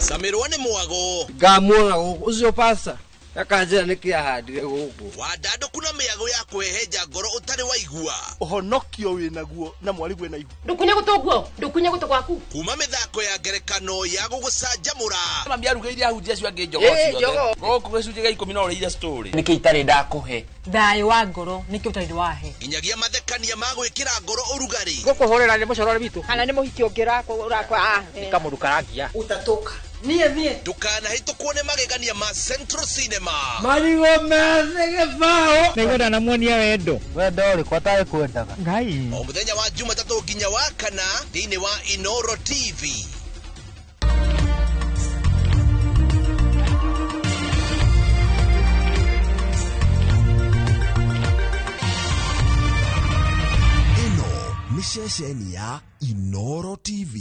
Camirwo nĩ mwago. Ngamuona gũkũ ũcio pasta akanjĩra nĩkĩ ahandire gũkũ. Wandandũku na mĩago ya kũhehenja ngoro ũtarĩ waigua. Ũhonokio wĩnaguo na mwarigwe na ihu. Ndukunye gũtũ guo, ndukunye gũtũ gwaku. Kuma mĩthako ya ngerekano ya gũgũcanjamũra. Mami arugĩire ahunjia acio angĩ njogoo ciothe. Gũkũ gĩcunjĩ gĩa 10 no ũrĩire story. Nĩkĩ itarĩ ndakũhe? Thayũ wa ngoro nĩkĩ ũtarĩ wahe? Nginyagia mathekania ma gwĩkĩra ngoro ũrugarĩ. Gũkũhũrĩra nĩ mũcorore witũ. Kana nĩ mũhiki ũngĩ ũrakwa. Nĩ kamũndũ karangia. Utatoka. Niĩ niĩ. Ndũkanahĩtũkwo nĩ magegania ma Central Cinema. Marigũ methĩ gĩbaũ. Nĩguo ndanamuonia wendo. Wendo ũrĩkũ atarĩ kwendaga? Ngai. O mũthenya wa Jumatatũ nginya wa kana thĩinĩ wa Inooro TV. Ĩno nĩ ceceni ya Inooro TV.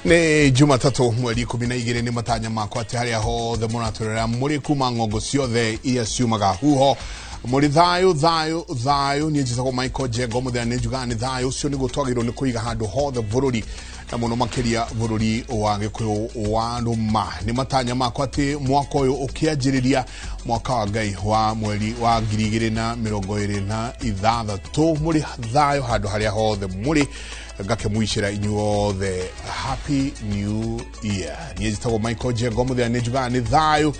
Nĩ Jumatatũ mweri 12 nĩ matanya makwa atĩ harĩa hothe mũratũrera mũrĩ kuma ng'ongo ciothe iria ciumaga huho mũrĩ thayũ thayũ thayũ. Niĩ njĩtagwo Michael Njengo mũthenya nĩ njugaga nĩ thayũ ũcio nĩguo twagĩrĩirwo nĩ kũiga handũ hothe bũrũri na mũno makĩria bũrũri wa Gĩkũyũ wa Rũma. Nĩ matanya makwa atĩ mwaka ũyũ ũkĩanjĩrĩria mwaka wa Ngai wa mweri wa 2026 mũrĩ thayũ handũ harĩa hothe mũrĩ ngakĩmwicĩra inyuothe happy new year. Niĩ njĩtagwo Michael Njengo mũthenya nĩ njugaga nĩ thayũ.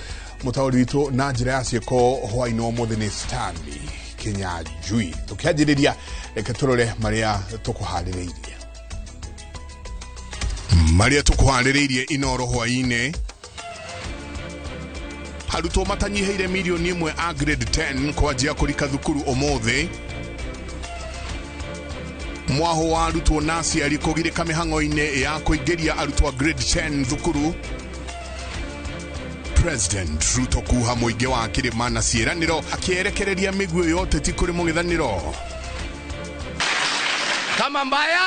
Mũtaũri witũ na njĩra ya ciĩko hwaĩ-inĩ wa ũmũthĩ nĩ Stanley Kinyanjui. Tũkĩanjĩrĩria reke tũrore marĩa tũkũharĩrĩirie. Marĩa tũkũharĩrĩirie Inooro hwaĩ-inĩ: arutwo matanyihĩire mirioni 1 a grade 10 kwanjia kũrika thukuru ũmũthĩ. Mwaho wa arutwo na aciari kũgirĩka mĩhang'o-inĩ ya kũingĩria arutwo a grade 10 thukuru. President Ruto kuha mũingĩ wa kĩrĩma na ciĩranĩro akĩerekereria mĩguĩ ya ũteti kũrĩ mũng'ethanĩro. Kama mbaya,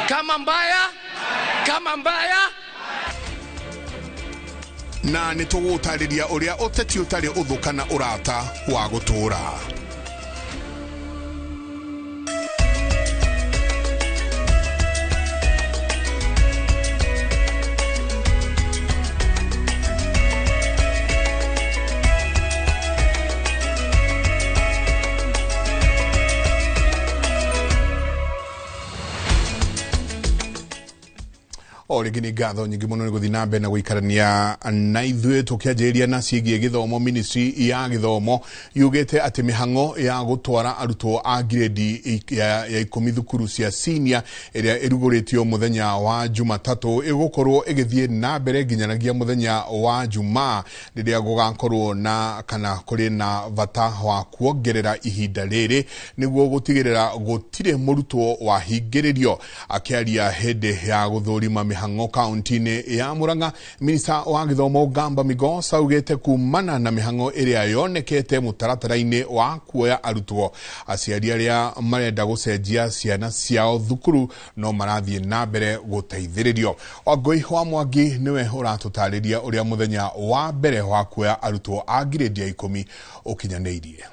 kama mbaya, kama mbaya. Na nĩ tũgũtarĩria ũrĩa ũteti ũtarĩ ũthũ kana ũrata wa gũtũũra. O rĩngĩ nĩ ngatho nyingĩ mũno nĩ gũthiĩ na mbere na gũikarania na ithuĩ. Tũkĩanjĩrĩria na ciĩgiĩ gĩthomo, ministry ya gĩthomo yugĩte atĩ mĩhang'o ya gũtwara arutwo a grade ya 10 thukuru cia senior ĩrĩa ĩrugũrĩtio mũthenya wa Jumatatũ ĩgũkorwo ĩgĩthiĩ na mbere nginyanagia mũthenya wa Jumaa rĩrĩa gũgakorwo na kana kũrĩ na bata wa kuongerera ihinda rĩrĩ nĩguo gũtigĩrĩra gũtirĩ mũrutwo wahingĩrĩrio. Akĩaria hĩndĩ ya gũthũrima mĩhang'o kaunti-inĩ ya Murang'a, minista wa gĩthomo Gamba Migosa augĩte kumana na mĩhang'o ĩrĩa yonekete mũtaratara-inĩ wa kuoya arutwo, aciari arĩa marenda gũcenjia ciana ciao thukuru no marathiĩ na mbere gũteithĩrĩrio. Wangũi wa Mwangi nĩwe ũratũtarĩria ũrĩa mũthenya wa mbere wa kuoya arutwo a grade ya 10 ũkinyanĩirie.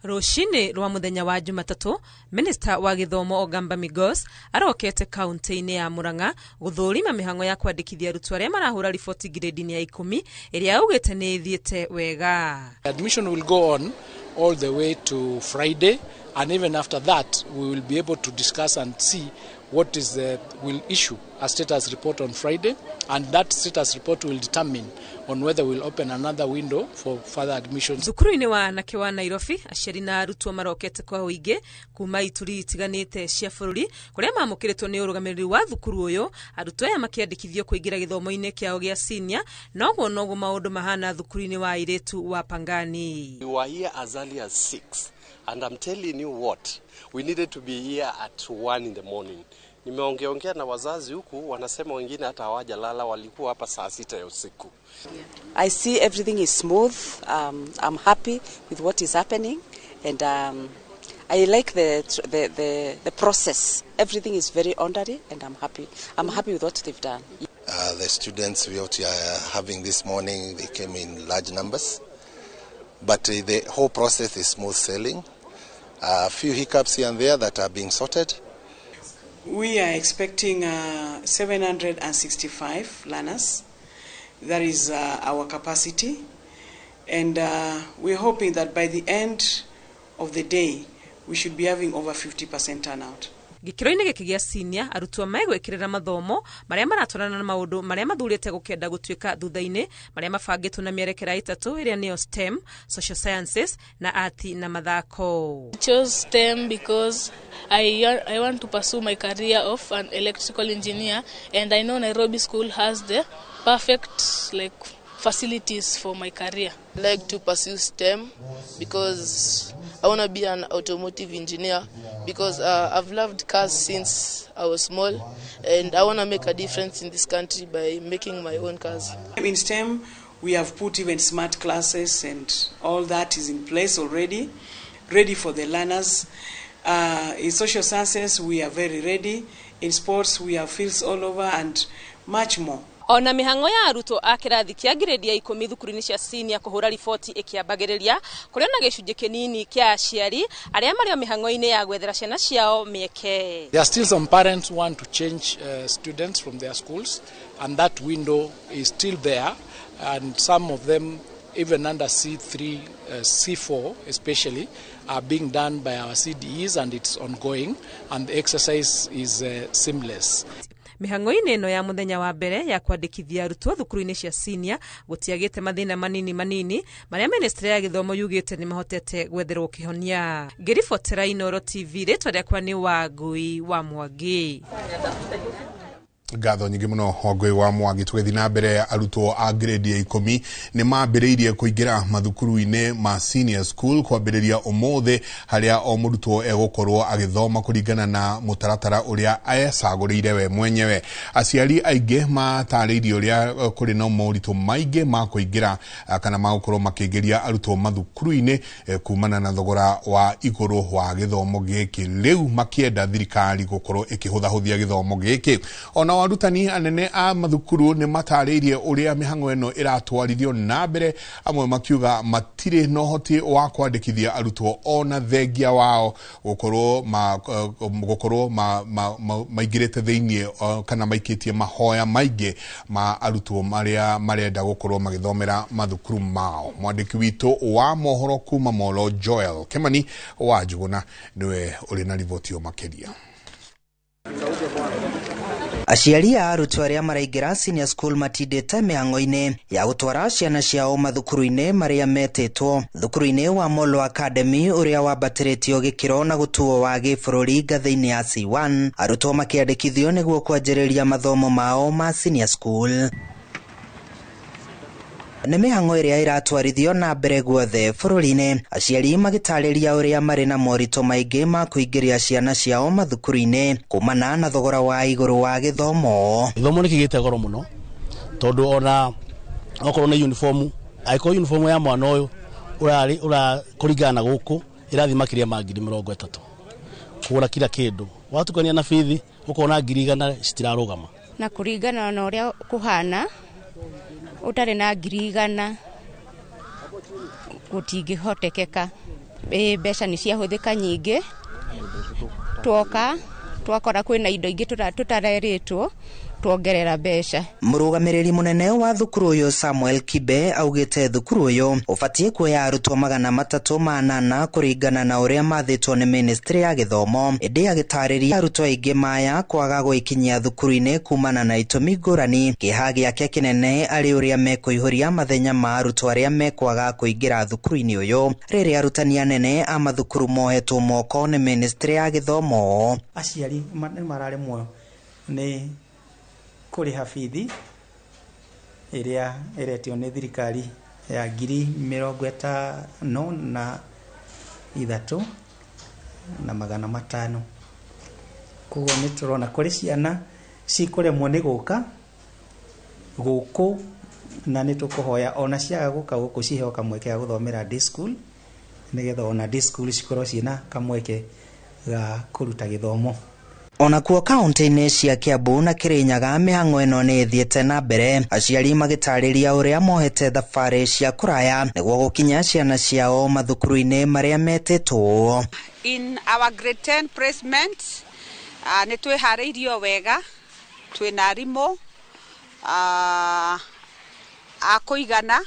Rũcinĩ rwa mũthenya wa Jumatatũ, minista wa gĩthomo Ogamba Migos arokete kaunti-inĩ ya Murang'a gũthũrima mĩhang'o ya kwandĩkithia arutwo arĩa marahũra riboti grade-inĩ ya 10 ĩrĩa augĩte nĩ ĩthiĩte wega. Admission will go on all the way to Friday, and even after that we will be able to discuss and see what is the, will issue a status report on Friday, and that status report will determine on whether we'll open another window for further admissions. Thukuru-inĩ wa anake wa Nairobi, aciari na arutwo marokete kwa ũingĩ kuma ituri itiganĩte cia bũrũri kũrĩa mamũkĩrĩtwo nĩ ũrũgamĩrĩri wa thukuru ũyũ. Arutwo aya makĩandĩkithio kũingĩra gĩthomo-inĩ kĩao gĩa senior. Noguo noguo maũndũ mahana thukuru-inĩ wa airĩtu wa Pangani. We were here as early as 6, and I'm telling you what, we needed to be here at 1 in the morning. Nimeongeongea na wazazi huku, wanasema wengine hata hawajalala, walikuwa hapa saa 6 ya usiku. I see everything is smooth. I'm happy with what is happening, and I like the process. Everything is very orderly, and I'm happy. I'm happy with what they've done. The students we are having this morning, they came in large numbers, but the whole process is smooth sailing. A few hiccups here and there that are being sorted. We are expecting 765 learners. That is our capacity. And we're hoping that by the end of the day, we should be having over 50% turnout. Gĩkĩro-inĩ gĩkĩ gĩa senior, arutwo megwĩkĩrĩra mathomo marĩa maratwarana na maũndũ marĩa mathurĩte gũkenda gũtuĩka thutha-inĩ, marĩa mabangĩtwo na mĩerekera ĩtatũ ĩrĩa nĩyo STEM, social sciences na art na mathako. I chose STEM because I want to pursue my career of an electrical engineer, and I know Nairobi School has the perfect facilities for my career. I like to pursue STEM because I want to be an automotive engineer, because I've loved cars since I was small, and I want to make a difference in this country by making my own cars. In STEM, we have put even smart classes and all that is in place already, ready for the learners. In social sciences, we are very ready. In sports, we have fields all over and much more. Ona mihango ya arutwo a kĩrathi kĩa grade ya 10 thukuru-inĩ cia senior kũhũra riboti ĩkĩambagĩrĩria kũrĩ na gĩcunjĩ kĩnini kĩa aciari arĩa marĩ o mĩhango-inĩ ya gwethera ciana ciao mĩeke. There are still some parents who want to change students from their schools, and that window is still there, and some of them even under C3, C4 especially, are being done by our CDEs, and it's ongoing, and the exercise is seamless. Mihango-inĩ ĩno ya mũthenya wa mbere ya kwandĩkithia arutwo thukuru-inĩ cia senior gũtiagĩte mathĩna manini manini marĩa ministry ya gĩthomo yugĩte nĩ mahotete gwetherwo kĩhonia. Ngĩribotera Inooro TV, rĩtwa rĩakwa nĩ Wangui wa Mwangi. Ngatho nyingĩ mũno Wangui wa Mwangi. Tũgĩthiĩ na mbere, arutwo a grade ya 10 nĩ mambĩrĩirie kũingĩra mathukuru-inĩ ma senior school kwambĩrĩria ũmũthĩ, harĩa o mũrutwo egũkorwo agĩthoma kũringana na mũtaratara ũrĩa ecagũrĩire we mwenyewe. Aciari aingĩ matarĩirie ũrĩa kũrĩ na moritũ maingĩ ma kũingĩra kana ma gũkorwo makĩingĩria arutwo mathukuru-inĩ kumana na thogora wa igũrũ wa gĩthomo gĩkĩ, rĩu makĩenda thirikari gũkorwo ĩkĩhũthahũthia gĩthomo gĩkĩ. Ona arutani anene a mathukuru nĩ matarĩirie ũrĩa mĩhang'o ĩno ĩratwarithio na mbere, amwe makiuga matirĩ na ũhoti wa kwandĩkithia arutwo ona thengia wao gũkorwo maingĩrĩte thĩinĩ kana maikĩtie mahoya maingĩ ma arutwo marĩa marenda gũkorwo magĩthomera mathukuru mao. Mwandĩki witũ wa mohoro kuma Molo, Joel Kimani wa Njuguna, nĩwe ũrĩ na riboti ĩyo makĩria. Aciari a arutwo arĩa maraingĩra senior school matindĩte mĩhang'o-inĩ ya gũtwara ciana ciao mathukuru-inĩ marĩa metĩtwo. Thukuru-inĩ wa Molo Academy ũrĩa wambatĩrĩtio gĩkĩro na gũtuo wa gĩbũrũri ngathĩ-inĩ ya C1, arutwo makĩandĩkithio nĩguo kwanjĩrĩria mathomo mao ma senior school. Nĩ mĩhang'o ĩrĩa ĩratwarithio na mbere guothe bũrũri-inĩ, aciari magĩtarĩria ũrĩa marĩ na moritũ maingĩ ma kũingĩria ciana ciao mathukuru-inĩ kumana na thogora wa igũrũ wa gĩthomo. Gĩthomo nĩ kĩgĩte goro mũno tondũ ona okorwo nĩ uniform, angĩkorwo uniform ya mwana ũyũ ũrarĩ ũrakũringana na gũkũ ĩrathiĩ makĩria ma 30,000 kũgũra kila kĩndũ, watukania na bithi ũkona 100,000 citirarũgama. Na kũringana na ũrĩa kũhana utari na 100,000 gutingĩhotekeka. Mbeca nĩ ciahũthĩka nyingĩ, twoka twakora kwĩna indo ingĩ tũtarerĩtwo, tuongerera mbeca. Mũrũgamĩrĩri mũnene wa thukuru ũyũ Samuel Kibe augĩte thukuru ũyũ ũbatiĩ kuoya arutwo 308 kũringana na ũrĩa mathĩtwo nĩ ministry ya gĩthomo, ĩndĩ agĩtarĩria arutwo aingĩ maya kwaga gwĩkinyia thukuru-inĩ kumana na itũmi ngũrani. Kĩeha gĩake kĩnene arĩ ũrĩa mekũihũria mathenya ma arutwo arĩa mekwaga kũingĩra thukuru-inĩ ũyũ rĩrĩa arutani anene a mathukuru mohetwo moko nĩ ministry ya gĩthomo. Aciari nĩ mararemwo nĩ kũrĩha bithi ĩrĩa ĩretio nĩ thirikari ya 53,500. Koguo nĩ tũrona kũrĩ ciana cikũremwo nĩ gũka gũkũ, na nĩ tũkũhoya ona ciaga gũka gũkũ ciheo kamweke ga gũthomera day school, nĩgetha ona day school cikorwo ciĩna kamweke ga kũruta gĩthomo. Onakuo kaunti-inĩ cia Kiambu na Kirinyaga mĩhang'o ĩno nĩ ĩthiĩte na mbere, aciari magĩtarĩria ũrĩa mohete thabarĩ cia kũraya nĩguo gũkinya ciana ciao mathukuru-inĩ marĩa metĩtwo. In our grade 10 placement, nĩ twĩharĩirio wega, twĩna arimũ a kũigana.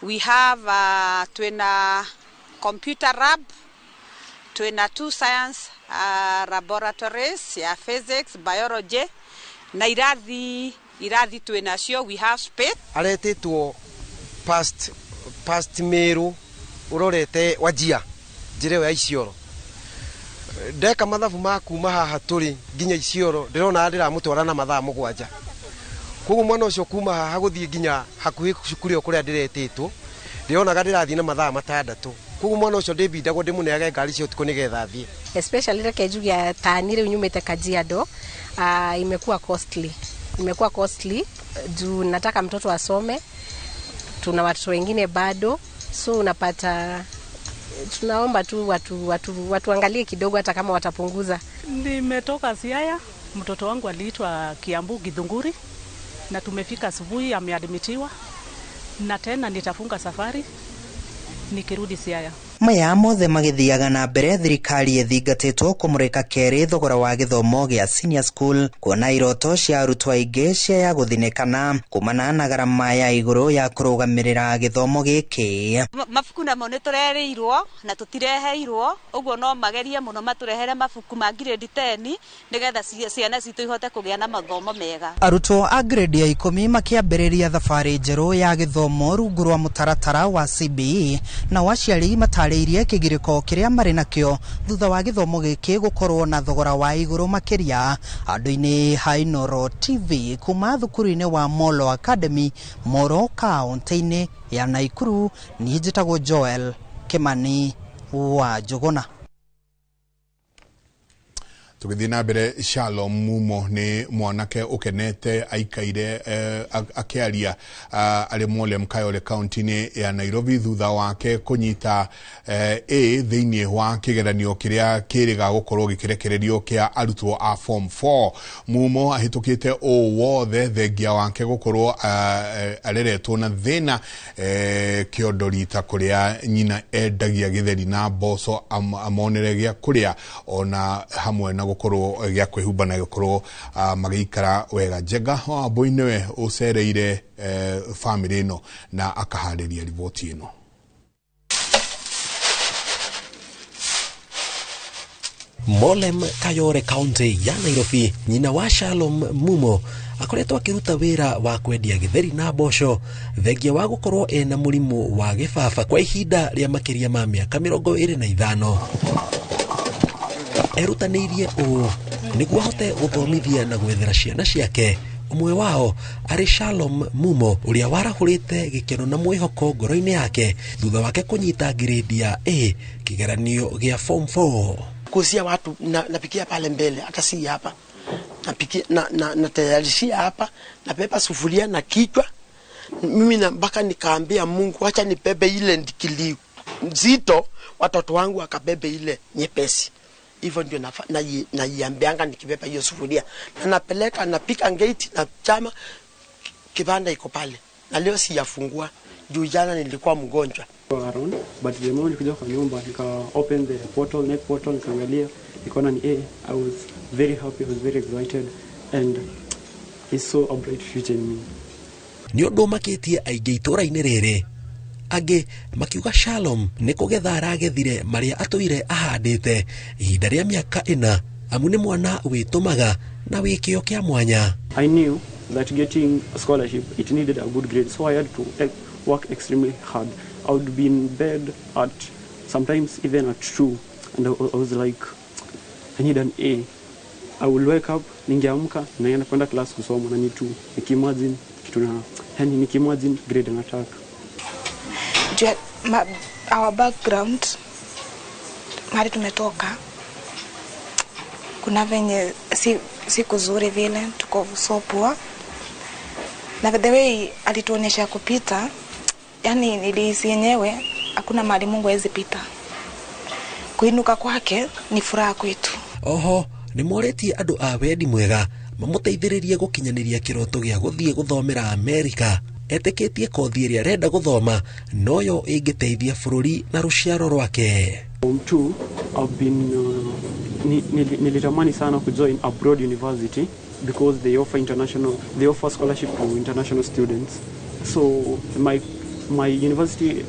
We have twĩna computer lab, twĩna 2 science laboratories ya physics, biology na irathi twĩnacio. We have space. Aretĩtwo past Meru urorete Wajia njĩra ĩyo ya Isiolo. Ndeka mathabu ma kuma haha tũrĩ nginya Isiolo ndĩrona ndĩramũtwara na mathaa 7. Koguo mwana ũcio kuma haha gũthiĩ nginya hakuhĩ cukuru ĩyo kũrĩa ndĩretĩtwo ndĩronaga ndĩrathiĩ na mathaa 6. Koguo mwana ũcio ndĩbindagwo ndĩmũneage ngari cia ũtukũ nĩgetha athiĩ. Especially reke njuge tani rĩu nyumĩte Kajiado, imekuwa costly. Imekuwa costly juu nataka mtoto asome, tuna watoto wengine bado, so unapata tunaomba tu watu angalie kidogo hata kama watapunguza. Nimetoka Siaya, mtoto wangu aliitwa Kiambu Githunguri na tumefika asubuhi, ameadmitiwa na tena nitafunga safari nikirudi Siaya. Maya mothe magithiaga na mbere thirikari ĩthingatĩtwo kũmũrĩka kerĩ thogora wa gĩthomo gĩa senior school, kuona iroto cia arutwo aingĩ cia gũthinĩkana kumana na garama ya igũrũ ya kũrũgamĩrĩra gĩthomo gĩkĩ. Mabuku namo nĩ tũrereirwo na tũtireheirwo, ũguo no magerie mũno matũrehere mabuku ma grade 10 nĩgetha ciana citũ ihote kũgĩa na mathomo mega. Arutwo a grade ya 10 makĩambĩrĩria thabarĩ njerũ ya gĩthomo rungu rwa mũtaratara wa CBE, na aciari matarĩirie kĩgirĩko kĩrĩa marĩ nakĩo thutha wa gĩthomo gĩkĩ gũkorwo na thogora wa igũrũ makĩria. Andũ-inĩ ha Inooro TV kuma thukuru-inĩ wa Molo Academy, Moro, kaunti-inĩ ya Nakuru, niĩ njĩtagwo Joel Kimani wa Njũgũna. Tũgĩthiĩ na mbere, Shalom Mumo nĩ mwanake ũkenete aikaire akĩaria arĩ Molem Kayole kaunti-inĩ ya Nairobi thutha wake kũnyita A thĩinĩ wa kĩgeranio kĩrĩa kĩrĩga gũkorwo gĩkĩrekererio kĩa arutwo a form 4. Mumo ahĩtũkĩte ũũ wothe thengia wake gũkorwo areretwo na thĩna kĩondo rita kũrĩa nyina endagia gĩtheri na mboco amonere gĩa kũrĩa ona hamwe na gukorwo gĩa kwĩhumba na gũkorwo magĩikara wega. Njenga Wambui nĩwe ũcereire famĩlĩ ĩno na akaharĩria riboti ĩno. Molem Kayole County ya Nairobi, nyina wa Shalom Mumo akoretwo akiruta wira wa kwendia githeri na mboco thengia wa gukorwo ena murimu wa gibaba kwa ihinda ria makiria ma miaka 25. Erutanĩirie ũũ nĩguo ahote gũthomithia na gwethera ciana ciake. Ũmwe wao arĩ Shalom Mumo ũrĩa warahũrĩte gĩkeno na mwĩhoko ngoro-inĩ yake thutha wake kũnyita grade ya A kĩgeranio gĩa form 4. Kuuzia watu napikia pale mbele, hata si hapa. Napikia na natayarishia hapa, nabeba sufuria na kichwa. Mimi na mpaka nikaambia Mungu acha nibebe ile ndikili nzito, watoto wangu wakabebe ile nyepesi. Hivyo ndio naiambianga nikibeba hiyo sufuria. Na napeleka, napika ngeti na chama, kibanda iko pale. Na leo sijafungua, juu jana nilikuwa mgonjwa. Around, but the moment nilikuja kwa nyumba nika open the portal, net portal, nikaangalia nikaona ni A. I was very happy, I was very excited, and He saw a bright future in me. Nĩ ũndũ ũmakĩtie aingĩ itũũra-inĩ rĩrĩ, angĩ makiuga Shalom nĩ kũgetha aragethire marĩa atũire ahandĩte ihinda rĩa mĩaka 4, amu nĩ mwana wĩtũmaga na wĩ kĩo kĩa mwanya. I knew that getting a scholarship, it needed a good grade, so I had to work extremely hard. I would be in bed at sometimes even at 2, and I was like, I need an A. I will wake up, ningeamka, naenda kwenda class kusoma na ni 2. Nikimagine kitu na, yani nikimagine grade nataka. Our background, mahali tumetoka, kuna venye si kuzuri vile, tuko so poor. Na the way alituonyesha kupita, yani nilihisi yenyewe hakuna mahali Mungu hawezi pita. Kuinuka kwake ni furaha kwetu. Oho, nĩ moretie andũ a wendi mwega mamũteithĩrĩrie gũkinyanĩria kĩroto gĩa gũthiĩ gũthomera Amerika. Etĩkĩtie kothi ĩrĩa arenda gũthoma noyo ĩngĩteithia bũrũri na rũciaro rwake. Form 2, I've been nilitamani sana kujoin abroad university because they offer scholarship to international students. So my university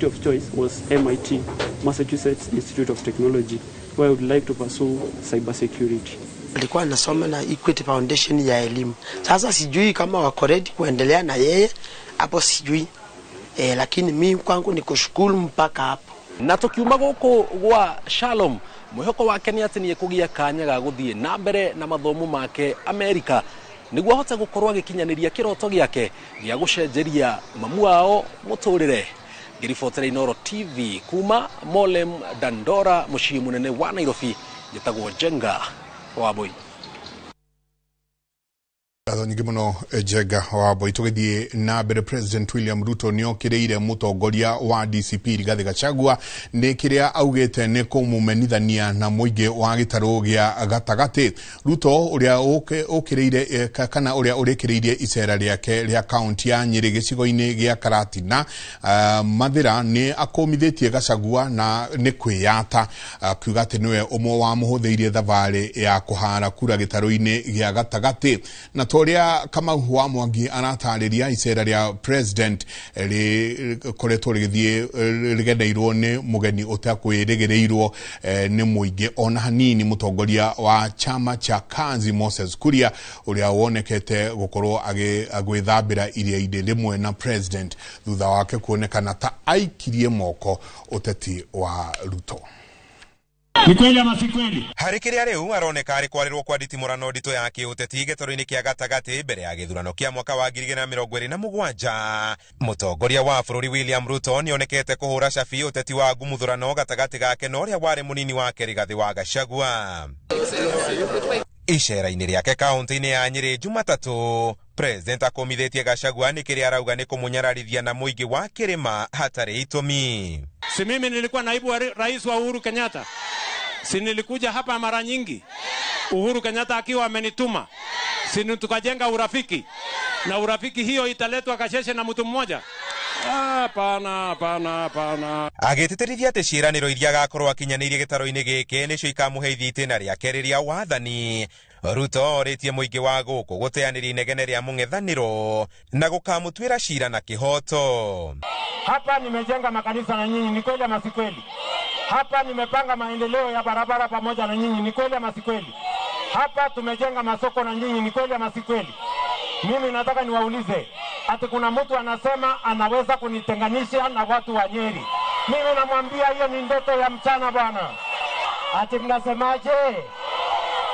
of choice was MIT, Massachusetts Institute of Technology, where I would like to pursue cybersecurity. Alikuwa anasoma na Equity Foundation ya elimu. Sasa sijui kama wako ready kuendelea na yeye hapo, sijui. Lakini mimi kwangu ni kushukuru mpaka hapo. Na tukiuma gũkũ gwa Shalom, mwĩhoko wake nĩ atĩ nĩekũgĩa kanya ga gũthiĩ na mbere na mathomo make Amerika nĩguo ahote gũkorwo agĩkinyanĩria kĩroto gĩake gĩa gũcenjeria mamu wao mũtũrĩre. Ngĩribotera Inooro TV kuma Molem Dandora, mũciĩ mũnene wa Nairobi, njĩtagwo Njenga wa Mbui. Ngatho nyingĩ mũno Njenga wa Mbui. Tũgĩthiĩ na mbere, President William Ruto nĩ okĩrĩire mũtongoria wa DCP Rigathi Gachagua nĩ kĩrĩa augĩte nĩ kũmũmenithania na mũingĩ wa gĩtarũ gĩa gatagatĩ. Ruto ũrĩa ũkĩrĩire kana ũrĩa ũrĩkĩrĩirie icera rĩake rĩa kaunti ya Nyĩrĩ gĩcigo-inĩ gĩa Karatina Mathĩra nĩ akũmithĩtie Gachagua na nĩ kwĩyata, akiuga atĩ nĩwe ũmwe wamũhũthĩirie thabarĩ ya kũhara kura gĩtarũ-inĩ gĩa gatagatĩ. Na toria Kamau wa Mwangi aratarĩria icera rĩa president rĩkoretwo rĩgĩthiĩ rĩgendeirwo nĩ mũgeni ũtakwĩrĩgĩrĩirwo nĩ mũingĩ ona hanini, mũtongoria wa chama cha Kazi Moses Kuria ũrĩa wonekete gũkorwo agĩthambĩra iria-inĩ rĩmwe na president thutha wake kuonekana ta aikirie moko ũteti wa Ruto. Ni kweli ama si kweli? Harĩ kĩrĩa rĩu aroneka arĩ kwarĩrwo kwa nditimũrano nditũ ya kĩũteti gĩtarũ-inĩ kĩa gatagatĩ mbere ya gĩthurano kĩa mwaka wa 2027. Mũtongoria wa bũrũri William Ruto nĩonekete kũhũra cabi ũteti wa ngumuthũrano gatagatĩ gake na ũrĩa warĩ mũnini wake Rigathi wa Gachagua. Icera-inĩ rĩake kaunti-inĩ ya Nyĩrĩ Jumatatũ, President akũmithĩtie Gachagua nĩ kĩrĩa arauga nĩ kũmũnyararithia na mũingĩ wa kĩrĩma hatarĩ itũmi. Si mimi nilikuwa naibu wa rais wa Uhuru Kenyatta? Si nilikuja hapa mara nyingi Uhuru Kenyatta akiwa amenituma? Si tukajenga urafiki, na urafiki hiyo italetwa Kasheshe na mtu mmoja? Hapana, hapana, hapana. Agĩtĩtĩrithia atĩ ciĩranĩro iria agakorwo akinyanĩirie gĩtarũ-inĩ gĩkĩ nĩcio ikamũheithia itĩna rĩake rĩrĩa wathani. Ruto orĩtie mũingĩ wa gũkũ gũteanĩria inegene rĩa mũng'ethanĩro na gũkamũtuĩra cira na kĩhoto. Hapa nimejenga makanisa na nyinyi, ni kweli ama si kweli? Hapa nimepanga maendeleo ya barabara pamoja na nyinyi, ni kweli ama si kweli? Hapa tumejenga masoko na nyinyi, ni kweli ama si kweli? Mimi nataka niwaulize, ati kuna mtu anasema anaweza kunitenganisha na watu wa Nyeri. Mimi namwambia hiyo ni ndoto ya mchana bwana. Ati mnasemaje?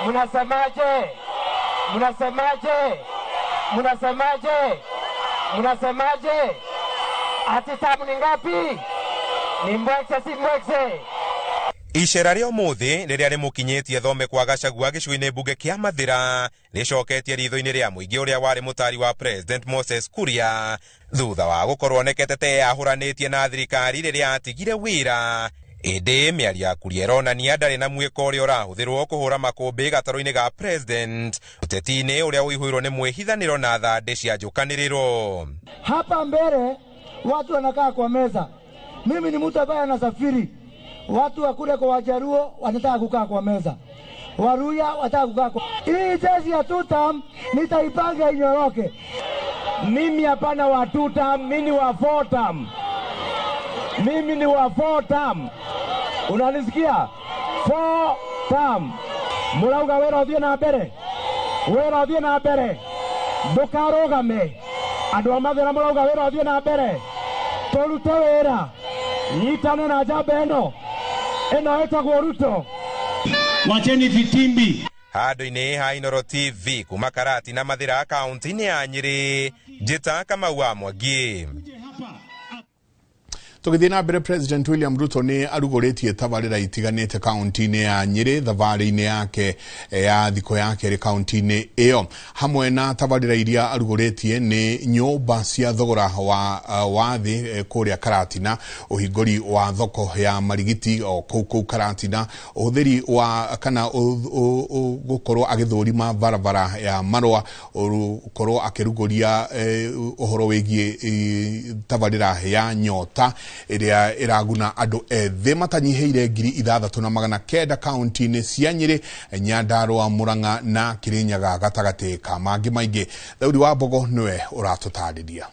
Mnasemaje? Mnasemaje? Mnasemaje? Mnasemaje? Ati tamu ni ngapi? Ni mbwekse si mbwekse? Icera rĩa ũmũthĩ rĩrĩa rĩmũkinyĩtie thome kwa Gachagua gĩcigo-inĩ mbunge kĩa Mathĩra rĩcoketie ritho-inĩ rĩa mũingĩ ũrĩa warĩ mũtari wa President Moses Kuria thutha wa gũkorwo onekete ta eyahũranĩtie na thirikari rĩrĩa atigire wĩra. Ĩndĩ mĩario ya Kuria ĩronania ndarĩ na mwĩko ũrĩa ũrahũthĩrwo kũhũra makũmbĩ gatarũ-inĩ ga President ũteti-inĩ ũrĩa ũihũirwo nĩ mwĩhithanĩro na thandĩ cia njũkanĩrĩro. Hapa mbele watu wanakaa kwa meza, mimi ni mtu ambaye anasafiri. Watu wa kule kwa Wajaruo wanataka kukaa kwa meza, Waluhya wataka kukaa kwa. Hii jeshi ya tutam nitaipanga inyoroke. Mimi hapana wa tutam, mimi ni wa four term. Mimi ni wa four term. Unanisikia? Four term. Murauga wira uthie na mbere. Wira uthie na mbere. Ndukarugame. Andu a Mathira murauga wira uthie na mbere. Turute wira. Nyitane na njamba ĩno. Ĩno ĩtagwo Ruto. Wacheni vitimbi. Handũ-inĩ ha Inooro TV kuma Karati na Mathira kaunti-inĩ ya Nyĩrĩ, Njĩta Kamau wa Mwangi. Tũgĩthiĩ na mbere, President William Ruto nĩ arugũrĩtie tabarĩra itiganĩte kaunti-inĩ ya Nyĩrĩ thabarĩ-inĩ yake ya thikũ ya kerĩ kaunti-inĩ ĩyo. Hamwe na tabarĩra iria arugũrĩtie nĩ nyũmba cia thogora wa thĩ kũrĩa Karatina, ũhingũri wa thoko ya Marigiti o kũu Karatina, ũhũthĩri wa kana gũkorwo agĩthũrima barabara ya Marũa, gũkorwo akĩrugũria ũhoro wĩgiĩ tabarĩra ya Nyota ĩrĩa ĩraguna andũ ethĩ matanyihĩire 6,900 kaunti-inĩ cia Nyĩrĩ, Nyandarũa, Murang'a na Kĩrĩnyaga gatagatĩ ka mangĩ maingĩ. Daudi wa Mbogo nĩwe ũratũtarĩria.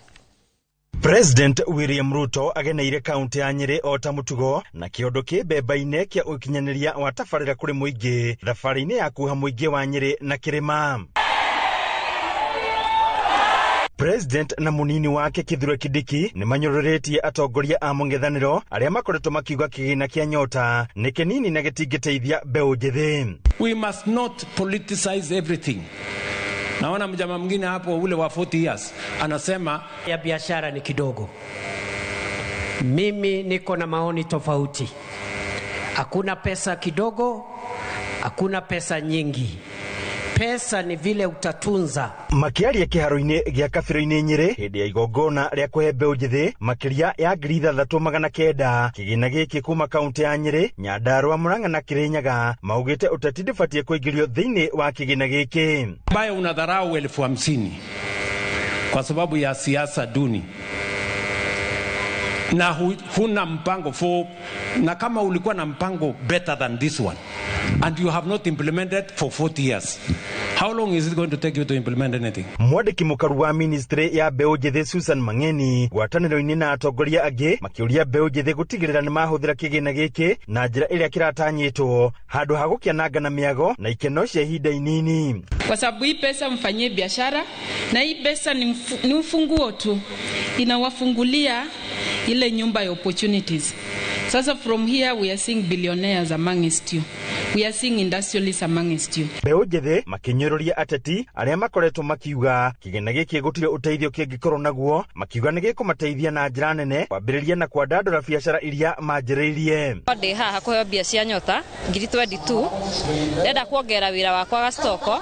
President William Ruto ageneire kaunti ya Nyĩrĩ o ta mũtugo na kĩondo kĩ mbemba-inĩ kĩa ũkinyanĩria wa tabarĩra kũrĩ mũingĩ thabarĩ-inĩ ya kuha mũingĩ wa Nyĩrĩ na kĩrĩma. President na munini wake Kithure Kindiki nĩ manyũrũrĩtie atongoria a mũng'ethanĩro arĩa makoretwo makiuga kĩgĩna kĩa Nyota nĩ kĩnini na gĩtingĩteithia mbeũ njĩthĩ. We must not politicize everything. Naona mjamaa mwingine hapo ule wa 40 years anasema ya biashara ni kidogo. Mimi niko na maoni tofauti. Hakuna pesa kidogo, hakuna pesa nyingi. Pesa ni vile utatunza. Makiaria kĩharo-inĩ gĩa Kabĩrũ-inĩ Nyĩrĩ hĩndĩ ya igongona rĩa kũhe mbeũ njĩthĩ makĩria ya 6,900 kĩgĩna gĩkĩ kuma kaunti ya Nyĩrĩ, Nyandarũa, Murang'a na Kĩrĩnyaga maugĩte ũteti ndũbatiĩ kũingĩrio thĩinĩ wa kĩgĩna gĩkĩ. Ambaye unadharau 50,000 kwa sababu ya siasa duni na huna mpango for, na kama ulikuwa na mpango better than this one and you have not implemented for 40 years, how long is it going to take you to implement anything? Mwandĩki mũkaru wa ministry ya mbeũ njĩthĩ Susan Mang'eni ngwatanĩro-inĩ na atongoria angĩ makĩũria mbeũ njĩthĩ gũtigĩrĩra nĩ mahũthĩra kĩgĩna gĩkĩ na njĩra ĩrĩa kĩratanyĩtwo handũ ha gũkĩananga na mĩago na ikeno cia ihinda inini. Kwa sababu hii pesa mfanyie biashara, na hii pesa ni ufunguo tu, inawafungulia ile nyumba ya opportunities. Sasa from here we are seeing billionaires amongst you. We are seeing industrialists amongst you. Mbeũ njĩthĩ makĩnyũrũria ateti arĩa makoretwo makiuga kĩgĩna gĩkĩ gũtirĩ ũteithio kĩngĩkorwo naguo, makiuga nĩ gĩkũmateithia na njĩra nene kwambĩrĩria na kwandandũra biacara iria manjĩrĩirie. Ndĩ haha kũheo mbia cia Nyota 22,000, ndenda kuongerera wĩra wakwa ga stoko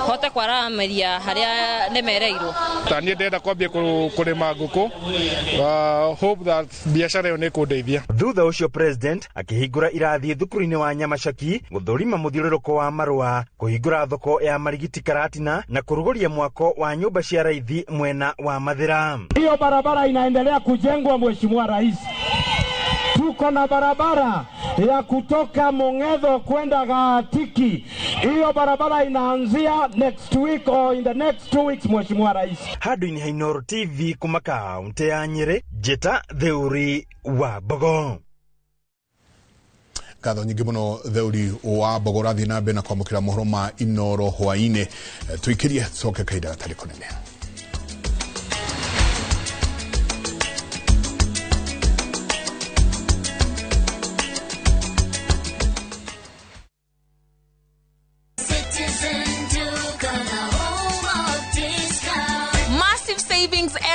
hote kwaramĩria harĩa nemereirwo. Ta niĩ ndĩrenda kwambia kũrĩma ngũkũ, hope that biacara ĩyo nĩ ĩkũndeithia. Thutha ũcio President akĩhingũra irathi thukuru-inĩ wa Nyamacaki, gũthũrima mũthiũrũrũko wa Marũa, kũhingũra thoko ya Marigiti Karatina na kũrugũria mwako wa nyũmba cia raithi mwena wa Mathira. Hiyo barabara inaendelea kujengwa, Mheshimiwa Rais. Tuko na barabara ya kutoka Mong'etho kwenda Gatiki. Hiyo barabara inaanzia next week or in the next 2 weeks, Mheshimiwa Rais. Handũ-inĩ ha Inooro TV kuma kaunti ya Nyĩrĩ, Njĩta Theuri wa Mbogo. Ngatho nyingĩ mũno Theuri wa Mbogo, ũrathiĩ na mbere na kwamũkĩra mohoro ma Inooro hwaĩ-inĩ. Tũikĩrie tũcoke kahinda gatarĩ kũnene.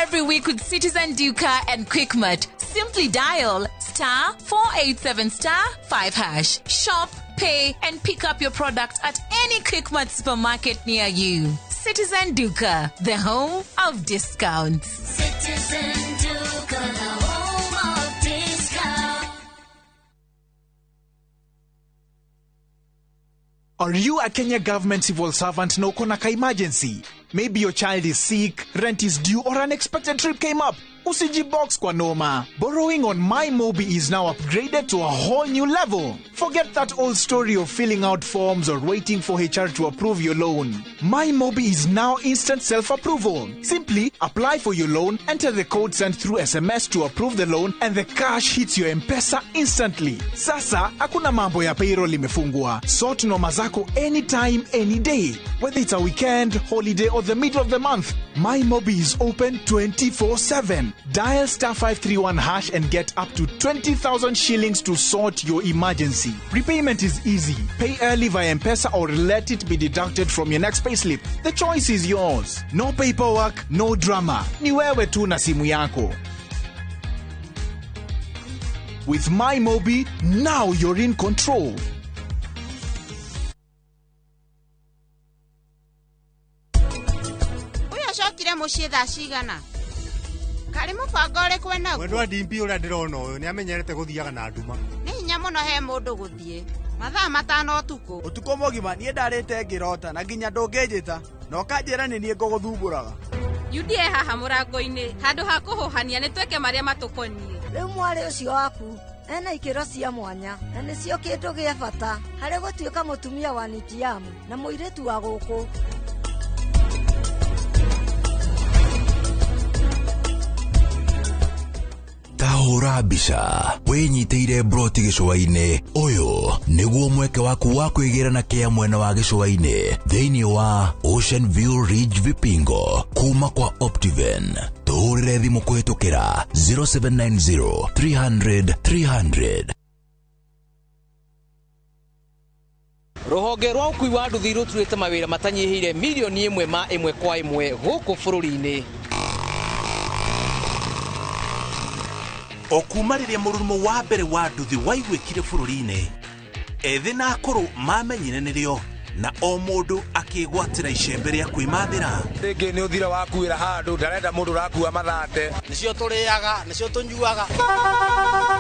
Every week with Citizen Duka and Quickmart. Simply dial *487*5#. Shop, pay, and pick up your product at any Quickmart supermarket near you. Citizen Duka, the home of discounts. Citizen Duka, the home of discounts. Are you a Kenya government civil servant na uko na ka emergency? Maybe your child is sick, rent is due, or an unexpected trip came up. Usijibox kwa noma. Borrowing on MyMobi is now upgraded to a whole new level. Forget that old story of filling out forms or waiting for HR to approve your loan. MyMobi is now instant self-approval. Simply apply for your loan, enter the code sent through SMS to approve the loan, and the cash hits your M-Pesa instantly. Sasa, hakuna mambo ya payroll imefungwa. Sort noma zako anytime, any day. Whether it's a weekend, holiday, or the middle of the month, MyMobi is open 24/7. Dial *531# and get up to 20,000 shillings to sort your emergency. Repayment is easy. Pay early via M-Pesa or let it be deducted from your next payslip. The choice is yours. No paperwork, no drama. Ni wewe tu na simu yako. With MyMobi, now you're in control. Ũyũ acokire mũciĩ thaa cigana? Karĩ mũbango ũrĩkũ enaguo? Mwendwa ndimbi ũrĩa ndĩrona ũyũ nĩamenyerete gũthiaga na nduma. Nĩ hinya mũno he mũndũ gũthiĩ mathaa 5 ũtukũ. Ũtukũ mũgima niĩ ndarĩte ngĩrota na nginya ndũngĩnjĩta na ũkanjĩra nĩ niĩ ngũgũthumbũraga. UDA haha mũrango-inĩ handũ ha kũhũhania nĩ twĩke marĩa matũkoniĩ. Rĩu mwarĩ ũcio waku ena ikĩro cia mwanya na nĩcio kĩndũ gĩa bata harĩ gũtuĩka mũtumia wa nitiamu na mũirĩtu wa gũkũ. Tahũra mbica wĩnyitĩire broti gĩcũa-inĩ. Ũyũ nĩguo mweke waku wa kwĩgĩra na kĩa mwena wa gĩcũa-inĩ thĩinĩ wa Ocean View Ridge Vipingo kuma kwa Optiven. Tũhũrĩre thimũ kũhĩtũkĩra 0790 300 300. Rũhonge rwa ũkui wa nduthi rũturĩte mawĩra matanyihĩire milioni 1 ma 1 kwa 1 gũkũ bũrũri-inĩ. O kuma rĩrĩa mũrurumo wa mbere wa nduthi waiguĩkire bũrũri-inĩ, ethĩ na akũrũ mamenyire nĩrĩo na o mũndũ akĩgwatĩra icembe rĩa kwĩmathĩra. Rĩngĩ nĩ ũthira wakuĩra handũ ndarenda mũndũ ũrakua mathate. Nĩcio tũrĩaga, nĩcio tũnyuaga.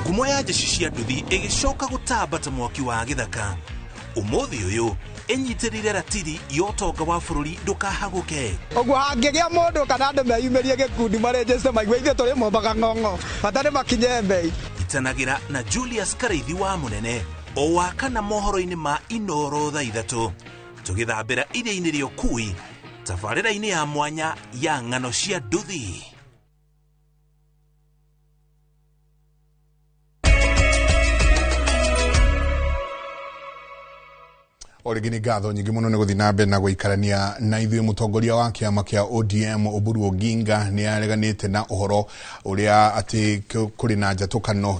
Ngumo ya njeci cia nduthi ĩgĩcoka gũtamba ta mwaki wa gĩthaka. Ũmũthĩ ũyũ ĩnyitĩrĩire ratiri ya ũtonga wa bũrũri ndũkahagũke. Ũguo hangĩgĩa mũndũ kana andũ meyumĩrie gĩkundi marĩnjĩte maigue ithuĩ tũrĩ mombaga ng'ong'o bata nĩ makinye mbei. Itanagĩra na Julius Karaithi wa Mũnene o wa kana mohoro-inĩ ma Inoro thaa 3 tũgĩthambĩra iria-inĩ rĩa ũkui tabarĩra-inĩ ya mwanya ya ng'ano cia nduthi. O rĩngĩ nĩ ngatho nyingĩ mũno nĩ gũthiĩ na mbere na gũikarania na ithuĩ. Mũtongoria wa kĩama kĩa ODM Oburu Oginga nĩ areganĩte na ũhoro ũrĩa atĩ kũrĩ na njatũkano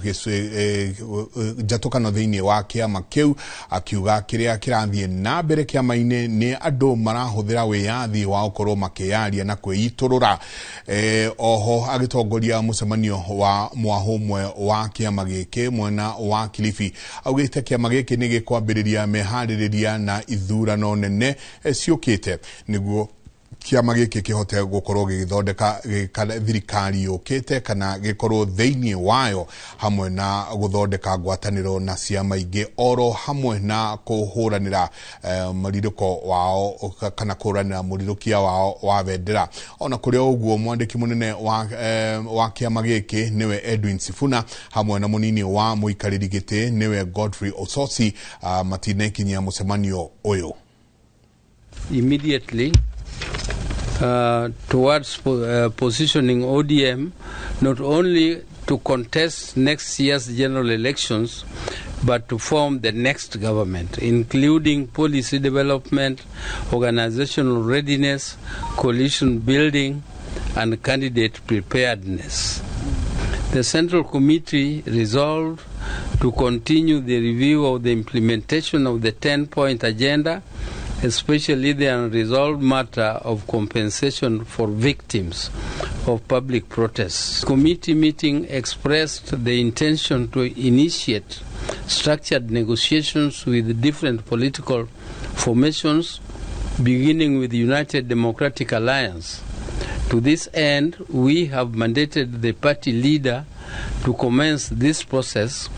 thĩinĩ wa kĩama kĩu, akiuga kĩrĩa kĩrathiĩ na mbere kĩama-inĩ nĩ andũ marahũthĩra wĩyathi wa gũkorwo makĩyaria na kwĩitũrũra. Oho agĩtongoria mũcemanio wa mwahũ ũmwe wa kĩama gĩkĩ mwena wa Kilifi, augĩte kĩama gĩkĩ nĩ gĩkwambĩrĩria meharĩrĩria na ithurano nene ciũkĩte nĩguo kĩama gĩkĩ kĩhote gũkorwo gĩgĩthondeka thirikari yũkĩte kana gĩkorwo thĩinĩ wayo, hamwe na gũthondeka ngwatanĩro na ciama ingĩ oro hamwe na kũhũranĩra mũrirũko wao kana kũhũranĩra mũrirũkia wao wa bendera. Ona kũrĩ o ũguo, mwandĩki mũnene wa kĩama gĩkĩ nĩwe Edwin Sifuna hamwe na mũnini wa mũikarĩri gĩtĩ nĩwe Godfrey Ososi matinakinyia mũcemanio ũyũ. Immediately towards positioning ODM not only to contest next year's general elections, but to form the next government, including policy development, organizational readiness, coalition building, and candidate preparedness. The Central Committee resolved to continue the review of the implementation of the 10-point agenda, especially the unresolved matter of compensation for victims of public protests. Committee meeting expressed the intention to initiate structured negotiations with different political formations, beginning with the United Democratic Alliance. To this end, we have mandated the party leader to commence this process.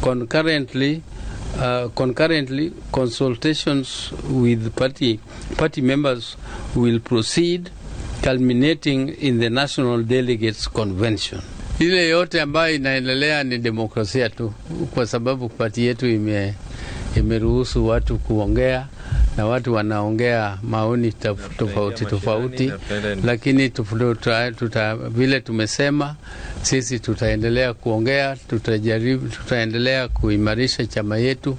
Concurrently, consultations with party members will proceed culminating in the National Delegates Convention. Ile yote ambayo inaendelea ni demokrasia tu, kwa sababu party yetu imeruhusu watu kuongea na watu wanaongea maoni tofauti tofauti, lakini vile tumesema sisi tutaendelea kuongea, tutajaribu, tutaendelea kuimarisha chama yetu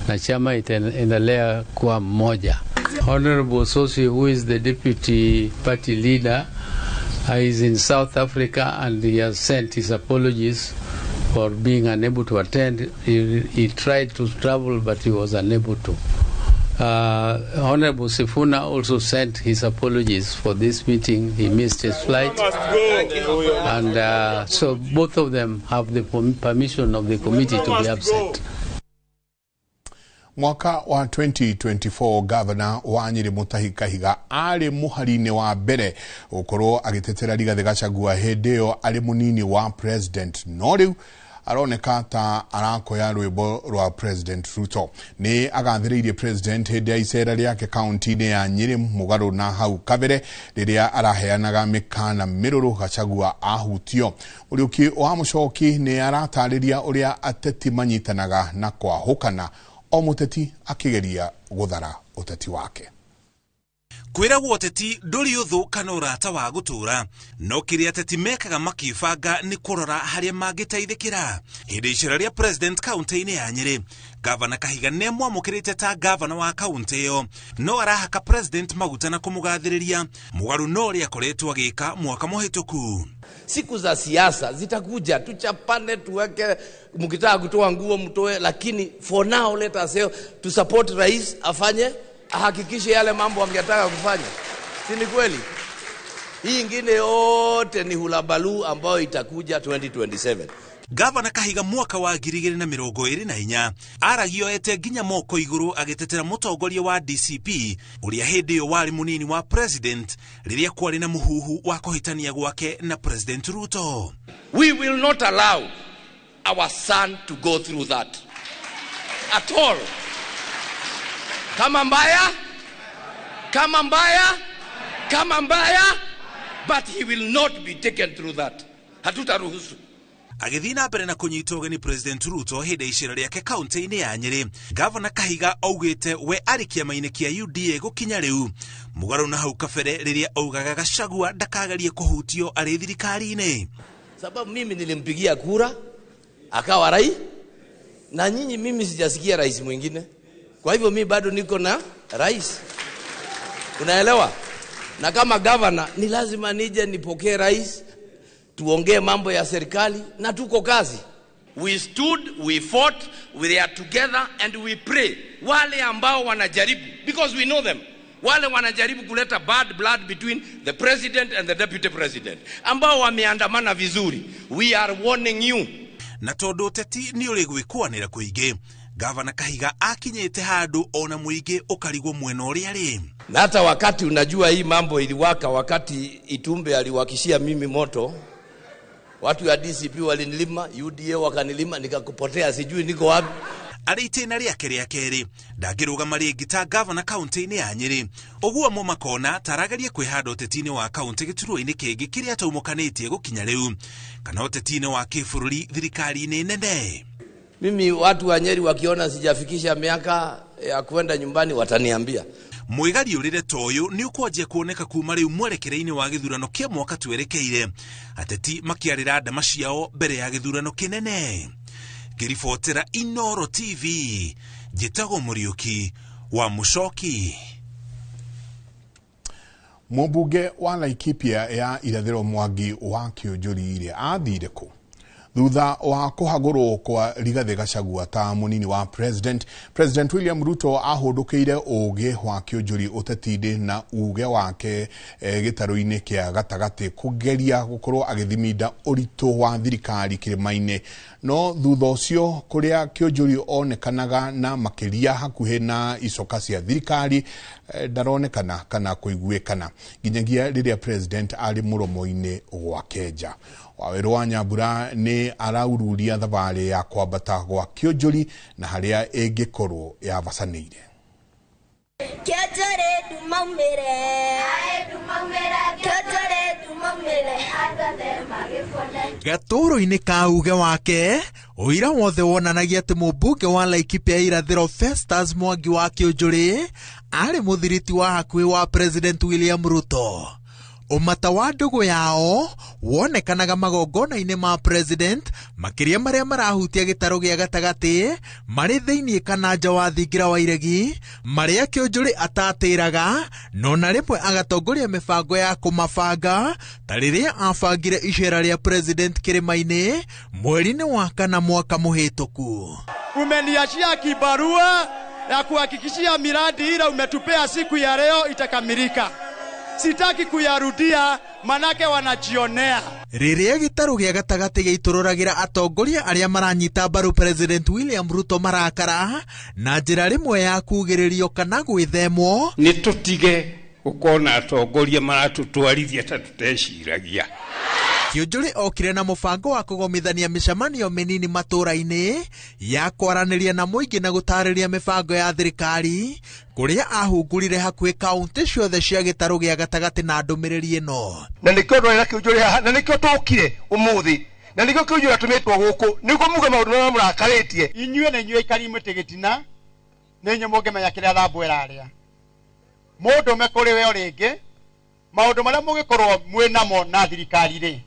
na chama itaendelea kuwa mmoja. Honorable Osotsi, who is the deputy party leader, is in South Africa and he has sent his apologies for being unable to attend. He tried to travel but he was unable to. Honorable Sifuna also sent his apologies for this meeting. He missed his flight. And so both of them have the permission of the committee to be absent. Mwaka wa 2024 Governor wa Nyeri Mutahi Kahiga arĩ mũhari-inĩ wa mbere gũkorwo agĩtetera Rigathĩ Gachagua hĩndĩ ĩyo arĩ mũnini wa president, no rĩu aroneka ta arakoya rwĩmbo rwa President Ruto. Nĩ agathĩrĩirie president hĩndĩ ya icera rĩake kaunti-inĩ ya Nyeri mũgarũ na hau kabere rĩrĩa araheanaga mĩkana mĩrũrũ Gachagua ahutio. Mũriũki wa Mũchoki nĩ aratarĩria ũrĩa ateti manyitanaga na kwahũkana, o mũteti akĩgeria gũthara ũteti wake. Kwĩragwo ũteti ndũrĩ ũthũ kana ũrata wa gũtũũra, no kĩrĩa ateti mekaga makĩbanga nĩ kũrora harĩa mangĩteithĩkĩra. Hĩndĩ icera rĩa president kaunti-inĩ ya Nyeri, Gavana Kahiga nĩamwamũkĩrĩte ta gavana wa kaunti ĩyo, no arahaka president maguta na kũmũgathĩrĩria mũgarũ no ũrĩa akoretwo agĩka mwaka mũhĩtũku. Siku za siasa zitakuja, tuchapane, tuweke, mkitaka kutoa nguo mtoe, lakini for now let us say to support rais afanye, ahakikishe yale mambo angetaka kufanya. Si ni kweli? Hii ingine yote ni hulabalu ambayo itakuja 2027. Gavana Kahiga mwaka wa 2024 aragio ete nginya moko iguru agitetera mutongoria wa DCP uria hindi iyo wari munini wa president riria kwari na muhuhu wa kuhitania gwake na President Ruto. We will not allow our son to go through that at all. Kama mbaya, kama mbaya, kama mbaya, but he will not be taken through that. Hatutaruhusu. Agĩthiĩ na mbere na kũnyita ũgeni President Ruto hĩndĩ ya icera rĩake kaunti-inĩ ya Nyeri, Gavana Kahiga augĩte we arĩ kĩama-inĩ kĩa UDA gũkinya rĩu, mũgarũ na hau kabere rĩrĩa augaga Gachagua ndakagerie kũhutio arĩ thirikari-inĩ. Sababu mimi nilimpigia kura akawa rais, na nyinyi mimi sijasikia rais mwingine. Kwa hivyo mimi bado niko na rais. Unaelewa? Na kama governor ni lazima nije nipokee rais, tuongee mambo ya serikali na tuko kazi. We stood, we fought, we are together and we pray. Wale ambao wanajaribu, because we know them. Wale wanajaribu kuleta bad blood between the president and the deputy president, ambao wameandamana vizuri, we are warning you. Na tondu uteti ni uri gwikwanira kuingi, Gavana Kahiga akinyite handu ona muingi ukarigwo mwena uria ari. Na hata wakati unajua hii mambo iliwaka, wakati Itumbe aliwakishia mimi moto, watu ya DCP walinilima, UDA wakanilima, nikakupotea, sijui niko wapi. Arĩ itĩna rĩake rĩa kerĩ ndangĩrũgama rĩngĩ ta gavana kaunti-inĩ ya Nyeri, ũguo amwe makona ta arageria kwĩhanda ũteti-inĩ wa kaunti gĩturwa-inĩ kĩngĩ kĩrĩa ataumũkanĩtie gũkinya rĩu, kana ũteti-inĩ wa kĩbũrũri thirikari-inĩ nene. Mimi watu wa Nyeri wakiona sijafikisha miaka ya kwenda nyumbani wataniambia. Mwĩgariũrĩre ta ũyũ nĩ ũkwanjia kuoneka kuma rĩu mwerekera-inĩ wa gĩthurano kĩa mwaka twerekeire, ateti makĩarĩra ndama ciao mbere ya gĩthurano kĩnene. Ngĩribotera Inooro TV, njĩtagwo Mũriũki wa Mũcoki. Mũmbunge wa Laikipia ya irathĩro Mwangi wa Kĩũnjũri athire kũ thutha wa kũhagũrwo kwa Rigathĩ Gachagua ta mũnini wa president? President William Ruto ahũndũkĩire ũgĩ wa Kĩũnjũri ũteti-inĩ na uge wake gĩtarũ-inĩ kĩa gatagatĩ kũgeria gũkorwo agĩthiminda ũritũ wa thirikari kĩrĩma-inĩ, no thutha ũcio kũrĩa Kĩũnjũri onekanaga na makĩria hakuhĩ na icoka cia thirikari ndaronekana kana kũiguĩkana nginyagia rĩrĩa president arĩ mũromo-inĩ gwake nja. Wawerũ wa Nyambura nĩ araururia thabarĩ ya kwambata gwa Kĩũnjũri na harĩa ĩngĩkorwo yavacanĩire. Kĩũnjũri ndumaumĩre, Gatũũrũ-inĩ ka uge wake ũira wothe wonanagia atĩ mũmbunge wa Laikipia irathĩro Festus Mwangi wa Kĩũnjũrĩ arĩ mũthiriti wa hakuhĩ wa President William Ruto. Ũmata wa ndũgũ yao wonekanaga magongona-inĩ ma president, makĩria marĩa marahutia gĩtarũ gĩa gatagatĩ marĩ thĩinĩ kana nja wa thingira wa iregi, marĩa Kĩũnjũrĩ atatĩraga no na rĩmwe agatongoria mĩbango ya kũmabanga ta rĩrĩa abangire icera rĩa president kĩrĩma-inĩ mweri-inĩ wa kana mwaka mũhĩtũku. Umeniachia kibarua ya kuhakikishia miradi ile umetupea siku ya leo itakamilika. Sitaki kuyarudia manake wanajionea. Rĩrĩa gĩtarũ gĩa gatagatĩ gĩitũrũragĩra atongoria arĩa maranyita mbaru President William Ruto marakara na njĩra rĩmwe ya kugĩrĩrio kana gwĩthemwo, nĩ tũtige gũkorwo atongoria maratũtwarithia ta tũteciragia. Kĩũnjũrĩ okire na mũbango wa kũgomithania mĩcemanio mĩnini matũũra-inĩ ya kwaranĩria na mũingĩ na gũtarĩria mĩbango ya thirikari, kũrĩa ahungurire hakuhĩ kaunti ciothe cia gĩtarũ gĩa gatagatĩ na ndũmĩrĩri ĩno. Na nĩkĩo ndwarĩ na Kĩũnjũrĩ haha, na nĩkĩo tũkire ũmũthĩ, na nĩkĩo Kĩũnjũrĩ atũmĩtwo gũkũ nĩguo muge maũndũ marĩa mũrakarĩtie. Inyuĩ na inyuĩ aikari mũtĩ gĩtina nĩ inyuĩ mũngĩmenya kĩrĩa Thambwe ĩrarĩa. Mũndũme kũrĩ we o rĩngĩ maũndũ marĩa mũgĩkorwo mwĩ namo na thirikari rĩ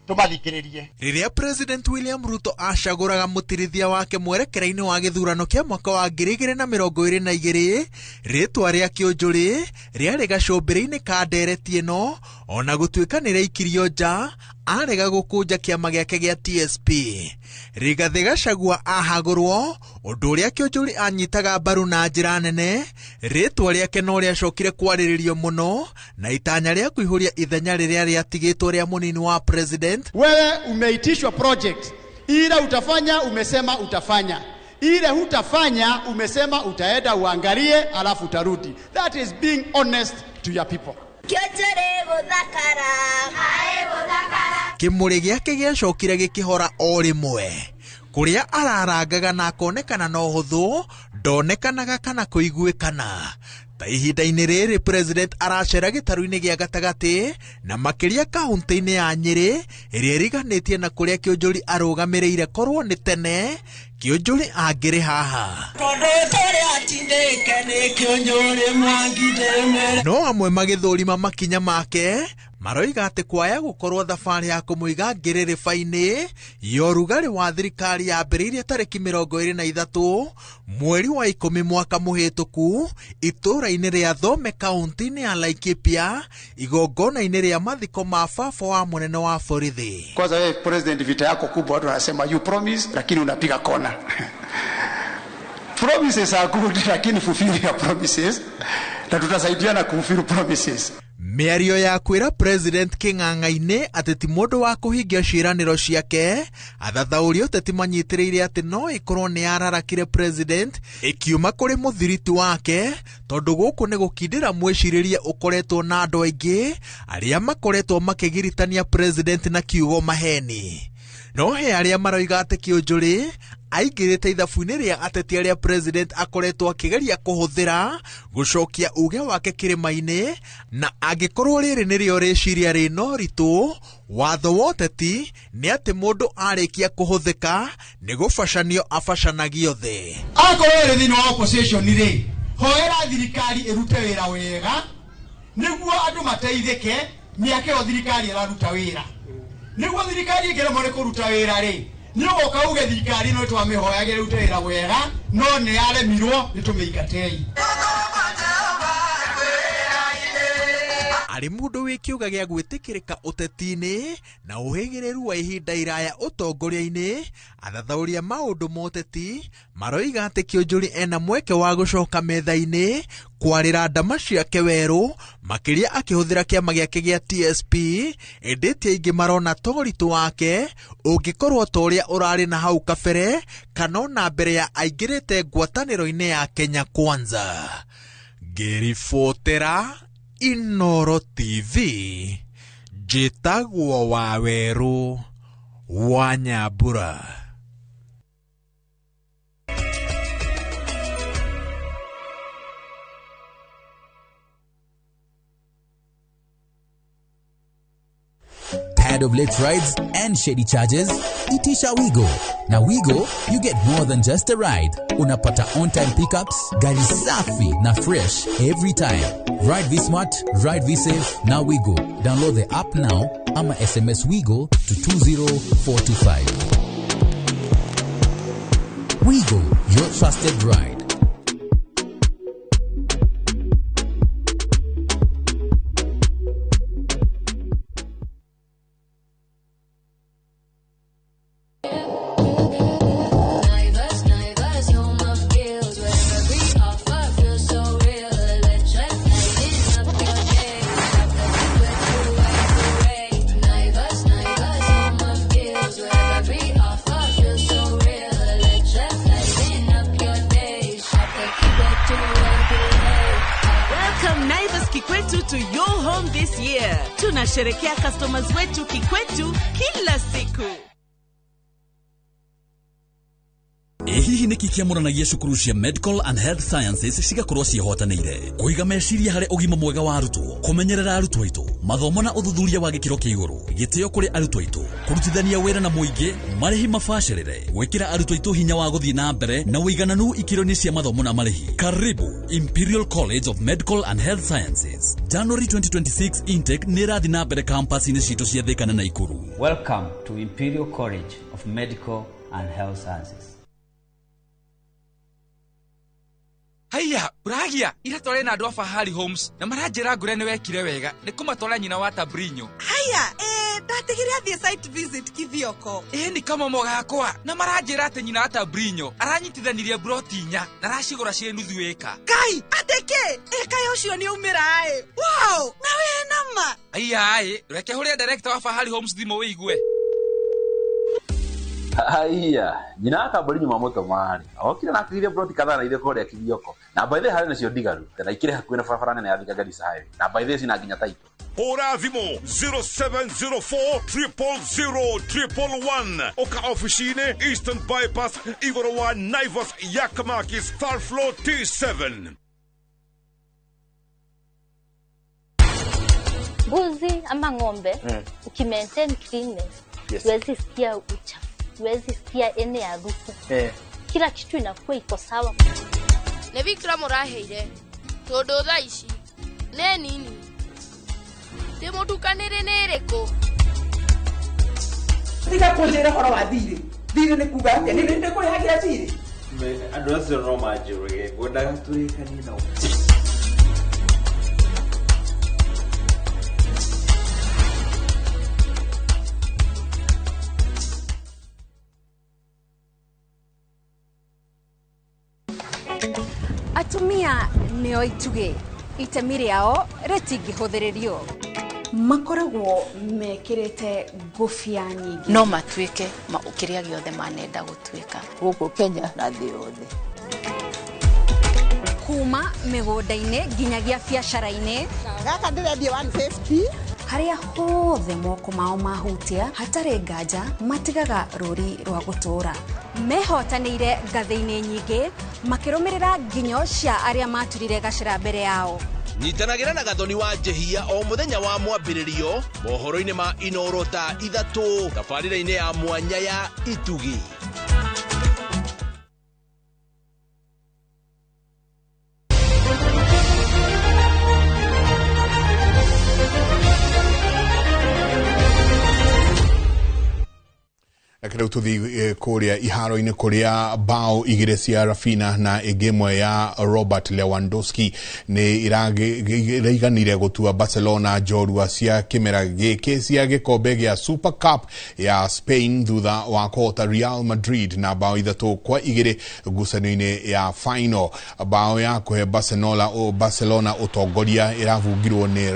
tũmathikĩrĩrie. Rĩrĩa President William Ruto acagũraga mũtirithia wake mwerekera-inĩ wa gĩthurano kĩa mwaka wa 2022, rĩtwa rĩa Kĩũnjũrĩ rĩarĩ gacũmbĩrĩ-inĩ ka ndereti ĩno, ona gũtuĩka nĩ rĩaikirio nja arega gũkũnja kĩama gĩake gĩa TSP. Rigathĩ Gachagua ahagũrwo, ũndũ ũrĩa Kĩũnjũrĩ anyitaga mbaru na njĩra nene, rĩtwa rĩake no rĩacokire kwarĩrĩrio mũno na itanya rĩa kũihũria ithenya rĩrĩa rĩatigĩtwo rĩa mũnini wa president. Wewe umeitishwa project ile utafanya, umesema utafanya, ile hutafanya, umesema utaenda uangalie alafu utarudi. That is being honest to your people. Kĩmũrĩ gĩake gĩacokire gĩkĩhora o rĩmwe, kũrĩa ararangaga na akonekana na ũhũthũ, ndonekanaga kana kũiguĩkana. Ta ihinda-inĩ rĩrĩ president aracera gĩtarũ-inĩ gĩa gatagatĩ na makĩria kaunti-inĩ ya Nyĩrĩ ĩrĩa ĩriganĩtie na kũrĩa Kĩũnjũri arũgamĩrĩire korwo nĩ tene Kĩũnjũrĩ angĩrĩ haha. No amwe magĩthũrima makinya make maroiga atĩ kwaya gũkorwo thabarĩ ya kũmũiga ngĩrĩrĩba-inĩ ya ũrugarĩ wa thirikari yambĩrĩirie tarĩki 23 mweri wa 10 mwaka mũhĩtũku itũũra-inĩ rĩa Thome kaunti-inĩ ya Laikipia igongona-inĩ rĩa mathiko ma baba wa mũnene wa borithi. Kwanza wewe president, vita yako kubwa, watu wanasema you promise lakini unapiga kona. Promises are good lakini fulfill your promises, na tutasaidiana kufulfill promises. Mĩario ya kwĩra president kĩng'ang'a-inĩ atĩ ti mũndũ wa kũhingia ciĩranĩro ciake, athathaũri ũteti manyitĩrĩire atĩ no ĩkorwo nĩ yararakire president ĩkiuma kũrĩ mũthiriti wake, tondũ gũkũ nĩ gũkindĩra mwĩcirĩrie ũkoretwo na andũ aingĩ arĩa makoretwo makĩgiritania president na kiugo maheni. No he arĩa maroiga atĩ Kĩũnjũrĩ aingĩrĩte ithabu-inĩ rĩa ateti arĩa president akoretwo akĩgeria kũhũthĩra gũcokia uge wake kĩrĩma-inĩ, na angĩkorwo rĩrĩ nĩrĩo rĩciria rĩna ũritũ, watho wa ũteti nĩ atĩ mũndũ arĩkia kũhũthĩka nĩ gũbacanio abacanagio thĩ. Akorwo ĩrĩ thĩinĩ wa opposition rĩ, hoera thirikari ĩrute wĩra wega nĩguo andũ mateithĩke mĩaka ĩyo thirikari ĩraruta wĩra. Nĩguo thirikari ĩngĩremwo nĩ kũruta wĩra rĩ, nĩũgoka uge thirikari no twamĩhoyagĩra ĩrute wĩra wega no nĩ yaremirwo, nĩtũmĩingatei. Arĩ mũndũ wĩ kĩũga gĩa gwĩtĩkĩrĩka ũteti-inĩ na ũhĩgĩrĩru wa ihinda iraya ũtongoria-inĩ, athathaũri a maũndũ ma ũteti maroiga atĩ Kĩũnjũrĩ ena mweke wa gũcoka metha-inĩ kwarĩra ndama ciake werũ, makĩria akĩhũthĩra kĩama gĩake gĩa TSP, ĩndĩ ti aingĩ marona ta ũritũ wake ũngĩkorwo ta ũrĩa ũrarĩ na hau kabere kana ona mbere ya aingĩrĩte ngwatanĩro-inĩ ya Kenya Kwanza. Ngĩribotera Inoro TV, njĩtagwo Wawerũ wa Nyambura. Tired of late rides and shady charges? Itisha Wigo. Na Wigo, you get more than just a ride. Unapata on-time pickups, gari safi na fresh every time. Ride V Smart, ride V Safe, na Wigo. Download the app now ama SMS Wigo to 20425. Wigo, your trusted ride. Naivas, Naivas, home of deals where every offer feels so real. Electric, lighting up your day. Shop the Kikwetu way. Naivas, Naivas, home of deals where every offer feels so real. Electric, lighting up your day. Shop the Kikwetu way. Welcome Naivas Kikwetu to your home this year. Tunasherekea customers wetu Kikwetu kila siku. Ĩ hihi nĩkĩ kĩamũranagia cukuru cia Medical and Health Sciences cigakorwo ciĩhotanĩire kũiga meciria harĩ ũgima mwega wa arutwo, kũmenyerera arutwo aitũ, mathomo na ũthuthuria wa gĩkĩro kĩa igũrũ, gĩtĩo kũrĩ arutwo aitũ, kũrutithania wĩra na mũingĩ, marĩhi mabacĩrĩre, gwĩkĩra arutwo aitũ hinya wa gũthiĩ na mbere na ũigananu ikĩro-inĩ cia mathomo na marĩhi. Karibu Imperial College of Medical and Health Sciences. January 2026 intake nĩ ĩrathiĩ na mbere campus-inĩ citũ cia Thika na Naikuru. Welcome to Imperial College of Medical and Health Sciences. Haiya, uragia ira tware na andu a Fahari Homes na maranjĩra ngũre nĩ wekire wega nĩ kũmatwara nyina wa Tabrinyo. Haya, ndatigire athiĩ site visit Kithioko. Ĩ nĩ kamomo gakwa na maranjĩra atĩ nyina wa Tabrinyo aranyitithanirie broti inya na aracigũra ciĩ nuthu ĩka. Kai, atĩ kĩ? Ĩ kaĩ ũcio nĩ aumĩra ĩ. Wow, na wĩ nama. Haiya ĩ, reke hũrĩre director wa Fahari Homes thimũ wĩigue. Haiya, nyina wa Kambũri nyuma mũtũma-rĩ, okire na akĩgithia ploti kadhaa na ithuĩ kũrĩa Kithioko. Na by the way harĩ nacio ndigaru, na ikĩrĩ hakuhĩ na barabara nene ya Thika Garissa Highway. Na by the way cina nginya title. Hũra thimũ 0704 000 111 ũka ofici-inĩ Eastern Bypass igũrũ wa Naivas Yakamakis third floor T7. Mbuzi ama ng'ombe ukimaintain cleanness, huwezi sikia uchafu, huwezi sikia ene harufu. Kila kitu inakuwa iko sawa. Nĩ Victor mũraheire tondũ thaa ici nĩ nini ndĩmũtukanĩre nĩ ĩrĩkũ? Tiga kũnjĩra ũhoro wa thirĩ. Thirĩ nĩ kuga atĩa? Nĩ ndĩkũrĩhagĩra thirĩ? Andũ acio no manjũrage, ngwendaga tũrĩkanie nao. Atumia nĩo itugĩ, itemi rĩao rĩtingĩhũthĩrĩrio. Makoragwo mekĩrĩte ngũbia nyingĩ. No matuĩke kĩrĩa gĩothe manenda gũtuĩka. Gũkũ Kenya na thĩ yothe. Kuma mĩgũnda-inĩ nginyagia biacara-inĩ. Gaka ndĩrendia 150. Harĩa hothe moko mao mahutia hatarĩ nganja matigaga rũri rwa gũtũũra. Mehotanĩire ngathĩ-inĩ nyingĩ makĩrũmĩrĩra nginyo cia arĩa maturire gacĩra mbere yao. Nyitanagĩra na Gathoni wa Njehia o mũthenya wa mwambĩrĩrio mohoro-inĩ ma Inoro thaa 3 tabarĩra-inĩ ya mwanya ya Itugi. Reke rĩu tũthiĩ kũrĩa iharo-inĩ kũrĩa bao igĩrĩ cia Raphinha na ĩngĩ ĩmwe ya Robert Lewandowski nĩ iraiganire gũtua Barcelona njorua cia kĩmera gĩkĩ cia gĩkombe gĩa Super Cup ya Spain thutha wa kũhota Real Madrid na bao 3-2 ngucanio-inĩ ya final. Bao ya kũhe Barcelona ũtongoria ĩrabungirwo nĩ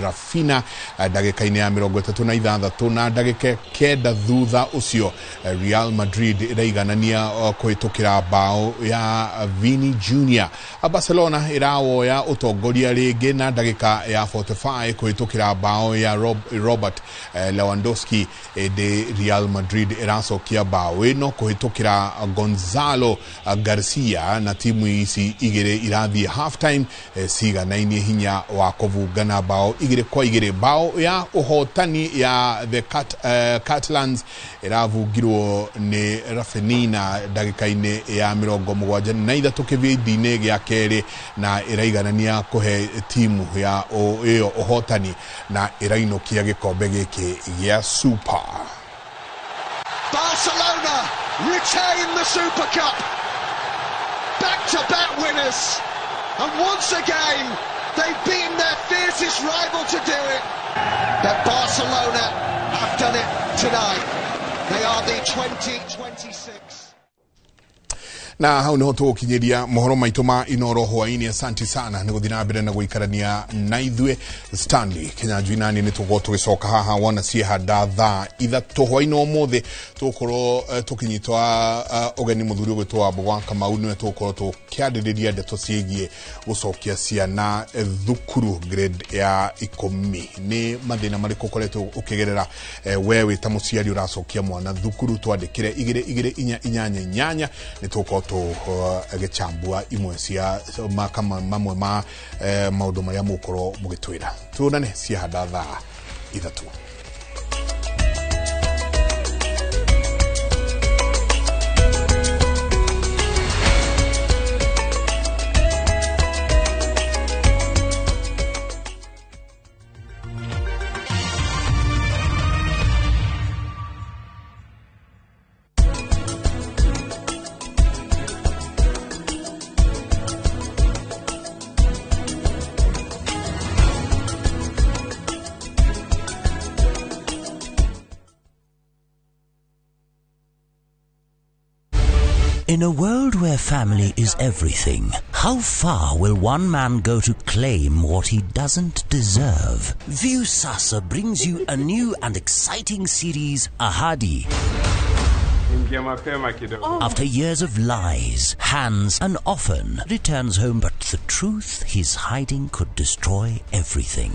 Raphinha ndagĩka-inĩ ya 36 na ndagĩka 9 thutha ũcio ũcio. Real Madrid ĩraiganania kũhĩtũkĩra bao ya Vini Junior. Barcelona ĩrawoya ũtongoria rĩngĩ na ndagĩka ya 45 kũhĩtũkĩra bao ya Robert Lewandowski, ĩndĩ Real Madrid ĩracokia bao ĩno kũhĩtũkĩra Gonzalo Garcia, na timu ici igĩrĩ irathiĩ half time ciganainie hinya wa kũbungana bao 2-2. Bao ya ũhotani ya the Catalans ĩravungirwo nĩ Rafinha ndagĩka-inĩ ya 73 kĩbindi-inĩ gĩa kerĩ, na ĩraiganania kũhe timu ya ĩyo ũhotani na ĩrainũkia gĩkombe gĩkĩ gĩa Super. Barcelona retain the Super Cup. Back-to-back winners. And once again, they've beaten their fiercest rival to do it. But Barcelona have done it tonight. They are the 2026. Na hau niho tũgũkinyĩria mohoro maitũ ma Inoro hwaĩ-inĩ. Asante sana nĩ gũthiĩ na mbere na gũikarania na ithuĩ. Stanley Kinyanjui nani nĩ tũgũkorwo tũgĩcoka haha wona ciehanda thaa 3 hwaĩ-inĩ ũmũthĩ. Tũgũkorwo tũkĩnyitwo ũgeni mũthuri ũgwĩtwo Wambũgũ wa Kamau, nĩwe tũgũkorwo tũkĩarĩrĩria ndeto ciĩgiĩ gũcokia ciana thukuru grade ya 10. Nĩ mathĩna marĩkũ ũkoretwo ũkĩgerera we wĩ ta mũciari ũracokia mwana thukuru? Twandĩkĩre 2 2 4 8 8, nĩ tũgũkorwo tũgĩchambua imwe cia mamwe ma maũndũ marĩa mũgũkorwo mũgĩtwĩra. Tuonane ciahanda thaa 3. In a world where family is everything, how far will one man go to claim what he doesn't deserve? Viusasa brings you a new and exciting series, Ahadi. After years of lies, hands, and often returns home, but the truth he's hiding could destroy everything.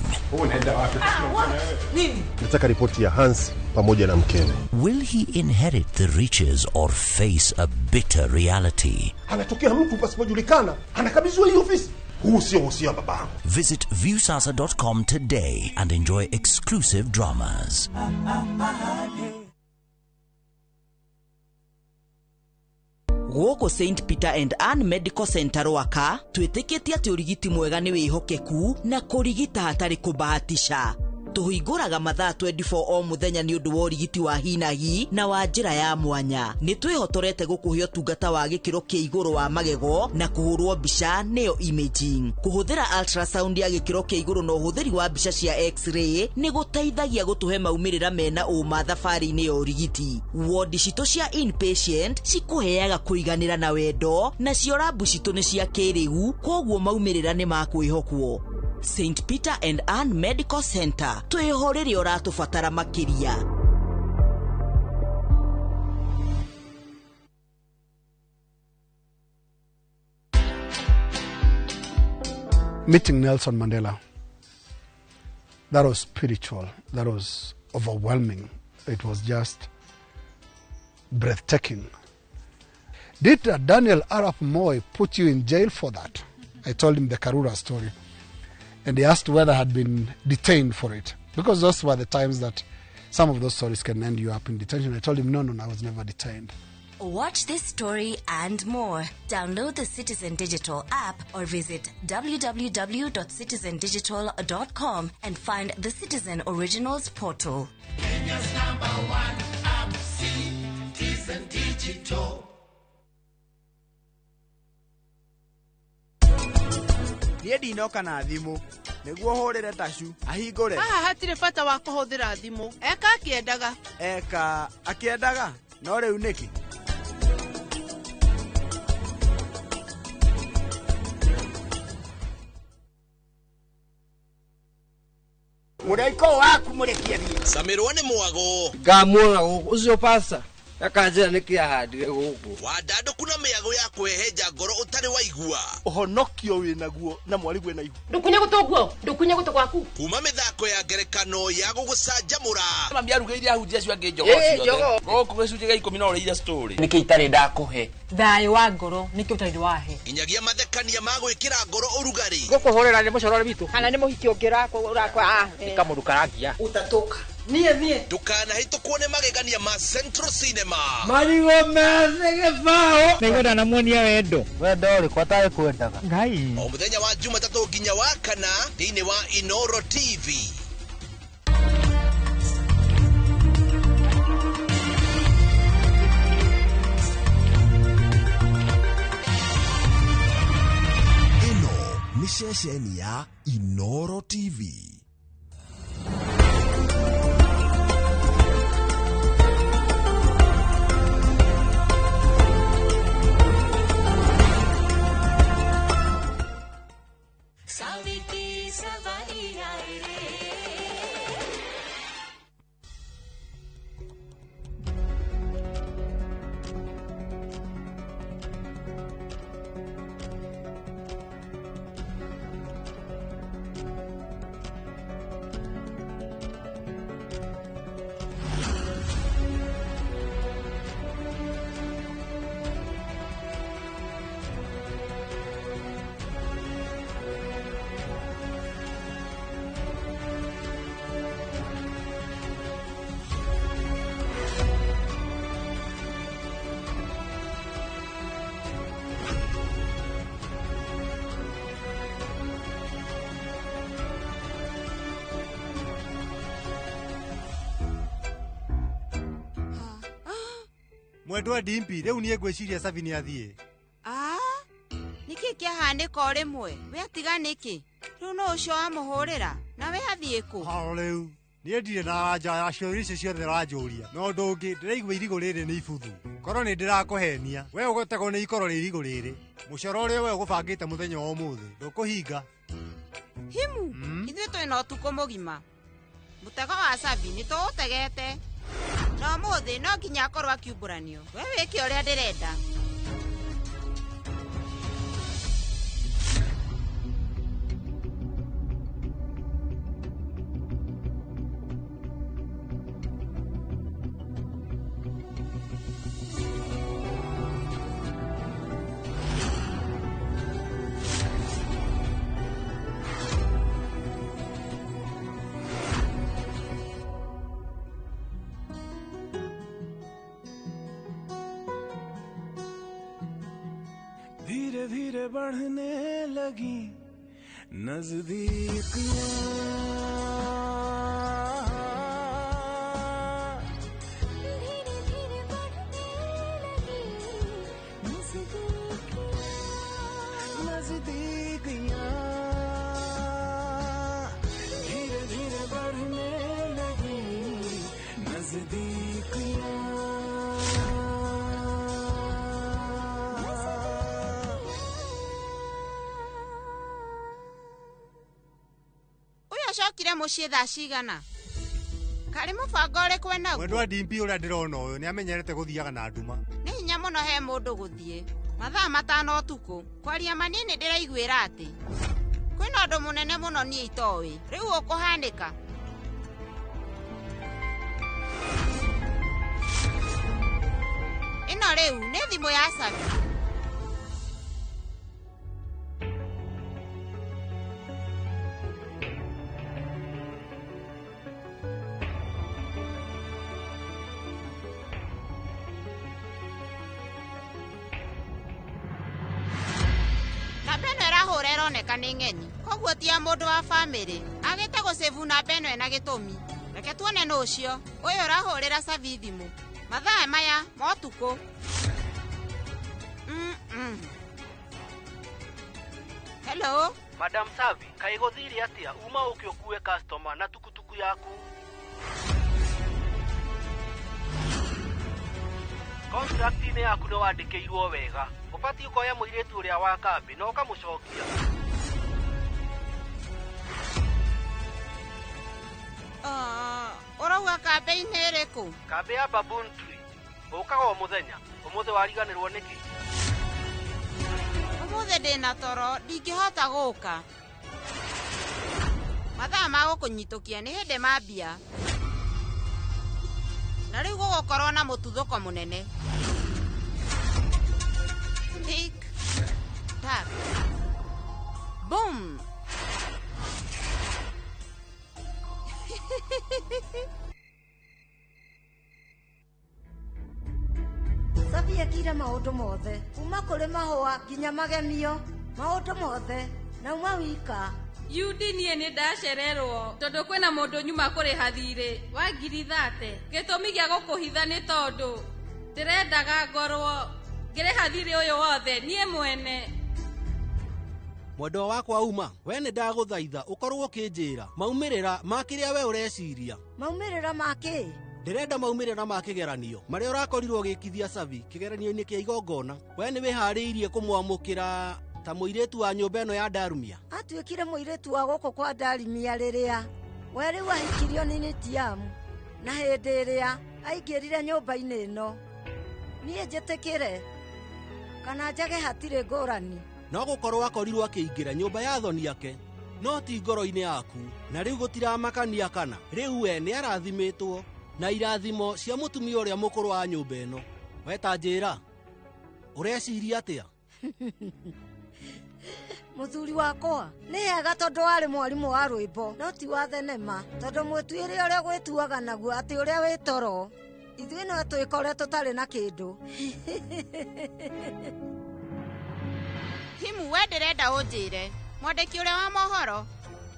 Nataka ripoti ya Hans pamoja na mkewe. Will he inherit the riches or face a bitter reality? Anatokea mtu pasipojulikana, anakabidhiwa hii ofisi. Huu sio uhusia babangu. Visit viewsasa.com today and enjoy exclusive dramas. Gũkũ St Peter and Ann Medical Center Rwaka twĩtĩkĩtie atĩ ũrigiti mwega nĩ wĩhokeku na kũrigita hatarĩ kũbahatisha. Tũhingũraga mathaa 24 o mũthenya nĩ ũndũ wa ũrigiti wa hinahi na wa njĩra ya mwanya. Nĩ twĩhotorete gũkũhe ũtungata wa gĩkĩro kĩa igũrũ wa magego na kũhũrwo mbica nĩyo imaging. Kũhũthĩra ultrasound ya gĩkĩro kĩa igũrũ na ũhũthĩri wa mbica cia x-ray nĩ gũteithagia gũtũhe maumĩrĩra mena ũma thabarĩ-inĩ ya ũrigiti. Wodi citũ cia inpatient cikũheaga kũiganĩra na wendo, nacio rabu citũ nĩ cia kĩrĩu, kwoguo maumĩrĩra nĩ ma kwĩhokwo. St Peter and Ann Medical Center, twĩho rĩrĩa ũratũbatara makĩria. Meeting Nelson Mandela, that was spiritual, that was overwhelming. It was just breathtaking. Did Daniel Arap Moi put you in jail for that? I told him the Karura story. And he asked whether I had been detained for it. Because those were the times that some of those stories can end you up in detention. I told him, no, I was never detained. Watch this story and more. Download the Citizen Digital app or visit www.citizendigital.com and find the Citizen Originals portal. Kenya's #1 app, Citizen Digital. Niĩ ndinoka na thimũ nĩguo hũrĩre tacu ahingũre. Haha hatirĩ bata wa kũhũthĩra thimũ, eka akĩendaga. Eka akĩendaga, no rĩu nĩkĩ? Mũraiko waku mũrekie thiĩ. Camirwo nĩ mwago. Ngamuona gũkũ ũcio pasta. Akanjĩra nĩkĩ ahandire gũkũ. Wandandũku na mĩago ya kũhehenja ngoro ũtarĩ waigua. Ũhonokio wĩnaguo na mwarĩguo na ihu. Ndũkunye gũtũ guo, ndũkunye gũtũ gwaku. Kuma mĩthako ya ngerekano ya gũgũcanjamũra. Mami arugĩire ahunjia acio angĩ njogoo ciothe. Gũkũ gĩcunjĩ gĩa 10 no ũrĩire story. Nĩkĩ itarĩ ndakũhe? Thayũ wa ngoro nĩkĩ ũtarĩ wahe. Nginyagia mathekania ma gwĩkĩra ngoro ũrugarĩ. Gũkũhũrĩra nĩ mũcorore witũ. Kana nĩ mũhiki ũngĩ ũrakwa. Nĩ kamũndũ karangia. Utatoka. Niĩ niĩ. Ndũkanahĩtũkwo nĩ magegania ma Central Cinema. Marigũ methĩ gĩbaũ. Nĩngwenda namuonia wendo. Wendo ũrĩkũ atarĩ kwendaga? Ngai. O mũthenya wa Jumatatũ nginya wa kana thĩinĩ wa Inoro TV. Ĩno nĩ ceceni ya Inoro TV. Mwendwa Dimpi rĩu niĩ ngwĩciria Savi nĩ athiĩ. Ah, nĩkĩ kĩahanĩka o rĩmwe? We atiga nĩkĩ? Rĩu no ũcio wamũhũrĩra na we athiĩ kũ? Haro rĩu niĩ ndirĩ na anja ya ciũria icio ciothe ũranjũria. No ũndũ ũngĩ ndĩraigua irigũ rĩrĩ nĩ ibuthu. Korwo nĩ ndĩrakũhenia we ũgũtegwo nĩ ikoro rĩa irigũ rĩrĩ. Mũcoro ũrĩa we ũgũbangĩte mũthenya wa ũmũthĩ ndũkũhinga. Himu, ithuĩ twĩna ũtukũ mũgima. Mũtego wa Savi nĩ tũũtegete. Na ũmũthĩ no nginya akorwo akiumbũranio. We wĩke ũrĩa ndĩrenda. धीरे धीरे बढ़ने लगी नजदीकियां, धीरे धीरे बढ़ने लगी नजदीकियां, धीरे धीरे बढ़ने लगी नजदीकियां। Acokire mũciĩ thaa cigana? Karĩ mũbango ũrĩkũ enaguo? Mwendwa Dimpi ũrĩa ndĩrona ũyũ nĩ amenyerete gũthiaga na nduma. Nĩ hinya mũno he mũndũ gũthiĩ mathaa 5 ũtukũ. Kwaria ma niĩ nĩ ndĩraiguĩra atĩ kwĩna ũndũ mũnene mũno niĩ itoĩ. Rĩu ũkũhanĩka. Ĩno rĩu nĩ thimũ ya Savi. Ĩroneka nĩ ng'eni koguo ti ya mũndũ wa bamĩrĩ agĩte gũcĩbu namba ĩno ĩna gĩtũmi. Reke tuone nũ ũcio ũyũ ũrahũrĩra Savi thimũ mathaa maya ma ũtukũ. Hello Madam Savi, kaĩ gũthire atĩa uma ũke ũkue customer na tukutuku yaku? Contract-inĩ yaku nĩ wandĩkĩirwo wega. Ũbatiĩ ũkoya mũirĩtu ũrĩa wa kambĩ na ũkamũcokia. Ũrauga kambĩ-inĩ ĩrĩkũ? Kambĩ ya Baboon Tree. Ũkaga o mũthenya, ũmũthĩ wariganĩrwo nĩkĩ? Ũmũthĩ ndĩna toro, ndingĩhota gũka. Mathaa ma gũkũnyitũkia nĩ hĩndĩ mambia. Na rĩu gũgũkorwo na mũtuthũko mũnene. Tik tak. Boom. Sabi ekire maũndũ mothe kuma kũrĩ mahũa nginya magemio maũndũ mothe na uma wika. Yudi niĩ nĩ ndacererwo tondũ kwĩna mũndũ nyuma kũrĩha thirĩ wa 30,000. Gĩtũmi gĩa gũkũhitha nĩ tondũ ndĩrendaga ngorwo ngĩrĩha thirĩ ũyũ wothe niĩ mwene. Mwendwa wakwa uma we nĩ ndagũthaitha ũkorwo ũkĩnjĩra maumĩrĩra ma kĩrĩa we ũreciria. Maumĩrĩra ma kĩ? Ndĩrenda maumĩrĩra ma kĩgeranio marĩa ũrakorirwo ũgĩkithia Savi kĩgeranio-inĩ kĩa igongona. We nĩ wĩharĩirie kũmwamũkĩra ta mũirĩtu wa nyũmba ĩno ya Ndarumia? Atuĩkire mũirĩtu wa gũkũ kwa Ndarumia rĩrĩa we rĩu ahikirio nĩ Nitiamu na hĩndĩ ĩrĩa aingĩrire nyũmba-inĩ ĩno. Niĩ njĩtĩkĩre kana njage hatirĩ ngũrani. No gũkorwo akorirwo akĩingĩra nyũmba ya thoni yake no ti ngoro-inĩ yaku, na rĩu gũtiramakania kana rĩu we nĩ arathimĩtwo na irathimo cia mũtumia ũrĩa mũkũrũ wa nyũmba ĩno. We ta njĩra, ũreciria atĩa? Mũthuri wakwa nĩ hega tondũ warĩ mwarimũ wa rwĩmbo no ti wa thenema, tondũ mwĩtuĩre ũrĩa gwĩtuaga naguo atĩ ũrĩa wĩ toro ithuĩ no twĩkore tũtarĩ na kĩndũ. Himu we ndĩrenda ũnjĩre mwandĩki ũrĩa wa mohoro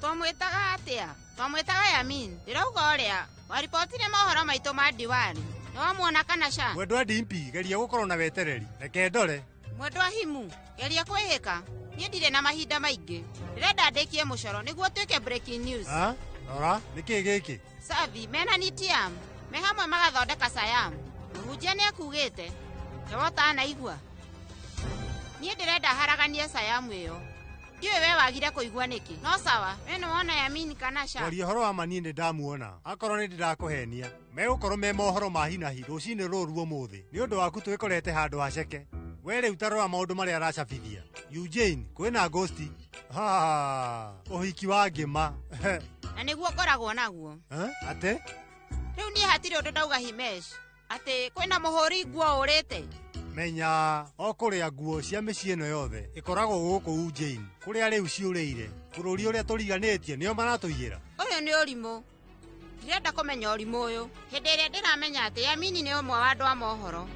twamwĩtaga atĩa? Twamwĩtaga Yamin. Ndĩrauga ũrĩa waribotire mohoro maitũ ma diwani nĩwamuona kana ca? Mwendwa Dimpi, geria gũkorwo na wetereri, reke ndore. Mwendwa Himu, geria kwĩhĩka, niĩ ndirĩ na mahinda maingĩ. Ndĩrenda ndĩkie mũcoro nĩguo tuĩke breaking news. Rora, nĩkĩ gĩkĩ? Savi mena Nitiam me hamwe magathondeka Sayam. Mũhunjia nĩekugĩte nĩwotanaigua. Niĩ ndĩrenda haraganie Sayamu ĩyo. Ndiũĩ we wagire kũigua nĩkĩ. No sawa, we nĩwona Yamini kana ca? Kwaria ũhoro wa ma niĩ nĩ ndamuona. Akorwo nĩ ndĩrakũhenia, megũkorwo me mohoro ma hinahi rũcinĩ rũrũ ũmũthĩ. Nĩ ũndũ waku twĩkorete handũ haceke. We rĩu ta rora maũndũ marĩa aracabithia. Eugene, kwĩna ghosti. Ha, ũhiki wa ngĩma. Na nĩguo ngoragwo naguo. Atĩ? Rĩu niĩ hatirĩ ũndũ ndauga Himesh atĩ kwĩna mũhũri nguo ũrĩte. Menya o kũrĩa nguo cia mĩciĩ ĩno yothe ĩkoragwo gũkũ Jane, kũrĩa rĩu ciũrĩire bũrũri ũrĩa tũriganĩtie nĩo maratũiyĩra. Ũyũ nĩ ũrimũ. Ndirenda kũmenya ũrimũ ũyũ hĩndĩ ĩrĩa ndĩramenya atĩ Yamini nĩ ũmwe wa andũ a mohoro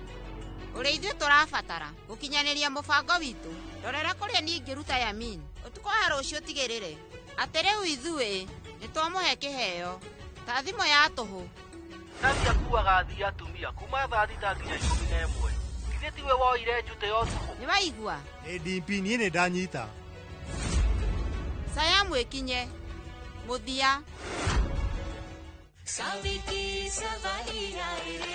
ũrĩa ithuĩ tũrabatara gũkinyanĩria mũbango witũ. Ndorera kũrĩa niĩ ingĩruta Yamini ũtukũ wa rũciũ, tigĩrĩre atĩ rĩu ithuĩ nĩ twamũhe kĩheo ta thimũ ya tũhũ. Savi akuaga athii atumia kuma thaa 6 nginya 11. Githĩ tiwe woire njute ya ũtukũ? Nĩ waigua? Ĩ Dimpi, niĩ nĩ ndanyita. Sayamu ĩkinye mũthia. Savi ki savari rai re.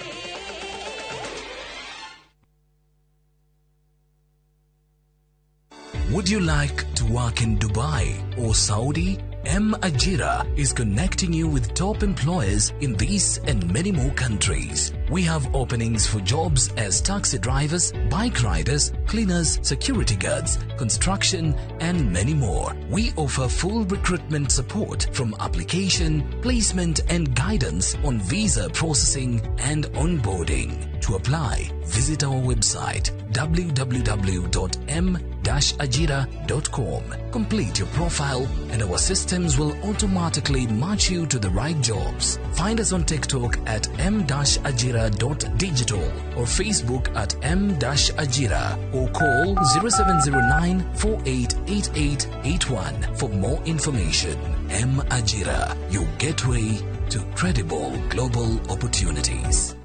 Would you like to work in Dubai or Saudi? M Ajira is connecting you with top employers in these and many more countries. We have openings for jobs as taxi drivers, bike riders, cleaners, security guards, construction, and many more. We offer full recruitment support from application, placement, and guidance on visa processing and onboarding. To apply, visit our website www.m-ajira.com. Complete your profile and our systems will automatically match you to the right jobs. Find us on TikTok at m-ajira.digital or Facebook at m-ajira or call 0709 488881 for more information. M Ajira, your gateway to credible global opportunities.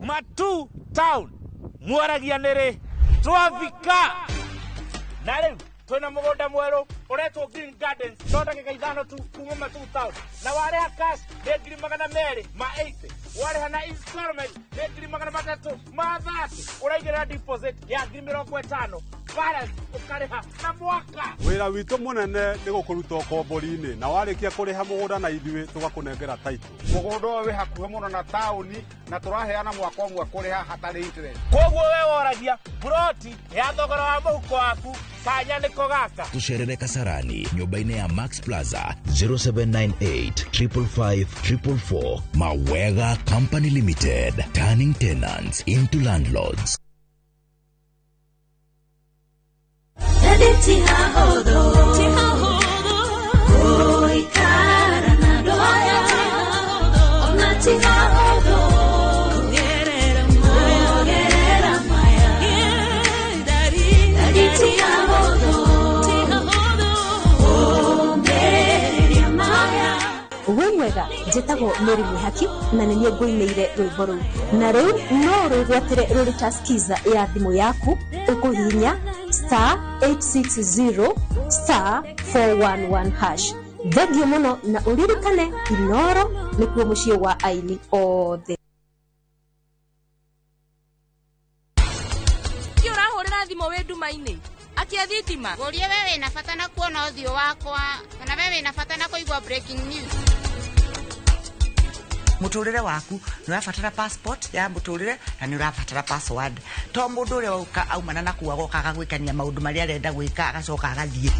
Matu town mwaragia nĩrĩ twafika na rĩu twĩna mũgũnda mwerũ ũretwo Green Gardens no ndagĩka 5 tu kuma Matu town, na warĩha cash nĩ 280,000, warĩha na installment nĩ 330,000, ũraigĩrĩra deposit ya 50,000. Balance ũkarĩha na mwaka. Wĩra witũ mũnene nĩ gũkũruta ũkombori-inĩ na warĩkia kũrĩha mũgũnda na ithuĩ tũgakũnengera title. Mũgũnda ũyũ wĩ hakuhĩ mũno na taũni na tũraheana mwaka ũmwe kũrĩha hatarĩ interest. Koguo we woragia buroti ya thogora wa mũhuko waku kanya nĩko gaka. Tucerere Kasarani nyũmba-inĩ ya Max Plaza 0798 555 444. Mawega Company Limited, turning tenants into landlords. Wĩ mwega, njĩtagwo Mary Mwĩhaki na nĩ niĩ ngũinĩire rwĩmbo rũu, na rĩu no rwĩgwatĩre rũrĩ ta skiza ya thimũ yaku ũkũhihinya star 860 star 411 hash. Thengiũ mũno na ũririkane Inoro nĩkuo mũciĩ wa aini othe. Kĩ ũrahũrĩra thimũ wĩ nduma-inĩ? Akia thitima. Ngũrie we wĩna bata na kuona ũthiũ wakwa kana we wĩna bata na kũigua breaking news. Mũtũrĩre waku nĩ ũrabatara passport ya mũtũrĩre na nĩ ũrabatara password to mũndũ ũrĩa woka aumana na kuu agoka agagwĩkania maũndũ marĩa arenda gwĩka agacoka agathiĩ.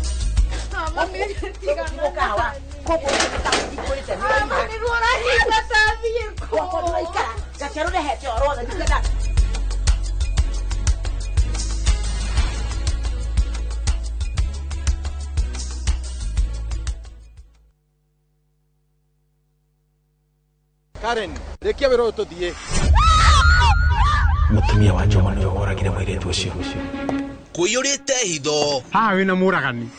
Karen, rĩkia wĩra ũyũ tũthiĩ. Mũtumia wa Njoma nĩwe woragire mũirĩtu ũcio. Kũiyũrĩte hitho. Haha wĩna mũragani.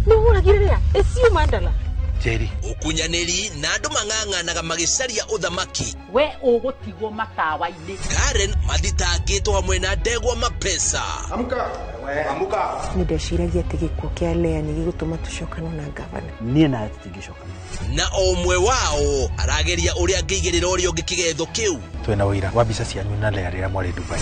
Nĩ ũragire rĩa ĩcio mandala. Njeri. Ũkunyanĩri na andũ mang'ang'anaga magĩcaria ũthamaki. We ũgũtigwo matawa-inĩ. Karen mathitangĩtwo hamwe na ndegwa mapesa. Amka. Amka. Nĩ ndeciragia atĩ gĩkuũ kĩa Lea nĩ gĩgũtũma tũcokane na ngavana. Niĩ nawe tũtingĩcokana. Na o ũmwe wao arageria ũrĩa angĩigĩrĩra ũrĩa ũngĩ kĩgetho kĩu. Twĩna ũira wa mbica cianyu na Lea rĩrĩa mwarĩ Dubai.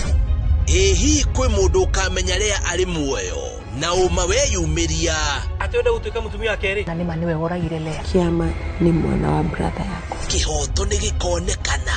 Ĩ hihi kwĩ mũndũ ũkamenya Lea arĩ muoyo na ũma weyumĩria? Atĩ ũrenda gũtuĩka mũtumia wa kerĩ? Na nĩma nĩwe woragire Lea. Kĩama nĩ mwana wa brother yakwa. Kĩhoto nĩ gĩkonekana.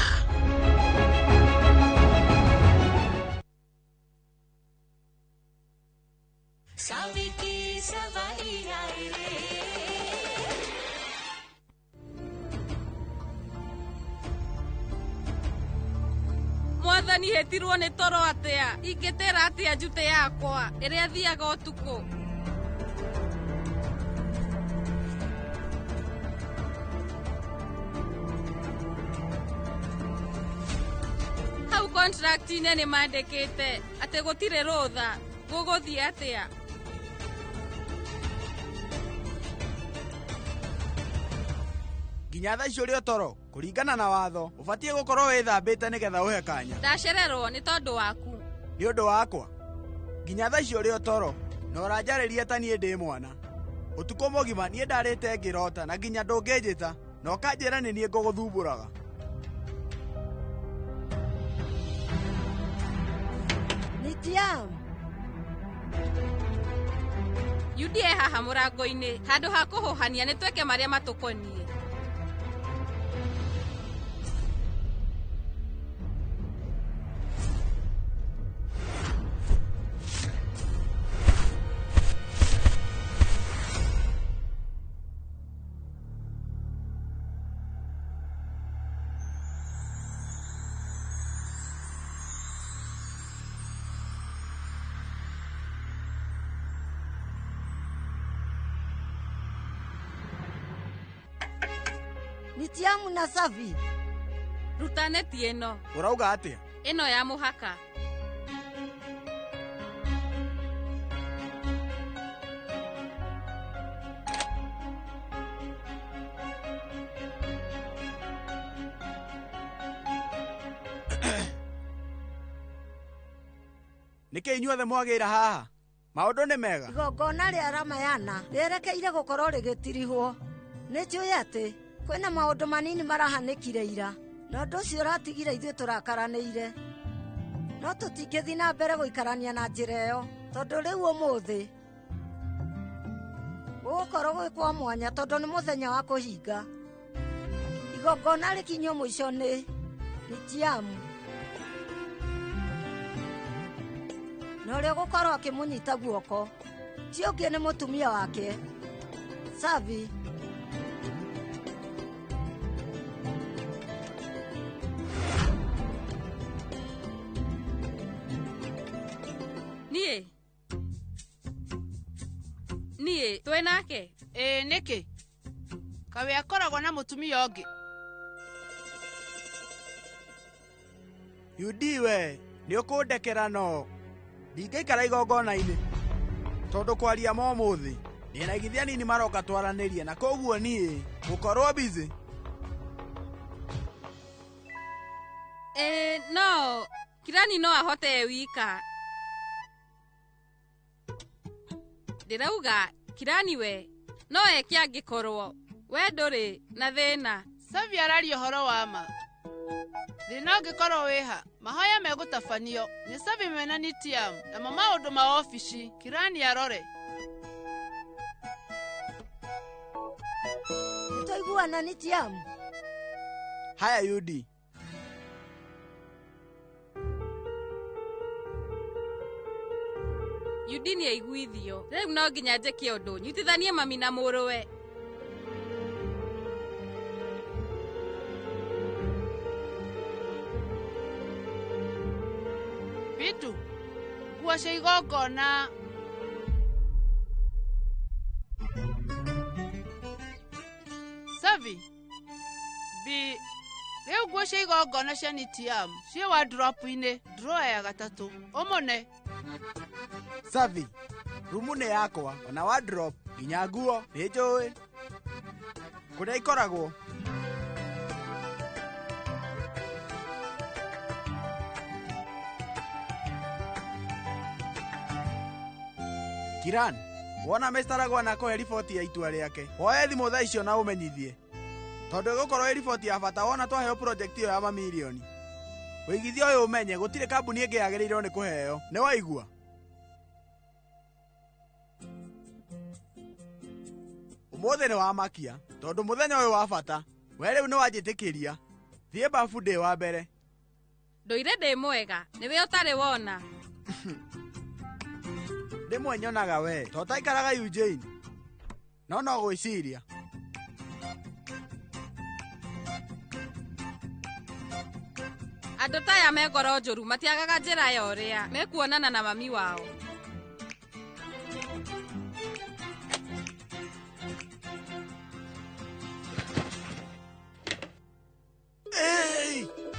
Mwathani hĩtirwo nĩ toro atĩa? Ingĩtĩra atĩa njute yakwa ĩrĩa thiaga ũtukũ? Hau contract-inĩ nĩ mandĩkĩte atĩ gũtirĩ rũtha, gũgũthiĩ atĩa? Nginya thaa icio ũrĩ o toro kũringana na watho ũbatiĩ gũkorwo wĩthambĩte nĩgetha ũhe kanya. Ndacererwo nĩ tondũ waku. Nĩ ũndũ wakwa? Nginya thaa icio ũrĩ o toro na ũranjarĩria ta niĩ ndĩ mwana. Ũtukũ mũgima niĩ ndarĩte ngĩrota na nginya ndũngĩnjĩta na ũkanjĩra nĩ niĩ ngũgũthumbũraga. Nitiam. Yudie haha mũrango-inĩ handũ ha kũhũhania nĩ twĩke marĩa matũkoniĩ. Nitiamu na Savi. Ruta neti ĩno. Ũrauga atĩa? Ĩno ya mũhaka. Nĩkĩ inyuothe mwagĩra haha? Maũndũ nĩ mega. Igongona rĩa Ramayana rĩerekeire gũkorwo rĩgĩtirihwo. Nĩ njũĩ atĩ kwĩna maũndũ manini marahanĩkire ira na ũndũ ũcio ũratigire ithuĩ tũrakaranĩire. No tũtingĩthiĩ na mbere gũikarania na njĩra ĩyo. Tondũ rĩu ũmũthĩ gũgũkorwo gwĩ kwa mwanya tondũ nĩ mũthenya wa kũhinga. Igongona rĩkinyio mũico nĩ Nitiamu. Na ũrĩa ũgũkorwo akĩmũnyita guoko ti ũngĩ nĩ mũtumia wake Savi. Niĩ twĩ nake? Ĩĩ nĩkĩ? Kawe akoragwo na mũtumia ũngĩ. Yudi we, nĩ ũkũndekera no ndingĩikara igongona-inĩ tondũ kwaria ma ũmũthĩ ndĩ na igithia nini maroka twaranĩrie na koguo niĩ gũkorwo busy. Ĩĩ no Kirani no ahote e wika. Ndĩrauga Kirani we no eke angĩkorwo we ndũrĩ na thĩna. Savi araria ũhoro wa ma. Thĩna ũngĩkorwo wĩha, mahoya megũtabanio nĩ Savi mena Nitiam namo maũndũ ma obici Kirani arore. Nĩtwaiguana Nitiam? Haya Yudi. Yudi nĩ aiguithio. Rĩu no nginya njĩke ũndũ nyitithanie mami na mũrũwe. Bitu, nguo cia igongona. Savi, bi rĩu nguo cia igongona cia Nitiam ciĩ wardrobe-inĩ drawer ya gatatũ ũmũne. Savi, rumu nĩ yakwa ona wardrobe nginya nguo nĩ njũĩ kũrĩa ikoragwo. Kiran, wona Mr. Ragwana akũhe riboti ya itua rĩake, woe thimũ thaa icio na ũmenyithie tondũ ĩgũkorwo ĩ riboti ya bata wona twaheo project ĩyo ya mamirioni. Ũigithia ũyũ ũmenye gũtirĩ kambuni ĩngĩ yagĩrĩirwo nĩ kũheo. Nĩ waigua? Ũmũthĩ nĩ wamakia tondũ mũthenya ũyũ wa bata we rĩu nĩ wanjĩtĩkĩria. Thiĩ bafu ndĩ wa mbere. Ndũire ndĩ mwega, nĩwe ũtarĩ wona. Rĩmwe nyonaga we to taikaraga Eugene no no gwĩciria. Andũ ta aya me ngoro njũru matiagaga njĩra ya ũrĩa mekuonana na mami wao.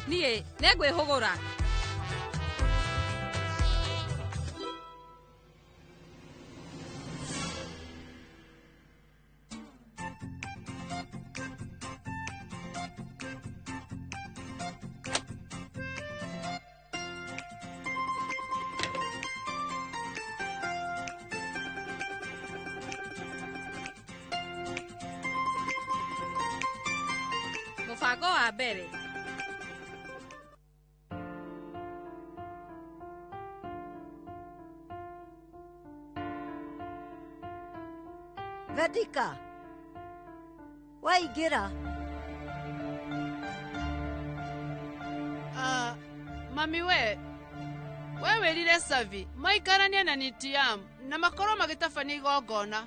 Niĩ nĩngwĩhũgũra. Mũbango wa mbere. Vedika, waingĩra. Mami we wĩrire Savi maikaranie na Nitiam na makorwo magĩtabania igongona.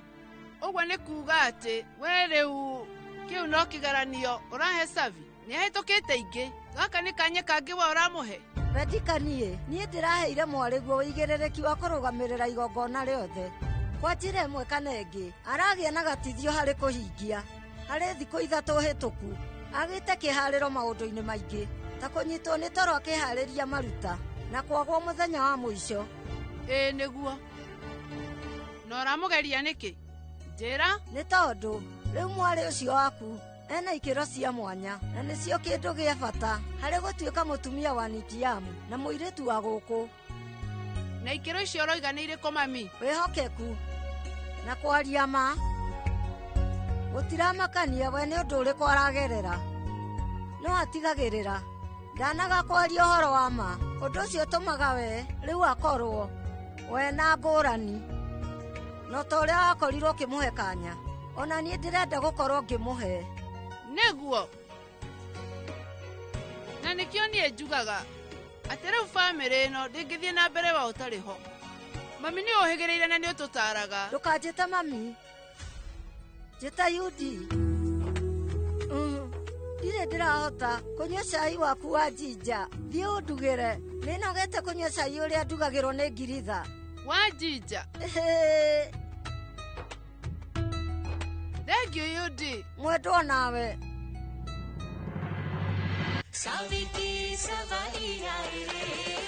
Ũguo nĩ kuuga atĩ we rĩu kĩu no kĩgeranio ũrahe Savi nĩ ahĩtũkĩte ingĩ. Gaka nĩ kanya kangĩ we ũramũhe. Vedika niĩ ndĩraheire mwarĩguo ũigĩrĩrĩki wa kũrũgamĩrĩra igongona rĩothe. Kwa njĩra ĩmwe kana ĩngĩ aragĩa na gatithio harĩ kũhingia. Harĩ thikũ ithatũ hĩtũku agĩte kĩharĩro maũndũ-inĩ maingĩ ta kũnyitwo nĩ toro akĩharĩria maruta na kwagwo mũthenya wa mũico. Ĩĩ nĩguo. Na ũramũgeria nĩkĩ? Njĩra. Nĩ tondũ rĩu mwarĩ ũcio waku ena ikĩro cia mwanya na nĩcio kĩndũ gĩa bata harĩ gũtuĩka mũtumia wa Nitiamu na mũirĩtu wa gũkũ. Na ikĩro icio ũroiga nĩ irĩkũ mami? Wĩhokeku na kwaria ma. Gũtiramakania we nĩ ũndũ ũrĩkũ aragerera, no atigagĩrĩra ndanaga kwaria ũhoro wa ma. Ũndũ ũcio ũtũmaga we rĩu akorwo We na ngũrani. No ta ũrĩa wakorirwo ũkĩmũhe kanya, ona niĩ ndĩrenda gũkorwo ngĩmũhe. Nĩguo. Na nĩkĩo niĩ njugaga atĩ rĩu bamĩrĩ ĩno ndĩngĩthiĩ na mbere wa ũtarĩ ho. Mami nĩ ũhĩgĩrĩire na nĩ ũtũtaaraga. Ndũkanjĩte mami. Njĩta Yudi. Ndirĩ ndĩrahota kũnyua cai waku wa jinja. Thiĩ ũndugĩre. Nĩnogete kũnyua cai ũrĩa ndugagĩrwo nĩ ngiritha. Wa jinja. Thank you, Yudi. Mwendwo nawe. Saviti savaria ere.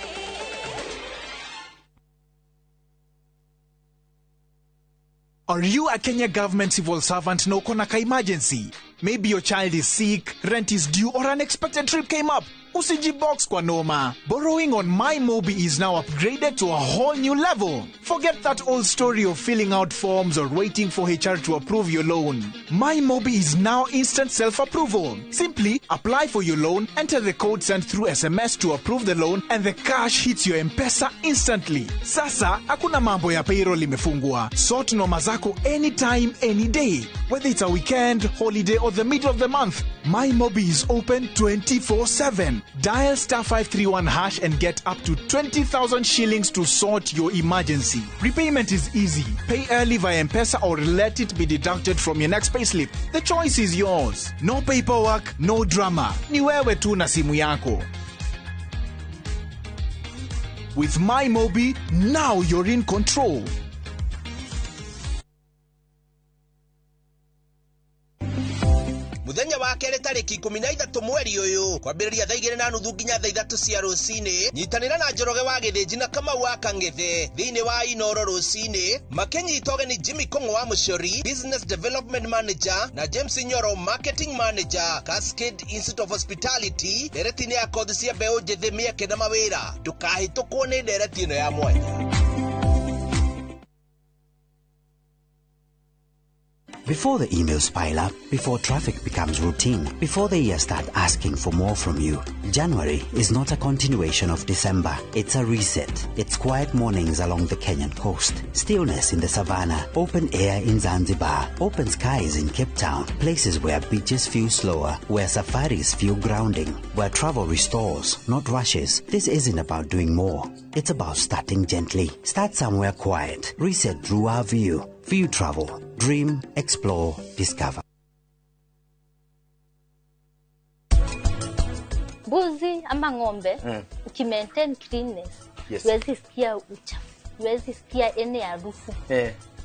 Are you a Kenya government civil servant na uko na ka emergency? Maybe your child is sick, rent is due, or an unexpected trip came up. Usijibox kwa noma. Borrowing on MyMobi is now upgraded to a whole new level. Forget that old story of filling out forms or waiting for HR to approve your loan. MyMobi is now instant self-approval. Simply apply for your loan, enter the code sent through SMS to approve the loan, and the cash hits your M-Pesa instantly. Sasa, hakuna mambo ya payroll imefungwa. Sort noma zako anytime, any day. Whether it's a weekend, holiday, or the middle of the month, MyMobi is open 24/7. Dial *531# and get up to 20,000 shillings to sort your emergency. Repayment is easy. Pay early via M-Pesa or let it be deducted from your next payslip. The choice is yours. No paperwork, no drama. Ni wewe tu na simu yako. With MyMobi, now you're in control. Muthenya wa kerĩ tarĩki 13 mweri ũyũ kwambĩrĩria thaa 2:30 nginya thaa 3 cia rũcinĩ nyitanĩra na Njoroge wa Gĩthĩnji na Kamau wa Kang'ethe thĩinĩ wa Inoro rũcinĩ makĩnyita ũgeni Jimmy Kong'o wa Mũcori Business Development Manager na James Nyoro Marketing Manager Cascade Institute of Hospitality ndereti-inĩ ya kothi cia mbeũ njĩthĩ mĩeke na mawĩra. Ndũkahĩtũkwo nĩ ndereti ĩno ya mwanya. Before the emails pile up, before traffic becomes routine, before the year start asking for more from you, January is not a continuation of December. It's a reset. It's quiet mornings along the Kenyan coast, stillness in the savannah, open air in Zanzibar, open skies in Cape Town, places where beaches feel slower, where safaris feel grounding, where travel restores, not rushes. This isn't about doing more. It's about starting gently. Start somewhere quiet. Reset through our view. View travel. Dream, explore, discover. Mbuzi ama ng'ombe, ukimaintain cleanness, Yes. huwezi sikia uchafu, huwezi sikia any harufu.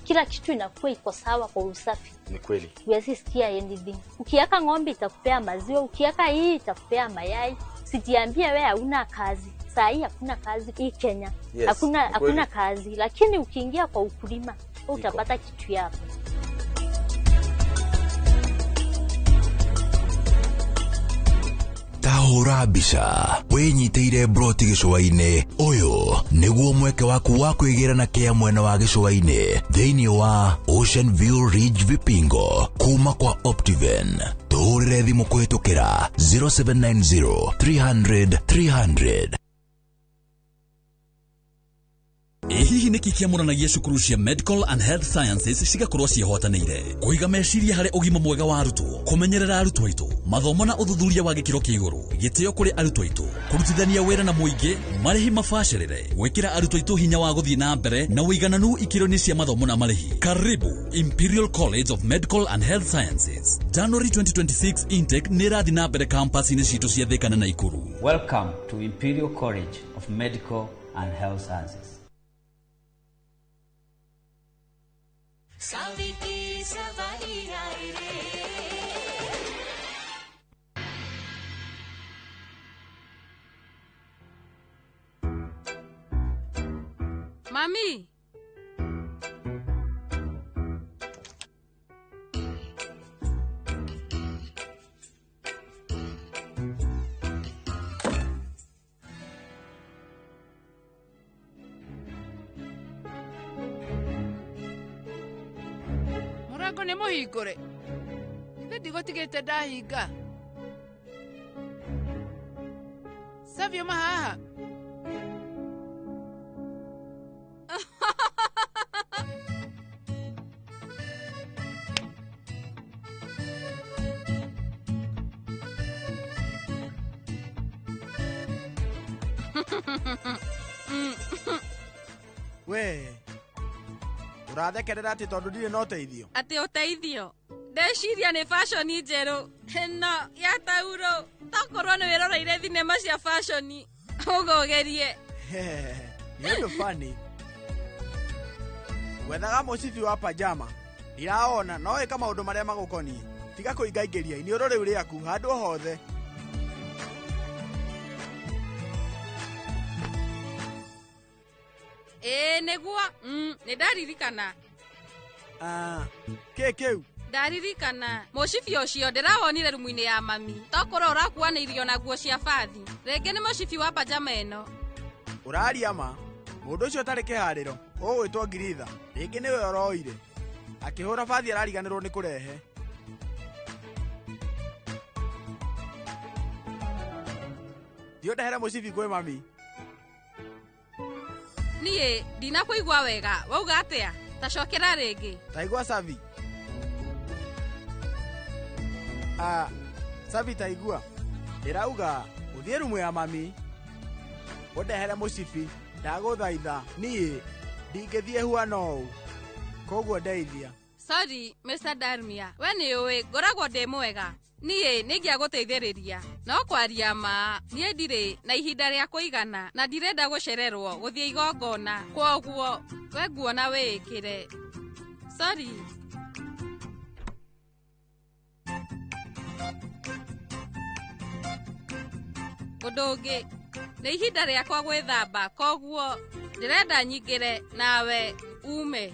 Kila kitu inakuwa iko sawa kwa usafi. Ni kweli. Huwezi sikia anything. Ukiweka ng'ombe itakupea maziwa, ukiweka hii itakupea mayai. Sijiambie wewe hauna kazi. Saa hii hakuna kazi hii Kenya. Yes, hakuna ni kweli. Hakuna kazi, lakini ukiingia kwa ukulima utapata kitu yako. Tahũra mbica wĩnyitĩire broti gĩcũa-inĩ. Ũyũ nĩguo mweke waku wa kwĩgĩra na kĩa mwena wa gĩcũa-inĩ thĩinĩ wa Ocean View Ridge Vipingo kuma kwa Optiven. Tũhũrĩre thimũ kũhĩtũkĩra 0790 300 300. Ĩ hihi nĩkĩ kĩamũranagia cukuru cia Medical and Health Sciences cigakorwo ciĩhotanĩire kũiga meciria harĩ ũgima mwega wa arutwo, kũmenyerera arutwo aitũ, mathomo na ũthuthuria wa gĩkĩro kĩa igũrũ, gĩtĩo kũrĩ arutwo aitũ, kũrutithania wĩra na mũingĩ, marĩhi mabacĩrĩre, gwĩkĩra arutwo aitũ hinya wa gũthiĩ na mbere na ũigananu ikĩro-inĩ cia mathomo na marĩhi. Karibu Imperial College of Medical and Health Sciences. January 2026 intake nĩ ĩrathiĩ na mbere campus-inĩ citũ cia Thika na Nakuru. Welcome to Imperial College of Medical and Health Sciences. Saviti savaria ere. Mami. Mũrango nĩ mũhingũre. Ithe ndigũtigĩte ndahinga. Savio mahaha. We ũrathekerera atĩ tondũ ndirĩ na ũteithio? Atĩ ũteithio? Ndeciria nĩ fashion njerũ ĩno ya tauro. Tokorwo nĩ wĩroreire thinema cia fashion ũguo ũgerie. Nĩ ũndũ funny. Wethaga mũcibi wa pajama. Ndiraona no ĩka maũndũ marĩa magũkoniĩ. Tiga kũingaingĩria iniũrũ rĩu rĩaku handũ hothe. Ĩĩ nĩguo, nĩ ndaririkana. Kĩ kĩu? Ndaririkana. Mũcibi ũcio ndĩrawonire rumu-inĩ ya mami. Tokorwo ũrakuanĩirio na nguo cia bathi. Rĩngĩ nĩ mũcibi wa pajama ĩno. Ũraria ma? Mũndũ ũcio ũtarĩ kĩharĩro, ũgwĩtwo Ngiritha. Rĩngĩ nĩwe ũroire. Akĩhũra bathi arariganĩrwo nĩ kũrehe. Thiĩ ũndehere mũcibi kwĩ mami. Niĩ ndinakũigua wega, wauga atĩa? Ta cokera rĩngĩ. Taigua Savi. Savi taigua. Ndĩrauga ũthiĩ rumu ya mami ũndehere mũcibi. Ndagũthaitha niĩ ndingĩthiĩ huana ũũ, koguo ndeithia. Sorry, Mr. Darmia, we nĩ ũĩ ngoragwo ndĩ mwega. Niĩ nĩingĩagũteithĩrĩria. No kwaria ma, niĩ ndirĩ na ihinda rĩa kũigana na ndirenda gũcererwo gũthiĩ igongona. Kwoguo we nguona wĩĩkĩre. Sorry. Ũndũ ũngĩ, nĩ ihinda rĩakwa gwĩthamba, koguo ndĩrenda nyingĩre nawe ume.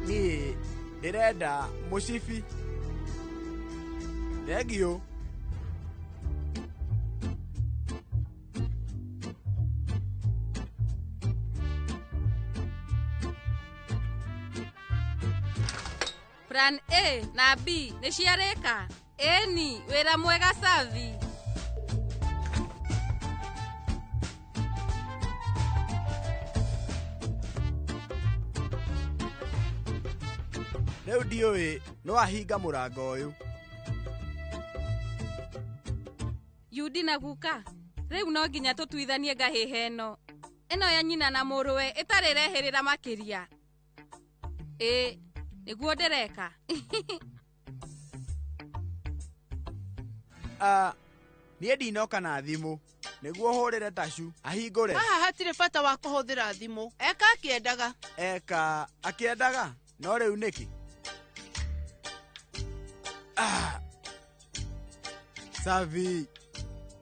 Niĩ ndĩrenda mũcibi. Thengiũ. Plan A na B nĩ ciarĩka. Ĩni, wĩra mwega Savi. Rĩu ndiũĩ no ahinga mũrango ũyũ. Yudi na guka, rĩu no nginya tũtuithanie ngahĩha ĩno. Ĩno ya nyina na mũrũwe ĩtarĩ rehĩrĩra makĩria. Ĩĩ, nĩguo ndĩreka. Niĩ ndinoka na thimũ nĩguo hũrĩre Tacu ahingũre. Haha hatirĩ bata wa kũhũthĩra thimũ. Eka akĩendaga. Eka akĩendaga? No rĩu nĩkĩ? Savi.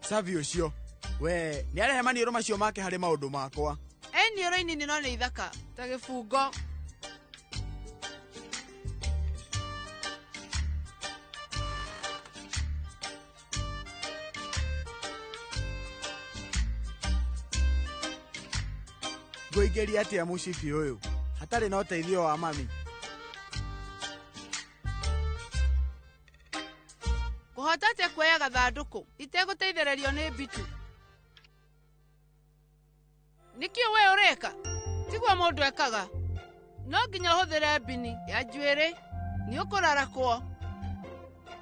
Savi ũcio. We, nĩarehe maniũrũ macio make harĩ maũndũ makwa. Iniũrũ inini no nĩ ithaka ta gĩbungo. Ngũingĩria atĩa mũcibi ũyũ hatarĩ na ũteithio wa mami? Kũhota atĩa kuoya gathandũkũ itegũteithĩrĩrio nĩ Bitu? Nĩkĩ we ũreka? Tiguo mũndũ ekaga. No nginya ũhũthĩre mbini ya njuĩrĩ, nĩ ũkũrarakwo.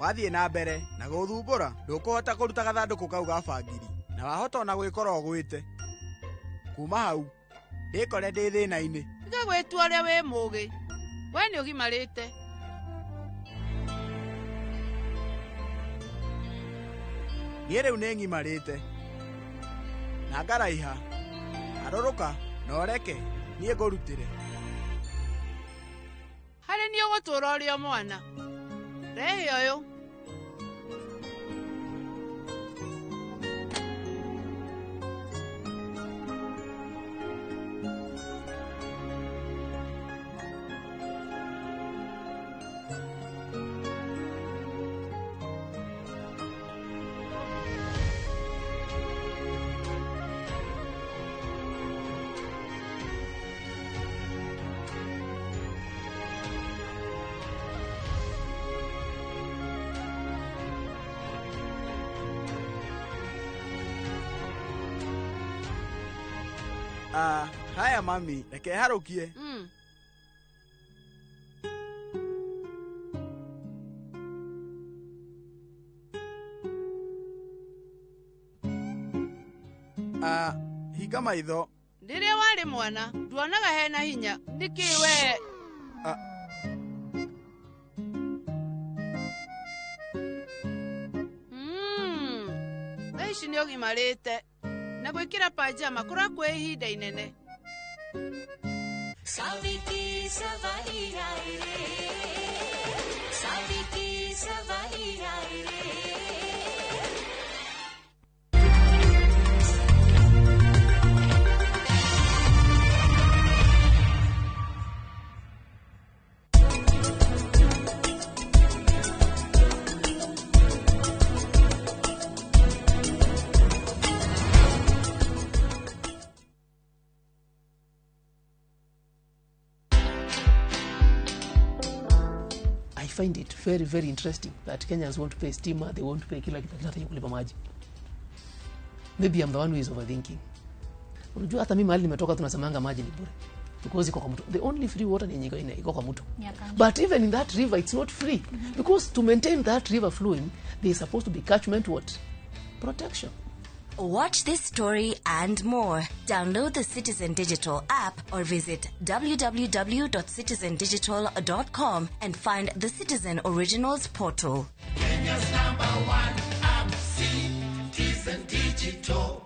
Wathiĩ na mbere na gũthumbũra, ndũkũhota kũruta gathandũkũ kau ga bangiri na wahota ona gwĩkora ũgwĩte. Kuma hau ndĩkore ndĩ thĩna-inĩ. Tiga gwĩtua ũrĩa wĩ mũũgĩ. We nĩ ũgimarĩte. Niĩ rĩu nĩ ng'imarĩte na ngaraiha. Arũrũka na ũreke niĩ ngũrutĩre. Harĩ niĩ ũgũtũũra ũrĩ o mwana. Rehe ũyũ. Haya mami, reke harũkie. Hinga maitho. Rĩrĩa warĩ mwana, nduonaga hena hinya. Nĩkĩ we? Thaa ici nĩ ũgimarĩte na gwĩkĩra pajama kũrakua ihinda inene. Saviki सवारी आई रे Saviki सवारी आई रे I find it very, very interesting that Kenyans want to pay stima, they want to pay kila kitu, lakini hataki kulipa maji. Maybe I'm the one who is overthinking. Unajua hata mimi mahali nimetoka tunasemanga maji ni bure. Because iko kwa mto. The only free water ni yenye iko kwa mto. But even in that river it's not free. Because to maintain that river flowing, there is supposed to be catchment what? Protection. Watch this story and more. Download the Citizen Digital app or visit www.citizendigital.com and find the Citizen Originals portal. Kenya's number one app, Citizen Digital.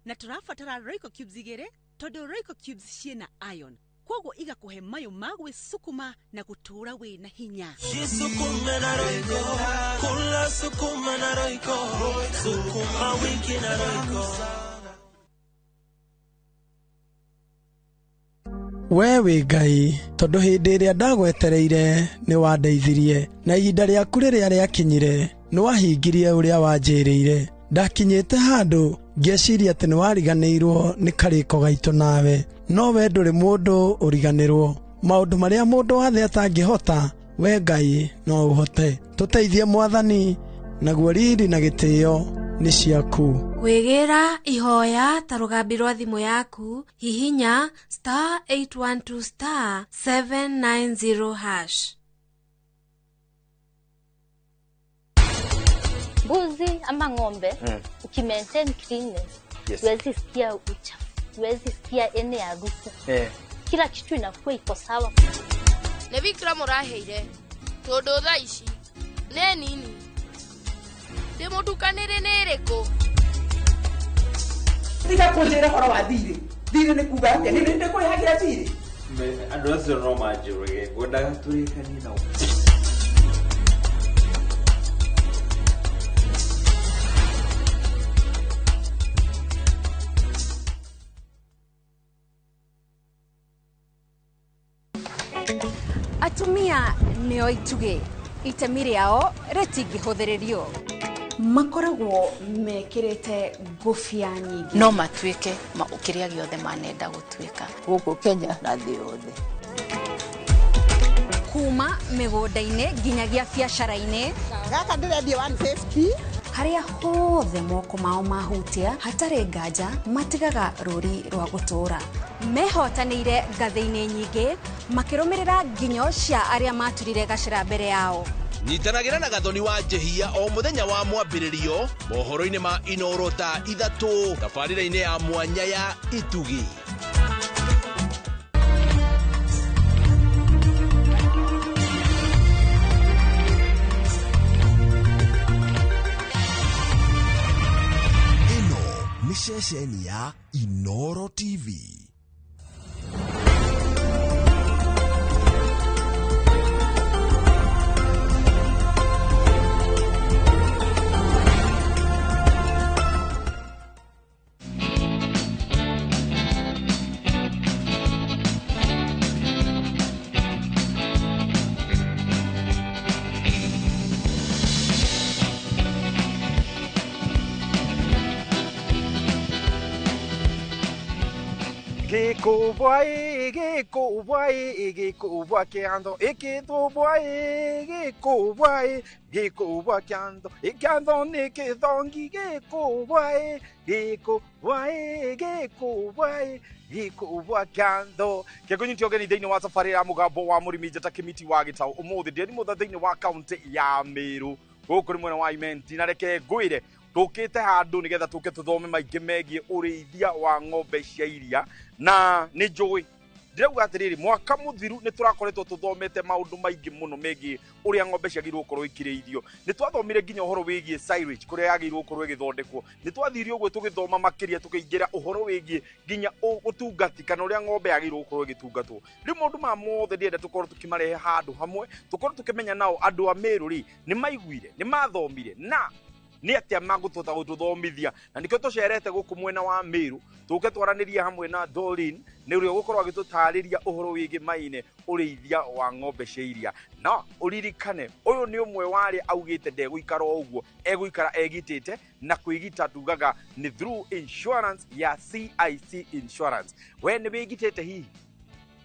Na tũrabatara Royco cubes igĩrĩ tondũ Royco cubes ciĩna iron koguo igakũhe mayũ ma gwĩcukuma na gũtũũra wĩna hinya. Jisukume na Royco, kula sukuma na Royco, sukuma wiki na Royco. We wĩ Ngai tondũ hĩndĩ ĩrĩa ndagwetereire nĩ wandeithirie na ihinda rĩaku rĩrĩa rĩakinyire nĩ wahingirie ũrĩa wanjĩrĩire. Ndakinyĩte handũ ngĩciria atĩ nĩ wariganĩirwo nĩ karĩko gaitũ nawe, no we ndũrĩ mũndũ ũriganĩrwo. Maũndũ marĩa mũndũ wathe atangĩhota, we Ngai no ũhote. Tũteithie Mwathani, naguo riri na gĩtĩo nĩ ciaku. Kwĩgĩra ihoya ta rũgambi rwa thimũ yaku, hihinya *812 *790#. Mbuzi ama ng'ombe, ukimaintain cleanness, huwezi sikia uchafu, huwezi sikia ene harufu. Kila kitu inakuwa iko sawa. Nĩ Vikram ũraheire tondũ thaa ici nĩ nini ndĩmũtukanĩre nĩ ĩrĩkũ? Tiga kũnjĩra ũhoro wa thirĩ. Thirĩ nĩ kuga atĩa? Nĩ ndĩkũrĩhagĩra thirĩ? Andũ acio no manjũrage, ngwendaga tũrĩkanie nao. Atumia nĩo itugĩ, itemi rĩao rĩtingĩhũthĩrĩrio. Makoragwo mekĩrĩte ngũbia nyingĩ. No matuĩke kĩrĩa gĩothe manenda gũtuĩka. Gũkũ Kenya na thĩ yothe. Kuma mĩgũnda-inĩ nginyagia biacara-inĩ. Gaka ndĩrendia 150. Harĩa hothe moko mao mahutia hatarĩ nganja matigaga rũri rwa gũtũũra. Mehotanĩire ngathĩ-inĩ nyingĩ makĩrũmĩrĩra nginyo cia arĩa maturire gacĩra mbere yao. Nyitanagĩra na Gathoni wa Njehia o mũthenya wa mwambĩrĩrio mohoro-inĩ ma Inoro thaa 3 tabarĩra-inĩ ya mwanya ya Itugi. Ĩno nĩ ceceni ya Inoro TV. Kikubwa Gĩkũbwa gĩkũbwa kĩantho ĩkĩtũbwa gĩkũbwa gĩkũbwa kĩantho ĩkĩantho nĩ kĩthongi gĩkũbwa gĩkũbwa gĩkũbwa gĩkũbwa kĩantho kĩkũnyitio ũgeni thĩinĩ wa thabarĩ ya mũgambo wa mũrĩmi njata Kĩmiti wa Gĩtaũ. Ũmũthĩ ndĩrĩ mũtha thĩinĩ wa kaũntĩ ya Meru gũkũ nĩ mwena wa Imenti, na reke ngwĩre tũkĩte handũ nĩgetha tũke tũthome maingĩ megiĩ ũrĩithia wa ng'ombe cia iria. Na nĩ njũĩ ndĩrauga atĩrĩrĩ, mwaka mũthiru nĩ tũrakoretwo tũthomete maũndũ maingĩ mũno megiĩ ũrĩa ng'ombe ciagĩrĩirwo gũkorwo ikĩrĩithio. Nĩ twathomire nginya ũhoro wĩgiĩ silage kũrĩa yagĩrĩirwo gũkorwo ĩgĩthondekwo. Nĩ twathire ũguo tũgĩthoma makĩria tũkĩingĩra ũhoro wĩgiĩ nginya ũtungati kana ũrĩa ng'ombe yagĩrĩirwo gũkorwo ĩgĩtungatwo. Rĩu maũndũ maya mothe ndĩrenda tũkorwo tũkĩmarehe handũ hamwe, tũkorwo tũkĩmenya nao andũ a Meru rĩ nĩ maiguire, nĩ mathomire na nĩ atĩa magũtũta gũtũthomithia. Na nĩkĩo tũcerete gũkũ mwena wa Meru tũke twaranĩria hamwe na Doreen nĩ ũrĩa ũgũkorwo agĩtũtarĩria ũhoro wĩgiĩ maine ũrĩithia wa ng'ombe cia iria. Na ũririkane ũyũ nĩ ũmwe wa arĩa augĩte ndegũikara o ũguo, egũikara egitĩte, na kwĩgita tugaga nĩ through insurance ya CIC Insurance. We nĩ wĩgitĩte hihi?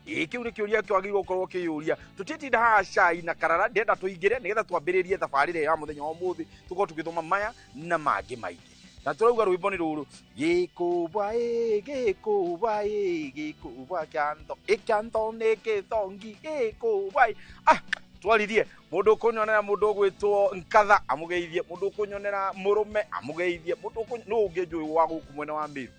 Ĩĩ, kĩu nĩ kĩũria kĩwagĩrĩirwo gũkorwo ũkĩyũria. Tũtitinda haha cai na karara, ndĩrenda tũingĩre nĩgetha twambĩrĩrie thabarĩ ĩrĩa ya mũthenya wa ũmũthĩ, tũkorwo tũgĩthoma maya na mangĩ maingĩ. Na tũrauga rwĩmbo nĩ rũrũ, gĩkũbwa gĩkũbwa gĩkũbwa kĩantho ĩkĩantho nĩ kĩthongi gĩkũbwa. Twaririe mũndũ ũkũnyonera mũndũ ũgwĩtwo Nkatha amũgeithie, mũndũ ũkũnyonera mũrũme amũgeithie, mũndũ nũ ũngĩ njũĩ wa gũkũ mwena wa Meru.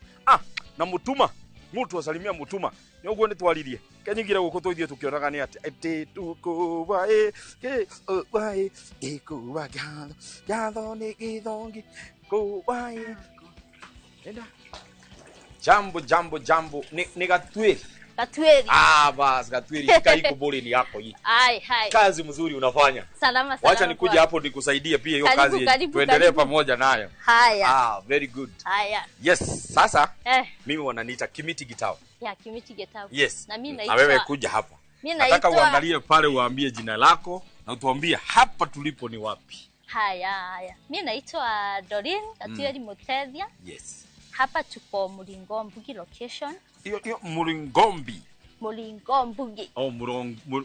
Na mũtuma mũtu asalimia mũtuma nĩ ũguo nĩ twaririe kenyingire gũkũ tũithiĩ tũkĩonaga nĩ atĩ atĩ tũkũbwa gĩkũbwa gĩkũbwa kĩantho kĩantho nĩ kĩthongi kũbwa. Enda jambo jambo jambo ni Gatwiri. Gatwiri. Bas Gatwiri, shika hii kuburi ni yako hii. Ai hai. Kazi mzuri unafanya. Salama salama. Wacha nikuje hapo nikusaidie pia hiyo kazi. Tuendelee pamoja nayo. Haya. Very good. Haya. Yes, sasa mimi wananiita Kimiti Gitau. Ya Kimiti Gitau. Yes. Na mimi naitwa. Na wewe kuja hapa. Nataka uangalie pale uambie jina lako na utuambie hapa tulipo ni wapi. Haya haya. Mimi naitwa Doreen Gatwiri Mutethia. Yes. Hapa tuko Muringombugi location. Hiyo Muringombi. Muringombugi. Oh,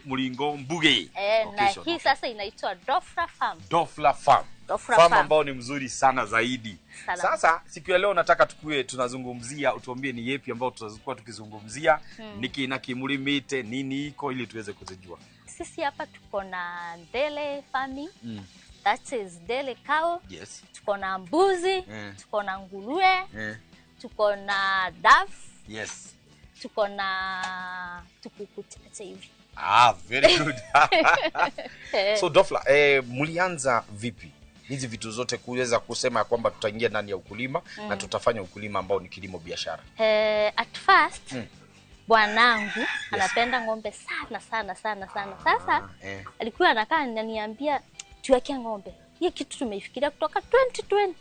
Muringombugi. Na hii sasa inaitwa Dofla Farm. Dofla Farm. Farm ambao ni mzuri sana zaidi. Salama. Sasa siku ya leo nataka tukue tunazungumzia, utuambie ni yepi ambao tutakuwa tukizungumzia, niki na kimulimite nini iko ili tuweze kuzijua. Sisi hapa tuko na Ndele farming. That is Ndele cow. Yes. Tuko na mbuzi, tuko na nguruwe, tuko na dove. Yes. Tuko na tukuku chache hivi. Very good. So Dofla, mlianza vipi hizi vitu zote kuweza kusema kwamba tutaingia ndani ya ukulima na tutafanya ukulima ambao ni kilimo biashara? At first bwanangu anapenda ng'ombe sana sana sana sana. Sasa alikuwa anakaa ananiambia tuweke ng'ombe. Hii kitu tumeifikiria kutoka 2020.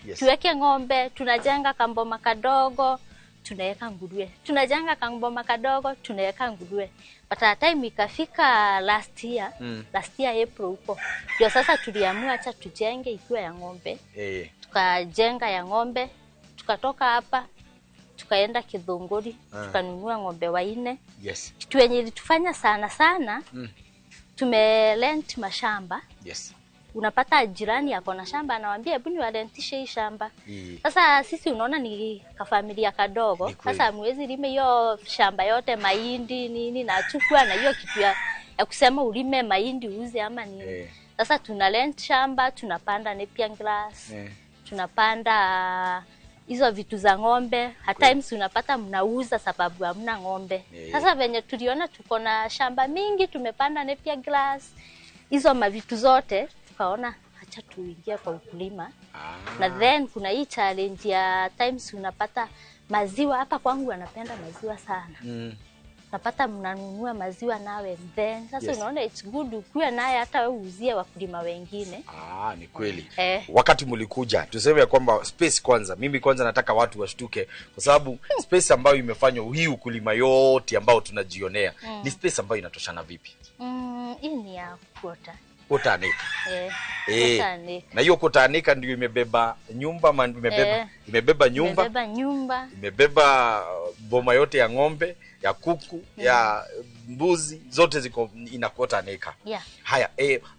Yes. Tuweke ng'ombe, tunajenga kamboma kadogo, tunaweka nguruwe. Tunajenga kamboma kadogo, tunaweka nguruwe. But at time ikafika last year, last year April huko. Ndio sasa tuliamua acha tujenge ikiwa ya ng'ombe. Tukajenga ya ng'ombe, tukatoka hapa, tukaenda Kithunguri, tukanunua ng'ombe 4. Yes. Kitu yenye ilitufanya sana sana, tumerent mashamba. Yes. Unapata jirani yako na shamba anawaambia hebu niwarentishe hii shamba. Sasa sisi unaona ni kafamilia kadogo. Sasa mwezi lime hiyo shamba yote mahindi nini na chukua na hiyo kitu ya kusema ulime mahindi uuze ama nini. Sasa tuna rent shamba, tunapanda napier grass, tunapanda hizo vitu za ng'ombe. At times unapata mnauza sababu hamna ng'ombe. Sasa venye tuliona tuko na shamba mingi tumepanda napier grass, hizo mavitu zote, tukaona acha tuingie kwa ukulima. Na then kuna hii challenge ya times unapata maziwa. Hapa kwangu anapenda maziwa sana. Unapata mnanunua maziwa nawe then sasa unaona it's good ukuwe naye hata wewe uuzie wakulima wengine. Ni kweli. Wakati mlikuja tuseme kwamba space kwanza, mimi kwanza nataka watu washtuke kwa sababu space ambayo imefanywa hii ukulima yote ambayo tunajionea ni space ambayo inatoshana vipi? Hii ni ya quarter. Quarter an acre. Eh. Eh. Quarter an acre. Na hiyo quarter an acre ndio imebeba nyumba man, imebeba imebeba nyumba, Imebeba nyumba. Imebeba boma yote ya ng'ombe, ya kuku, ya mbuzi, zote ziko ina quarter an acre. Yeah. Haya,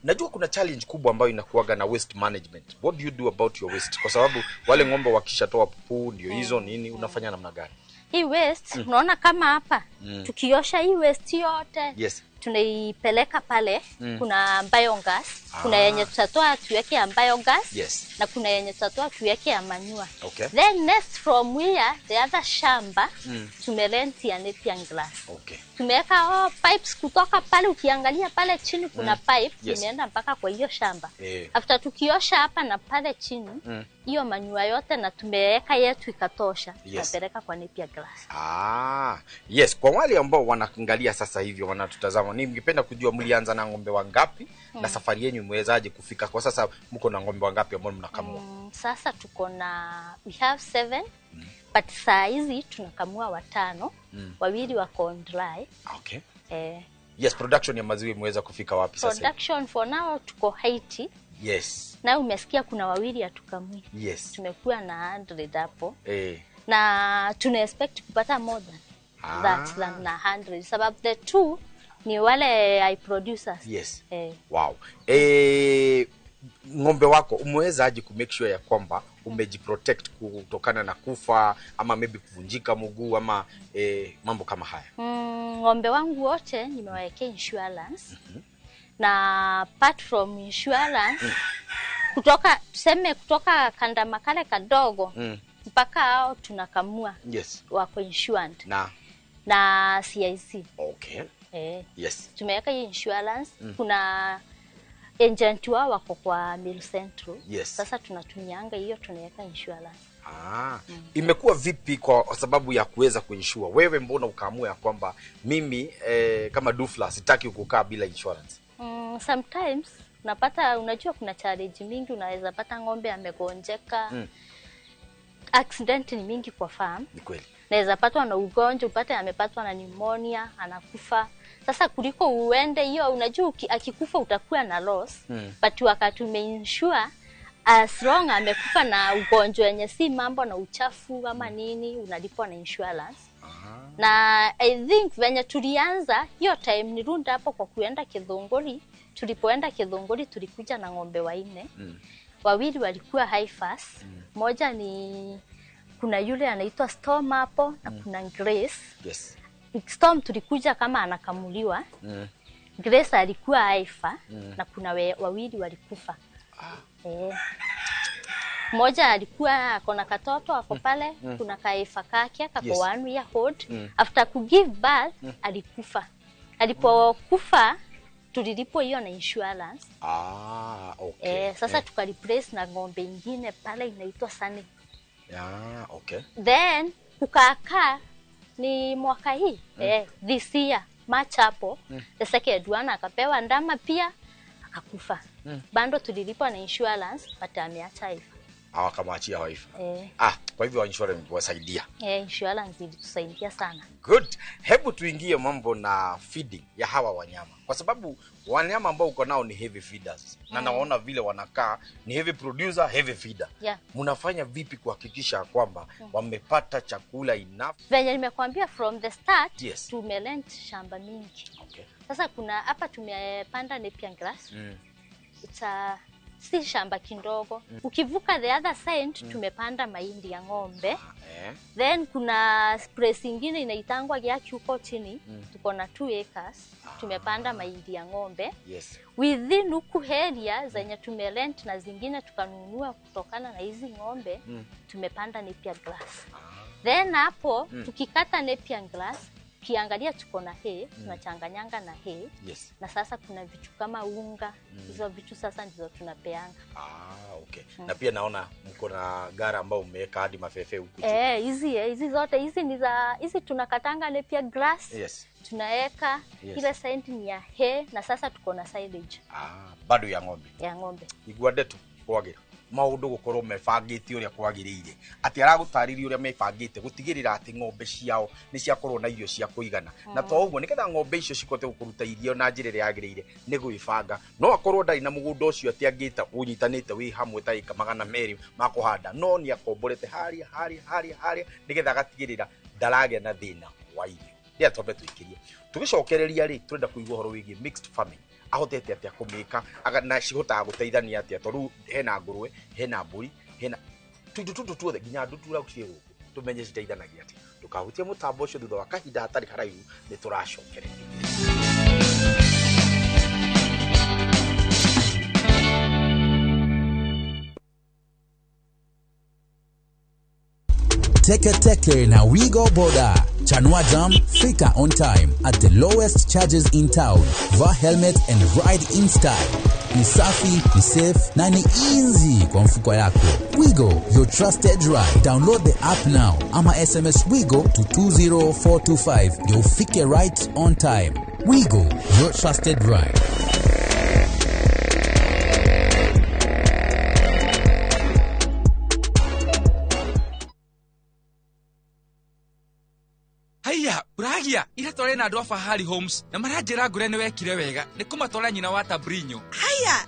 najua kuna challenge kubwa ambayo inakuwaga na waste management. What do you do about your waste? Kwa sababu wale ng'ombe wakishatoa puu ndio hizo nini, unafanya namna gani? Hii waste unaona kama hapa tukiosha hii waste yote tunaipeleka pale kuna biogas, kuna yenye tutatoa tuweke ya biogas na kuna yenye tutatoa tuweke ya manure. Then next from here the other shamba tumerent ya Napier grass. Tumeweka pipes kutoka pale, ukiangalia pale chini kuna pipe imeenda mpaka kwa hiyo shamba. After tukiosha hapa na pale chini hiyo manure yote na tumeweka yetu ikatosha, tunapeleka kwa Napier grass. Yes, kwa wale ambao wanaangalia sasa hivi wanatutazama, ningependa kujua mlianza na ng'ombe wangapi na safari yenu imewezaje kufika kwa sasa mko na ng'ombe wangapi ambao mnakamua? Sasa tuko na we have 7 but saa hizi tunakamua 5, 2 wako on dry. Yes, production ya maziwa imeweza kufika wapi sasa? Production for now tuko Haiti. Na umesikia kuna 2 hatukamui. Tumekuwa na 100 hapo. Na tuna expect kupata more than that than 100 sababu the 2 ni wale high producers. Wow. Ng'ombe wako umeweza aje ku make sure ya kwamba umejiprotect kutokana na kufa ama maybe kuvunjika mguu ama mambo kama haya? Ng'ombe wangu wote nimewawekea insurance. Na apart from insurance kutoka tuseme kutoka kanda makale kadogo mpaka hao tunakamua wako insured na CIC. Tumeweka hiyo insurance. Kuna agent wao wako kwa Mill Central. Sasa tunatumianga hiyo, tunaweka insurance. Imekuwa vipi kwa sababu ya kuweza kuinsure? Wewe mbona ukaamua ya kwamba mimi kama Dufla sitaki kukaa bila insurance? Sometimes unapata, unajua kuna challenge mingi, unaweza pata ng'ombe amegonjeka. Accident ni mingi kwa farm. Ni kweli. Naweza patwa na ugonjwa, upate amepatwa na pneumonia, anakufa. Sasa kuliko uende hiyo, unajua akikufa utakuwa na loss. But wakati umeinsure, as long amekufa na ugonjwa yenye si mambo na uchafu ama nini, unalipwa na insurance. Na I think venye tulianza hiyo time nirunda hapo kwa kuenda Kithunguri, tulipoenda Kithunguri tulikuja na ng'ombe 4. 2 walikuwa high fast. Moja ni kuna yule anaitwa Storm hapo na kuna Grace. Storm tulikuja kama anakamuliwa. Grace alikuwa haifa na kuna 2 walikufa. Moja alikuwa akona katoto ako pale, kuna kaifa kake kako 1 year old. After ku give birth alikufa. Alipokufa tulilipo hiyo na insurance. Sasa tukareplace na ng'ombe ingine pale inaitwa Sunny. Then kukakaa ni mwaka hii this year March hapo the second one akapewa ndama pia akakufa. Bado tulilipa na insurance but ameacha hivyo. Awakamwachia wife. Kwa hivyo insurance iliwasaidia. Insurance ilitusaidia sana. Good. Hebu tuingie mambo na feeding ya hawa wanyama. Kwa sababu wanyama ambao uko nao ni heavy feeders. Na naona vile wanakaa ni heavy producer, heavy feeder. Mnafanya vipi kuhakikisha kwamba wamepata chakula enough? Venye nimekuambia from the start, tumerent shamba mingi. Sasa kuna hapa tumepanda Napier grass. It's a si shamba kidogo. Ukivuka the other side tumepanda mahindi ya ng'ombe. Then kuna place ingine inaitangwa Giaki huko chini. Tuko na 2 acres. Tumepanda mahindi ya ng'ombe. Within huku area zenye tumerent na zingine tukanunua kutokana na hizi ng'ombe, tumepanda Napier grass. Then hapo tukikata Napier grass, kiangalia tuko na hay, tunachanganyanga na hay. Na sasa kuna vitu kama unga, hizo vitu sasa ndizo tunapeanga. Na pia naona mko na gara ambao umeweka hadi mafefe huku. Hizi zote hizi ni za hizi tunakatanga Napier grass. Tunaweka ile side ni ya hay na sasa tuko na silage. Bado ya ng'ombe. Ya ng'ombe. Igwade tu kwage. Maũndũ gũkorwo mebangĩte ũrĩa kwagĩrĩire, atĩ aragũtarĩria ũrĩa mebangĩte gũtigĩrĩra atĩ ng'ombe ciao nĩ ciakorwo na irio cia kũigana. Na to ũguo, nĩgetha ng'ombe icio cihote gũkũruta irio na njĩra ĩrĩa yagĩrĩire nĩ gwĩbanga. No akorwo ndarĩ na mũgũnda ũcio atĩ angĩta ũnyitanĩte wĩ hamwe ta ĩka 200 ma kũhanda, no nĩ akomborete harĩa harĩa harĩa harĩa nĩgetha agatigĩrĩra ndaragĩa na thĩna wa irio. Rĩrĩa twambe tũikĩrie tũgĩcokereria rĩ, tũrenda kũigua ũhoro wĩgiĩ mixed farming, ahotete atĩa kũmĩka na cihotaga gũteithania atĩa, tondũ hena ngũrwe, hena mbũri, hena tũindo tũtũ tuothe nginya ndutura ciĩ gũkũ, tũmenye citeithanagia atĩa. Ndũkahutie mũtambo ũcio, thutha wa kahinda hatarĩ haraihu nĩ tũracokereria. Teke Teke na Wigo Boda. Chanua Jam, fika on time at the lowest charges in town. Vaa helmet and ride in style. Ni safi, ni safe na ni easy kwa mfuko yako. Wigo, your trusted ride. Download the app now ama SMS Wigo to 20425 ndio ufike right on time. Wigo, your trusted ride. Haiya, Buragia, ira tware na andũ a Fahari Homes na maranjĩra ngũre nĩ wekire wega nĩ kũmatwara nyina wa Tabrinyo. Haya,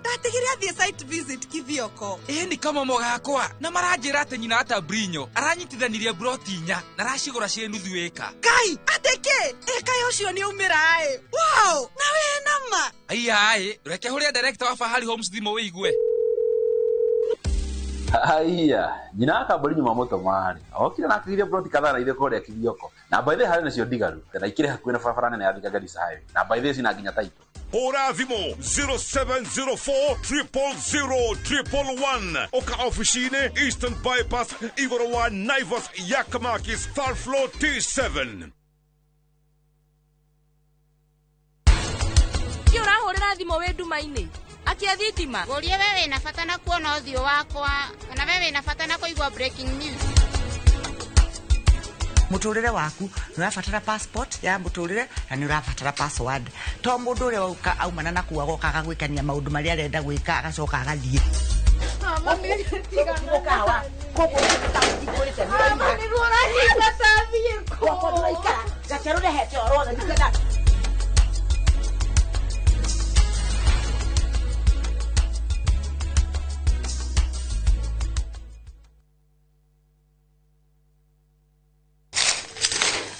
ndatigire athiĩ site visit Kithioko. Ĩ nĩ kamomo gakwa na maranjĩra atĩ nyina wa Tabrinyo aranyitithanirie broti 4 na aracigũra ciĩ nuthu ĩka. Kai, atĩ kĩ? Ĩka ũcio nĩ aumĩra ĩ. Wow, na wĩ nama. Haiya ĩ, reke hũrĩre director wa Fahari Homes thimũ wĩigue. Haiya, nyina wa Kambũri nyuma mũtomarĩ okire na akĩgiria broti kadhaa na ithe kũrĩa Kithioko, na by the harĩ nacio ndigaru na ikĩrĩ hakuhĩ na barabara nene ya Thika Garissa Highway, na by the cina nginya taito. Hũra thimũ 0704 000 111 oka ofici-inĩ Eastern Bypass igũrũ wa Naivas ya Kamakis third floor T7. Kĩ ũrahũrĩra thimũ wĩ nduma-inĩ? Akia thitima. Ngũrie we wĩna bata na kuona ũthiũ wakwa kana we wĩna bata na kũigua breaking news. Mũtũrĩre waku nĩ ũrabatara passport ya mũtũrĩre na nĩ ũrabatara password. To mũndũ ũrĩa wauka aumana na kuu agoka agagwĩkania maũndũ marĩa arenda gwĩka agacoka agathiĩ. Mama nĩ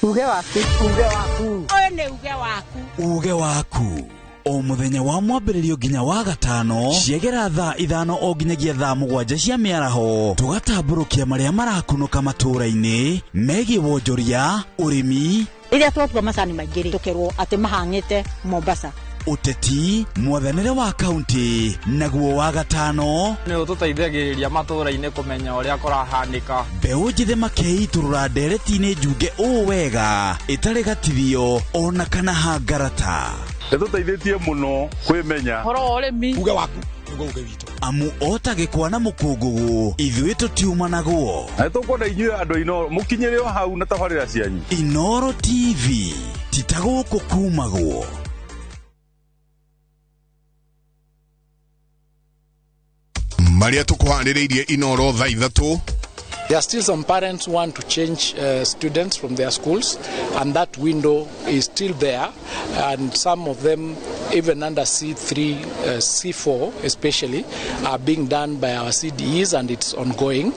Uge waku, uge waku. Ũyũ nĩ uge waku. Uge waku. O mũthenya wa mwambĩrĩrio nginya wa gatano ciegera thaa 5 o nginyagia thaa 7 cia mĩaraho, tũgatambũrũkia marĩa marakunũka matũũra-inĩ megiĩ wonjoria, ũrĩmi. Rĩrĩa twatua macani maingĩ rĩ, tũkerwo atĩ mahang'ĩte Mombasa. Ũteti, mwathanĩre wa kaunti, naguo wa gatano nĩ ũtũteithagĩrĩria matũũra-inĩ kũmenya ũrĩa kũrahanĩka. Mbeũ njĩthĩ makeitũrũra ndereti-inĩ njunge ũũ wega ĩtarĩ gatithio ona kana hangarata. Ĩtũteithĩtie mũno kwĩmenya ũhoro wa ũrĩmi. Uge waku nĩguo uge witũ. Amu ota gĩkwa na mũkũngũgũ ithuĩ tũtiumanagwo. Na nĩtũkwenda inyuĩ andũ Inooro mũkinyĩre o hau na tabarĩra cianyu. Inooro TV ti ta gũkũ kumagwo. Maria tũkũharĩrĩirie Inooro thaa 3. There are still some parents who want to change students from their schools, and that window is still there, and some of them, even under C3, C4 especially, are being done by our CDEs, and it's ongoing.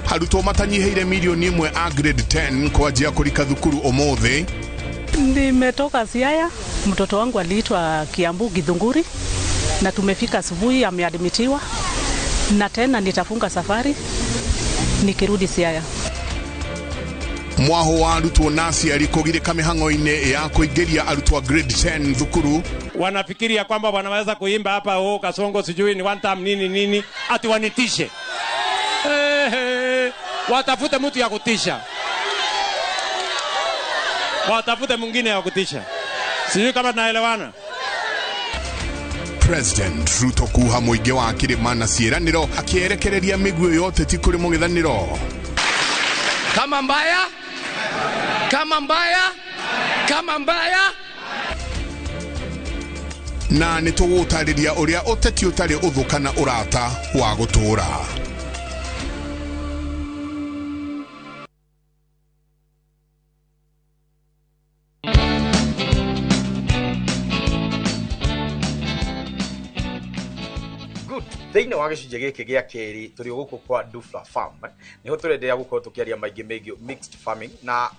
Arutwo matanyihĩire milioni 1 a grade 10 kwanjia kũrika thukuru ũmũthĩ. Nimetoka Siaya, mtoto wangu aliitwa Kiambu Githunguri, na tumefika asubuhi, ameadmitiwa, na tena nitafunga safari nikirudi Siaya. Mwaho wa arutwo na aciari kũgirĩka mĩhang'o-inĩ ya kũingĩria arutwo a grade 10 thukuru. Wanafikiria kwamba wanaweza kuimba hapa, oh, Kasongo sijui ni one time nini nini, ati wanitishe. Hey, watafute mtu ya kutisha, watafute mwingine ya kutisha. Sijui kama tunaelewana. President Ruto kuha mũingĩ wa kĩrĩma na ciĩranĩro akĩerekereria mĩguĩ yote ti kũrĩ mũng'ethanĩro. Kama mbaya, kama mbaya, kama mbaya. Na nĩ tũgũtarĩria ũrĩa ũteti ũtarĩ ũthũ kana ũrata wa gũtũũra. Thĩinĩ wa gĩcunjĩ gĩkĩ gĩa kerĩ tũrĩ gũkũ kwa Dufla Farm nĩho tũrenderea gũkorwo tũkĩaria maingĩ megiĩ mixed farming na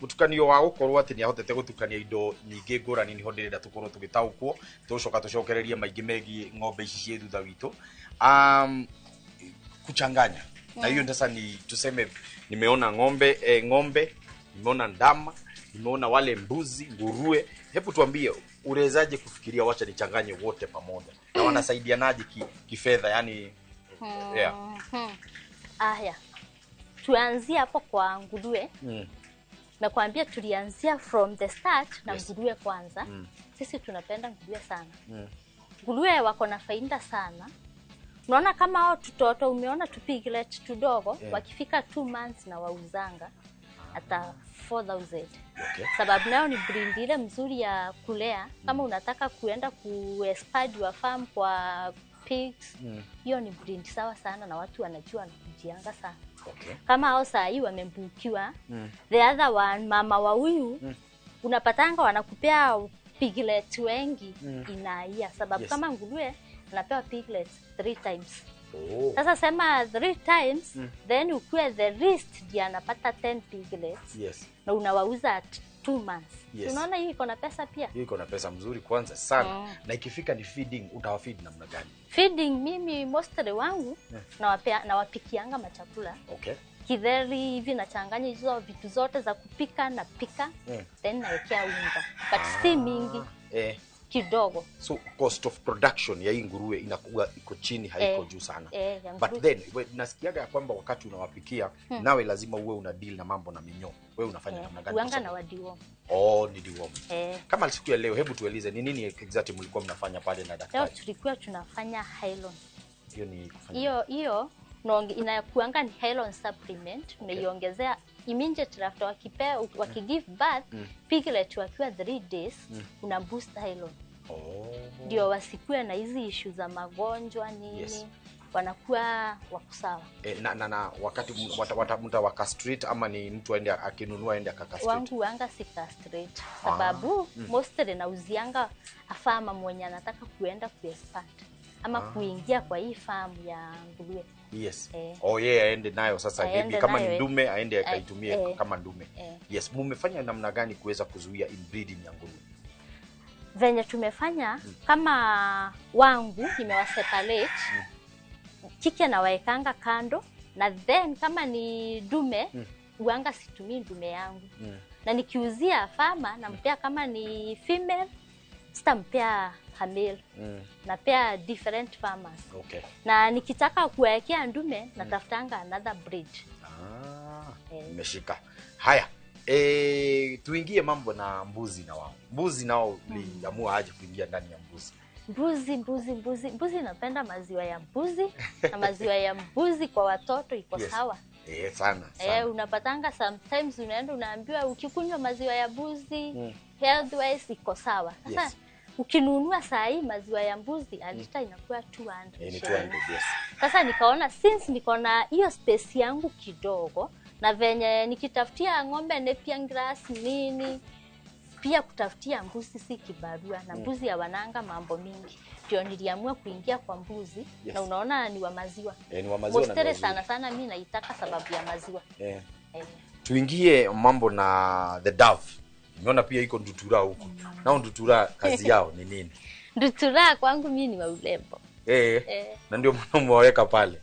mũtukanio wa gũkorwo atĩ nĩ ahotete gũtukania indo nyingĩ ngũrani nĩho ndĩrenda tũkorwo tũgĩtaũkwo tũgũcoka tũcokererie maingĩ megiĩ ng'ombe ici ciĩ thutha witũ. Kuchanganya na hiyo sasa ni tuseme nimeona ng'ombe, ng'ombe nimeona ndama, nimeona wale mbuzi, nguruwe. Hebu tuambie unawezaje kufikiria wacha nichanganye wote pamoja na wanasaidianaje kifedha yani? Yeah. Aya, tuanzie hapo kwa nguruwe. Nakwambia tulianzia from the start na nguruwe kwanza. Sisi tunapenda nguruwe sana. Nguruwe wako na faida sana. Unaona kama hao tutoto umeona tupiglet tudogo, wakifika 2 months na wauzanga hata 4,000. Okay. Sababu nayo ni breed ile mzuri ya kulea. Kama unataka kuenda ku expand your farm kwa pigs, hiyo ni breed sawa sana na watu wanajua na kujianga sana. Okay. Kama hao saa hii wamembukiwa, the other one mama wa huyu unapatanga wanakupea piglet wengi inaia sababu kama nguruwe unapewa piglets 3 times. Oh. Sasa sema 3 times, then ukue the least ndiye anapata 10 piglets. Yes. Na unawauza at 2 months. Yes. Unaona hiyo iko na pesa pia. Hiyo iko na pesa mzuri kwanza sana. Na ikifika ni feeding, utawafeed namna gani? Feeding mimi mostly wangu nawapikianga machakula. Okay. Kidheri hivi nachanganya hizo vitu zote za kupika na pika, then naekea unga. But si mingi. Kidogo. So cost of production ya hii nguruwe inakuwa iko chini, haiko juu sana. But then nasikiaga ya kwamba wakati unawapikia nawe lazima uwe una deal na mambo na minyoo. Wewe unafanya namna gani? Uanga na wadiworm. Oh, ni deworm. Kama siku ya leo, hebu tueleze ni nini exactly mlikuwa mnafanya pale na daktari? Leo tulikuwa tunafanya Hylon. Hiyo ni kufanya. Hiyo inakuanga ni Hylon supplement, unaiongezea immediately after wakigive birth, piglet wakiwa 3 days, una boost Hylon. Ndio wasikuwe na hizi issue za magonjwa nini. Yes. Wanakuwa wako sawa. Na wakati mtawakastrate ama ni mtu aende akinunua aende akakastrate? Wangu wanga si castrate sababu mostly nauzianga afama mwenye anataka kuenda kuexpand ama kuingia kwa hii farm ya nguruwe. Yes. Oh yeah, aende nayo sasa maybe kama ni ndume aende akaitumie kama ndume. Yes, mumefanya namna gani kuweza kuzuia inbreeding ya nguruwe? Venye tumefanya kama wangu nimewaseparate, kike na waekanga kando, na then kama ni dume uanga situmii dume yangu. Na nikiuzia farmer nampea kama ni female, sitampea male. Napea different farmers. Okay. Na nikitaka kuwekea ndume natafutanga another breed. Nimeshika. Haya. Tuingie mambo na mbuzi na wao. Mbuzi nao uliamua aje kuingia ndani ya mbuzi? Mbuzi napenda maziwa ya mbuzi na maziwa ya mbuzi kwa watoto iko sawa. Sana, sana. Unapatanga sometimes unaenda unaambiwa ukikunywa maziwa ya mbuzi health wise iko sawa. Sasa ukinunua saa hii maziwa ya mbuzi alita inakuwa 200. Ni 200, yes. Sasa nikaona since niko na hiyo space yangu kidogo na venye nikitafutia ng'ombe napier grass nini, pia kutafutia mbuzi si kibarua na mbuzi ya wananga mambo mingi. Ndio niliamua kuingia kwa mbuzi. Na unaona ni wa maziwa. Ni wa maziwa na mostly sana sana mimi naitaka sababu ya maziwa. Tuingie mambo na the dove. Nimeona pia iko ndutura huko. Nao ndutura kazi yao ni nini? Ndutura kwangu mimi ni wa urembo. Na ndio mnamweka pale.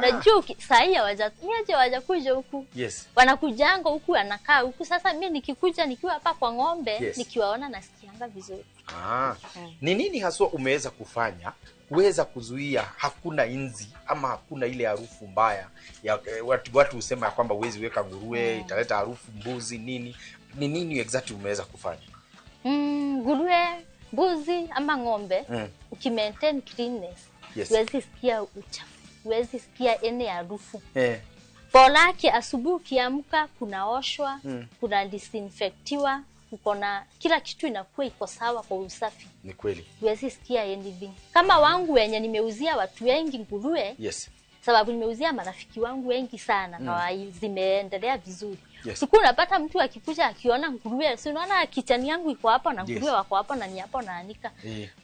Najua saa hii hawajakuja huku. Yes. Wanakujanga huku wanakaa huku. Sasa mimi nikikuja nikiwa hapa kwa ng'ombe, nikiwaona nasikianga vizuri. Ni nini haswa umeweza kufanya kuweza kuzuia hakuna inzi ama hakuna ile harufu mbaya ya watu husema kwamba huwezi weka nguruwe italeta harufu mbuzi nini? Ni nini exactly umeweza kufanya? Nguruwe, mbuzi ama ng'ombe, ukimaintain cleanness, huwezi sikia uchafu, huwezi sikia any harufu. Bolake asubuhi ukiamka kunaoshwa, kuna disinfectiwa. uko na kila kitu inakuwa iko sawa kwa usafi. Ni kweli. Huwezi sikia anything. Kama wangu wenye nimeuzia watu wengi nguruwe. Yes. Sababu nimeuzia marafiki wangu wengi sana na zimeendelea vizuri. Yes. Siku unapata mtu akikuja akiona nguruwe, si unaona kichani yangu iko hapa na nguruwe wako hapo na ni hapo naanika.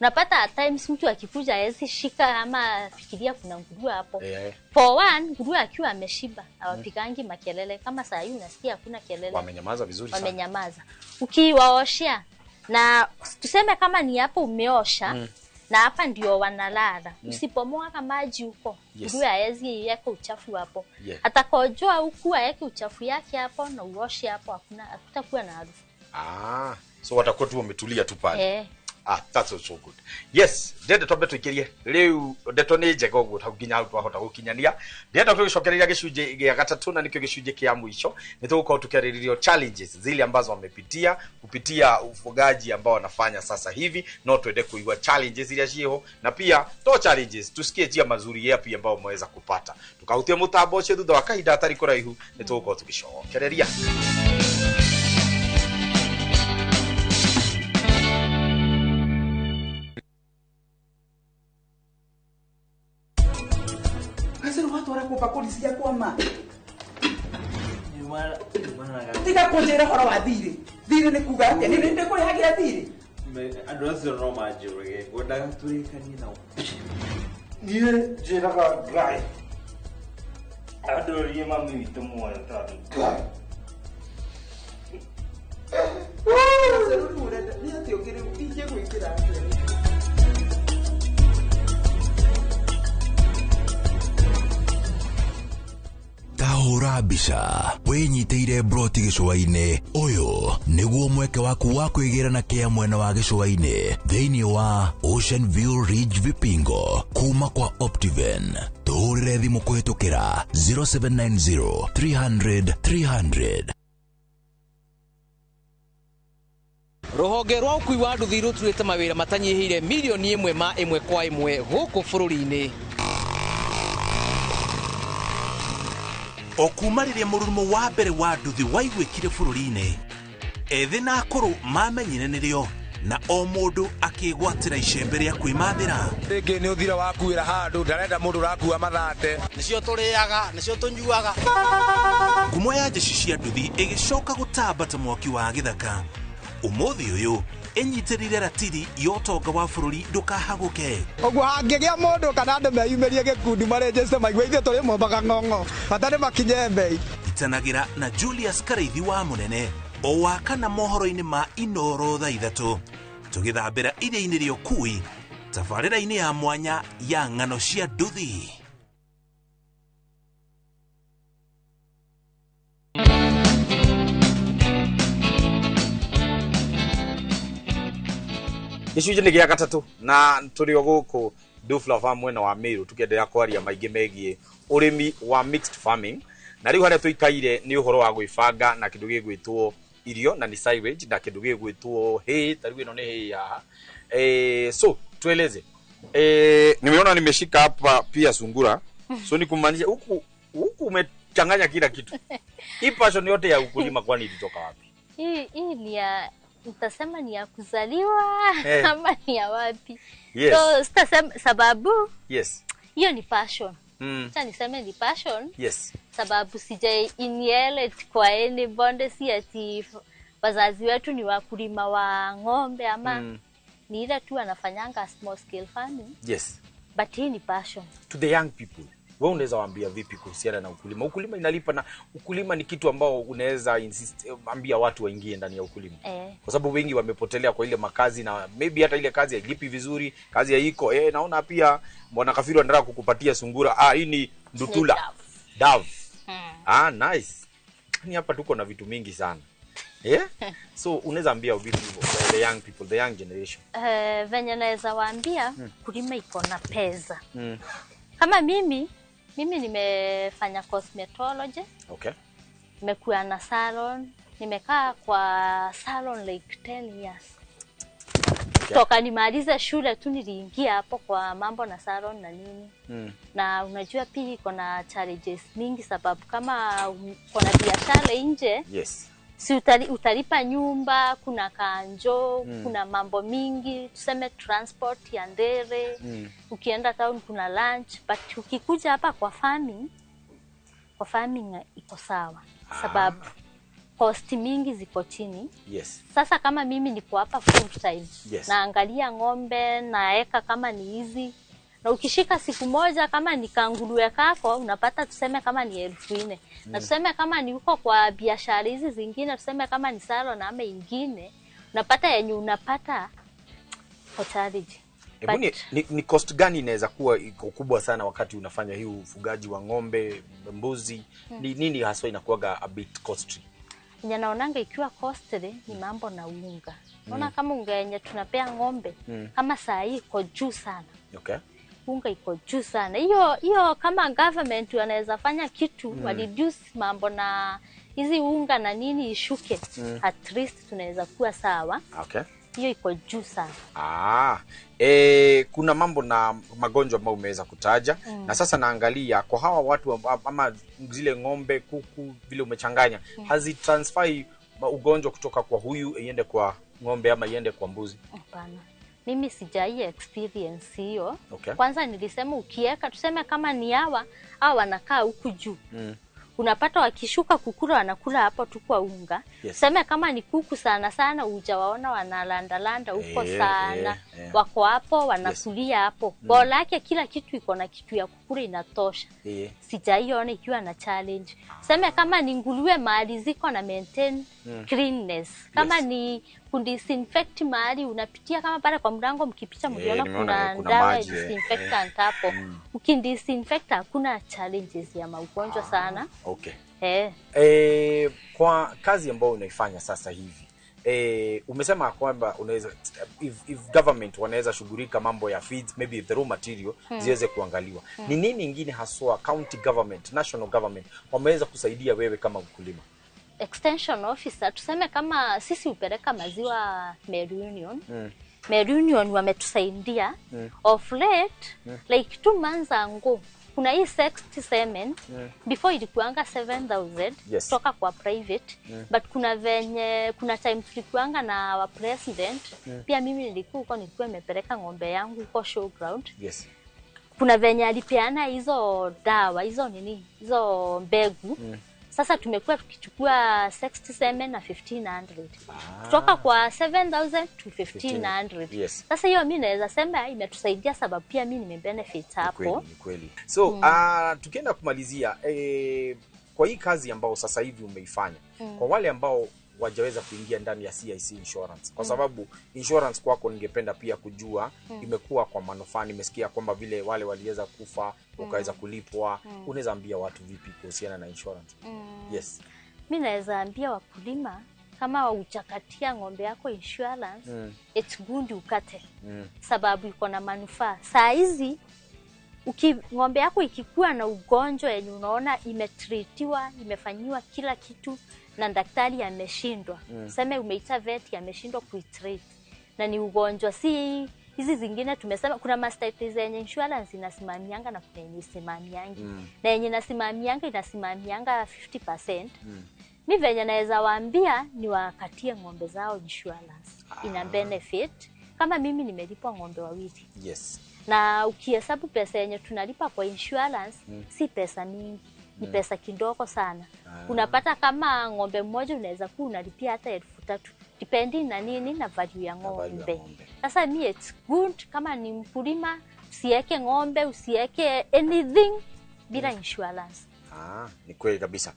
Unapata at times mtu akikuja hawezi shika ama fikiria kuna nguruwe hapo. For one, nguruwe akiwa ameshiba hawapigangi makelele kama saa hii unasikia hakuna kelele. Wamenyamaza vizuri sana. Wamenyamaza. Ukiwaoshea na tuseme kama ni hapo umeosha na hapa ndio wanalala. Usipomwaga maji huko, nguruwe haezi iweke uchafu hapo. Atakojoa huku aweke uchafu yake hapo na uoshe hapo, hakuna hakutakuwa na harufu. Ah, so watakuwa tu wametulia tu pale. Ah, that's also good. Yes, ndenda twambe tuikirie riu ndeto ni njega uguo hau nginya hau twahota gukinyania. Ndenda tugicokereria gicunjĩ gĩa gatatũ na nikio gicunjĩ kĩa mwisho nĩ tũgũkorwo tukĩarĩrĩria challenges zile ambazo wamepitia kupitia ufugaji ambao wanafanya sasa hivi, no twende kuigua challenges iria ciĩho na pia to challenges tusikie njia mazuri yapi ambao wameweza kupata. Tukahutia mũtambo ũcio thutha wa kahinda hatarĩ kũraihu nĩ tũgũkorwo tũgĩcokereria. Bakuli cia ma tiga kunjira horo wa thiri thiri ni kuga atia ni ndikurihagira thiri andu acio no manjũrage ngwendaga tũrĩkanie nao. Niĩ njĩraga Ngai andũrie mami witũ muoyo tondũ Ngai nĩ atĩ ũngĩ rĩu ingĩgwĩkĩra atĩa. Tahũra mbica wĩnyitĩire broti gĩcũa-inĩ. Ũyũ nĩguo mweke waku wa kwĩgĩra na kĩa mwena wa gĩcũa-inĩ thĩinĩ wa Ocean View Ridge Vipingo kuma kwa Optiven. Tũhũrĩre thimũ kũhĩtũkĩra 0790 300 300. Rũhonge rwa ũkui wa nduthi rũturĩte mawĩra matanyihĩire milioni 1 ma 1 kwa 1 gũkũ bũrũri-inĩ. O kuma rĩrĩa mũrurumo wa mbere wa nduthi waiguĩkire bũrũri-inĩ, ethĩ na akũrũ mamenyire nĩrĩo na o mũndũ akĩgwatĩra icembe rĩa kwĩmathĩra. Rĩngĩ nĩ ũthira wakuĩra handũ ndarenda mũndũ ũrakua mathate. Nĩcio tũrĩaga, nĩcio tũnyuaga. Ngumo ya njeci cia nduthi ĩgĩcoka gũtamba ta mwaki wa gĩthaka. Ũmũthĩ ũyũ ĩnyitĩrĩire ratiri ya ũtonga wa bũrũri ndũkahagũke. Ũguo hangĩgĩa mũndũ kana andũ meyumĩrie gĩkundi marĩnjĩte maigue ithuĩ tũrĩ mombaga ng'ong'o bata nĩ makinye mbei. Itanagĩra na Julius Karaithi wa Mũnene o wa kana mohoro-inĩ ma Inoro thaa 3 tũgĩthambĩra iria-inĩ rĩa ũkui tabarĩra-inĩ ya mwanya ya ng'ano cia nduthi. Gĩcunjĩ nĩ gĩa gatatũ na tũrĩ o gũkũ Dufla Farm mwena wa Meru tukiendelea kwaria maingĩ megiĩ ũrĩmi wa mixed farming na rĩu harĩa tũikaire nĩ ũhoro wa gwĩbanga na kĩndũ gĩgwĩtwo irio na ni silage na kĩndũ gĩgwĩtwo hay. Ta rĩu ĩno nĩ hay haha. So tueleze, nimeona nimeshika hapa pia sungura, so ni kumaanisha huku umechanganya kila kitu. Hii passion yote ya ukulima kwani ilitoka wapi? Hii ni ya nitasema ni ya kuzaliwa ama ni ya wapi? Yes. So sitasema sababu. Yes. Hiyo ni passion. Acha niseme ni passion. Yes. Sababu sija inherit kwa any bonde, si ati wazazi wetu ni wakulima wa ng'ombe ama ni ile tu anafanyanga small scale farming. Yes. But hii ni passion. To the young people, wewe unaweza waambia vipi kuhusiana na ukulima? Ukulima inalipa na ukulima ni kitu ambao unaweza insist ambia watu waingie ndani ya ukulima. Kwa sababu wengi wamepotelea kwa ile makazi na maybe hata ile kazi hailipi vizuri, kazi haiko. Naona pia Bwana Kafiru anataka kukupatia sungura. Ah, hii ni ndutula. Dove. Ah, nice. Ni hapa tuko na vitu mingi sana. So unaweza ambia vipi hivyo the young people, the young generation? Venye naweza waambia kulima iko na pesa. Kama mimi nimefanya cosmetology. Okay. Nimekuwa na salon, nimekaa kwa salon like 10 years. Okay. Toka nimalize shule tu niliingia hapo kwa mambo na salon na nini. Na unajua pia iko na challenges mingi sababu kama uko na biashara nje. Yes. Si utalipa nyumba, kuna kanjo, kuna mambo mingi, tuseme transport ya ndere, ukienda town kuna lunch, but ukikuja hapa kwa farming iko sawa. Sababu cost mingi ziko chini. Yes. Sasa kama mimi niko hapa full time. Yes. Naangalia ng'ombe, naeka kama ni hizi. Na ukishika siku moja kama ni kanguruwe kako unapata tuseme kama ni 4,000. Na tuseme kama ni uko kwa biashara hizi zingine, tuseme kama ni salon ama ingine, unapata yenye unapata for charge. Hebu ni cost gani inaweza kuwa iko kubwa sana wakati unafanya hii ufugaji wa ng'ombe, mbuzi? Ni nini haswa inakuwaga a bit costly? Yenye naonanga ikiwa costly ni mambo na unga. Unaona kama unga yenye tunapea ng'ombe kama saa hii iko juu sana. Okay. Unga iko juu sana. Hiyo kama government wanaweza fanya kitu wa reduce mambo na hizi unga na nini ishuke. At least tunaweza kuwa sawa. Okay. Hiyo iko juu sana. Kuna mambo na magonjwa ambayo umeweza kutaja. Na sasa naangalia kwa hawa watu ama zile ng'ombe, kuku vile umechanganya, hazitransfer ugonjwa kutoka kwa huyu iende kwa ng'ombe ama iende kwa mbuzi? Hapana. Mimi sijai experience hiyo. Okay. Kwanza nilisema ukieka tuseme kama ni hawa wanakaa huku juu. Unapata wakishuka kukula wanakula hapo tu kwa unga. Yes. Tuseme kama ni kuku sana sana hujawaona wanalandalanda huko sana. Wako hapo wanakulia hapo. Bora yake kila kitu iko na kitu ya kukula inatosha. Sijaiona ikiwa na challenge. Tuseme kama ni nguruwe mahali ziko na maintain cleanness. Kama ni kudisinfect mahali unapitia kama pale kwa mlango mkipita mliona kuna dawa ya disinfectant hapo. Ukidisinfect hakuna challenges ya magonjwa sana. Okay. Kwa kazi ambayo unaifanya sasa hivi, umesema kwamba unaweza if government wanaweza shughulika mambo ya feeds, maybe the raw material ziweze kuangaliwa. Ni nini ingine haswa county government, national government wameweza kusaidia wewe kama mkulima? Extension officer, tuseme kama sisi upeleka maziwa Meru Union. Meru Union wametusaidia of late, like 2 months ago kuna hii 67 before ilikuanga 7,000 kutoka kwa private. But kuna venye kuna time tulikuanga na our president, pia mimi nilikuwa huko, nilikuwa nimepeleka ng'ombe yangu huko showground. Yes. Kuna venye alipeana hizo dawa, hizo nini, hizo mbegu. Sasa tumekuwa tukichukua 67 na 1,500. Kutoka kwa 7,000 to 1,500. Yes. Sasa hiyo mimi naweza sema imetusaidia sababu pia mimi nimebenefit hapo. Ni kweli. So, tukienda kumalizia kwa hii kazi ambao sasa hivi umeifanya, kwa wale ambao wajaweza kuingia ndani ya CIC Insurance, kwa sababu insurance kwako ningependa pia kujua imekuwa kwa manufaa. Nimesikia kwamba vile wale waliweza kufa ukaweza kulipwa. Unaweza ambia watu vipi kuhusiana na insurance? Yes. Mimi naweza ambia wakulima kama huchakatia ng'ombe yako insurance, it's good ukate. Sababu iko na manufaa. Saa hizi ng'ombe yako ikikuwa na ugonjwa yenye unaona imetreatiwa, imefanyiwa kila kitu na daktari ameshindwa. Sema umeita vet ameshindwa kuitreat. Na ni ugonjwa si hizi zingine tumesema kuna mastitis yenye insurance inasimamianga na kuna yenye isimamiangi. Na yenye inasimamianga 50%. Mi venye naweza waambia ni wakatie ng'ombe zao insurance. Ina benefit. Kama mimi nimelipwa ng'ombe wawili. Yes. Na ukihesabu pesa yenye tunalipa kwa insurance, si pesa mingi, ni pesa kidogo sana. Unapata kama ng'ombe mmoja unaweza kuwa unalipia hata 3,000 depending na nini na value ya ng'ombe. Sasa mi it's good kama ni mkulima usiweke ng'ombe, usiweke anything bila insurance. Ni kweli kabisa.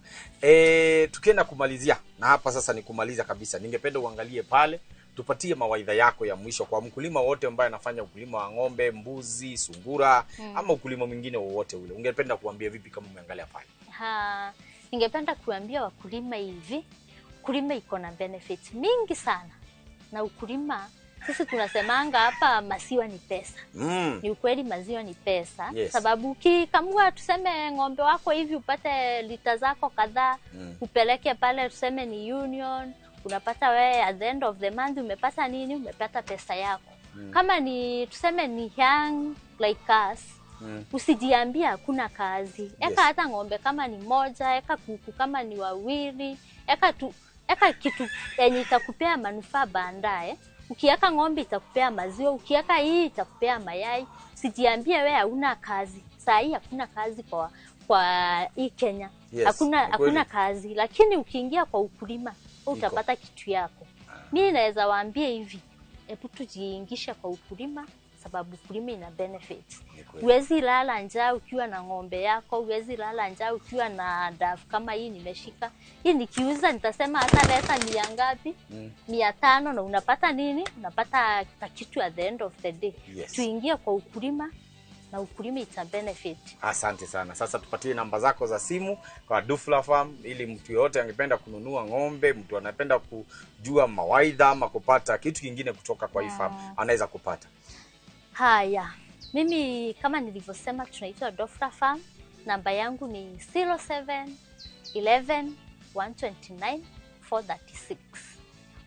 Tukienda kumalizia na hapa sasa ni kumaliza kabisa. Ningependa uangalie pale, tupatie mawaidha yako ya mwisho kwa mkulima wote ambaye anafanya ukulima wa ng'ombe, mbuzi, sungura, ama ukulima mwingine wowote ule. Ungependa kuambia vipi kama umeangalia pale? Ningependa kuambia wakulima hivi, ukulima iko na benefits mingi sana. Na ukulima sisi tunasemanga hapa maziwa ni pesa. Ni ukweli maziwa ni pesa. Yes. Sababu ukikamua tuseme ng'ombe wako hivi upate lita zako kadhaa, upeleke pale tuseme ni union, unapata wewe at the end of the month umepata nini? Umepata pesa yako. Kama ni tuseme ni young like us, usijiambia hakuna kazi. Eka hata ng'ombe kama ni moja, eka kuku kama ni wawili, eka tu Eka kitu yenye itakupea manufaa baadaye. Ukiweka ng'ombe itakupea maziwa, ukiweka hii itakupea mayai. Sijiambie wewe hauna kazi. Saa hii hakuna kazi kwa hii Kenya. Yes, hakuna kazi, lakini ukiingia kwa ukulima utapata kitu yako. Mimi naweza waambia hivi, hebu tujiingishe kwa ukulima sababu ukulima ina benefits. Huwezi lala njaa ukiwa na ng'ombe yako, huwezi lala njaa ukiwa na dafu kama hii nimeshika. Hii nikiuza nitasema hata leta 100 ngapi? 500 na unapata nini? Unapata kitu at the end of the day. Yes. Tuingie kwa ukulima na ukulima ita benefit. Asante sana. Sasa tupatie namba zako za simu kwa Dufla Farm ili mtu yote angependa kununua ng'ombe, mtu anapenda kujua mawaidha ama kupata kitu kingine kutoka kwa hii farm anaweza kupata. Haya, mimi kama nilivyosema tunaitwa Dofla Farm. Namba yangu ni 07 11 129 436.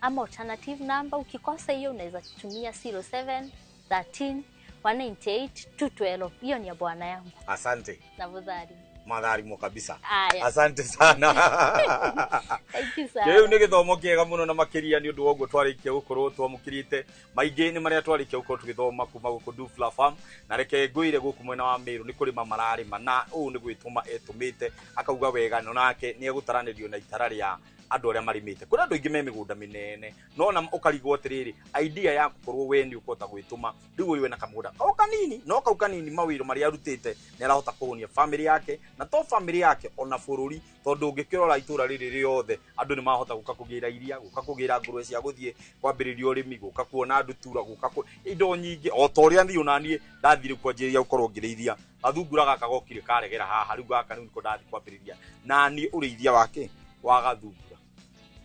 Ama alternative number ukikosa hiyo unaweza kutumia 07 13 198 212. Hiyo ni ya bwana yangu. Asante. Na budhari. Madhari mo kabisa. Aya. Asante sana. Thank you sana. Kĩu nĩ gĩthomo kĩega mũno na makĩria nĩ ũndũ wa ũguo twarĩkia gũkorwo twamũkĩrĩte maingĩ nĩ marĩa twarĩkia gũkorwo tũgĩthoma kuma gũkũ Dufla Farm, na reke ngwĩre gũkũ mwena wa Meru nĩ kũrĩma mararĩma na ũũ nĩ gwĩtũma etũmĩte akauga wega no nake nĩ egũtaranĩrio na itara rĩa andũ arĩa marĩmĩte. Kũrĩ andũ aingĩ me mĩgũnda mĩnene no na ũkarigwo atĩrĩrĩ idea ya gũkorwo we nĩ ũkũhota gwĩtũma rĩu ũyũ wĩna kamũgũnda kau kanini no kau kanini mawĩra marĩa arutĩte nĩ arahota kũhũnia family yake na to family yake ona bũrũri tondũ ũngĩkĩrora itũra rĩrĩ rĩothe andũ nĩ mahota gũka kũgĩra iria, gũka kũgĩra ngũrwe cia gũthiĩ kwambĩrĩria ũrĩmi, gũka kuona ndutura, gũka indo nyingĩ o ta ũrĩa niĩ ona niĩ ndathire kwanjĩrĩria gũkorwo ngĩrĩithia gathungura gaka gokire karegera haha rĩu gaka rĩu nĩko ndathi kwambĩrĩria na niĩ ũrĩithia wake wa gathungura.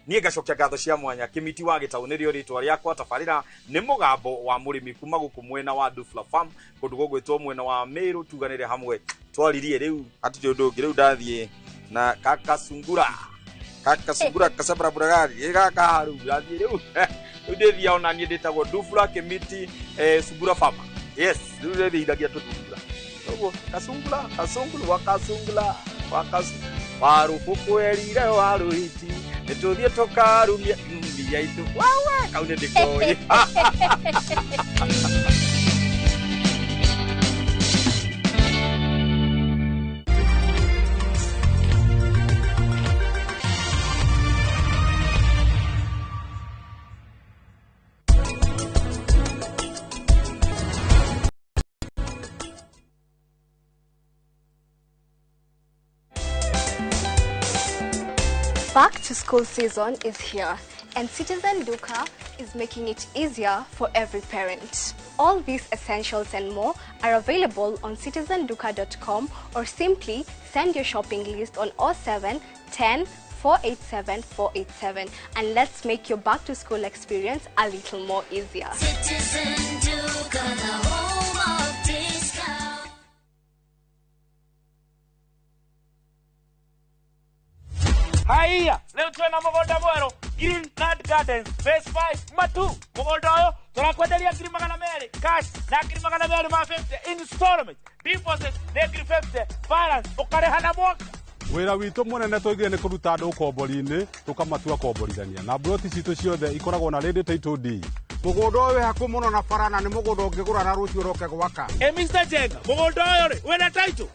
Niĩ ngacokia ngatho cia mwanya Kĩmiti wa Gĩtaũ nĩrĩo rĩtwa rĩakwa. Tabarĩra nĩ mũgambo wa mũrĩmi kuma gũkũ mwena wa Dufla Farm kũndũ gũgwĩtwo mwena wa Meru. Tuganĩre hamwe twaririe rĩu hatirĩ ũndũ ũngĩ rĩu ndathiĩ na kakasungura kacabarabura gaka rĩu ndathiĩ rĩu rĩu ndĩthiaga ona niĩ ndĩtagwo Dufla Kĩmiti Sungura Farmer. Yes, rĩu ndĩrĩithagia tũthungura ũguo kasungura kasunguru wakasungura warũbũkwerire warũhiti nĩtũthiĩ tũkarumia mbia itũ wawe kau nĩ ndĩkoĩ. Back to school season is here, and Citizen Duka is making it easier for every parent. All these essentials and more are available on citizenduka.com or simply send your shopping list on 07 10 487 487 and let's make your back to school experience a little more easier. Citizen Duka, the home of discount. Haiya, leo twena mũgũnda mwerũ Green Land Gardens Phase 5 Matu. Mũgũnda ũyũ tũrakwenderia 200,000 cash na 250 installment, deposit nĩ 50, balance ũkarĩha na mwaka. Wĩra witũ mũnene tũigire nĩ kũruta andũ ũkombori-inĩ tũkamatua komborithania na mburoti citũ ciothe ikoragwo na ready title deed. Mũgũnda ũyũ wĩ hakuhĩ mũno na bara na nĩ mũgũnda ũngĩgũra na rũciũ ũroke gwaka. Mr. Jenga, mũgũnda ũyũ rĩ wĩna title?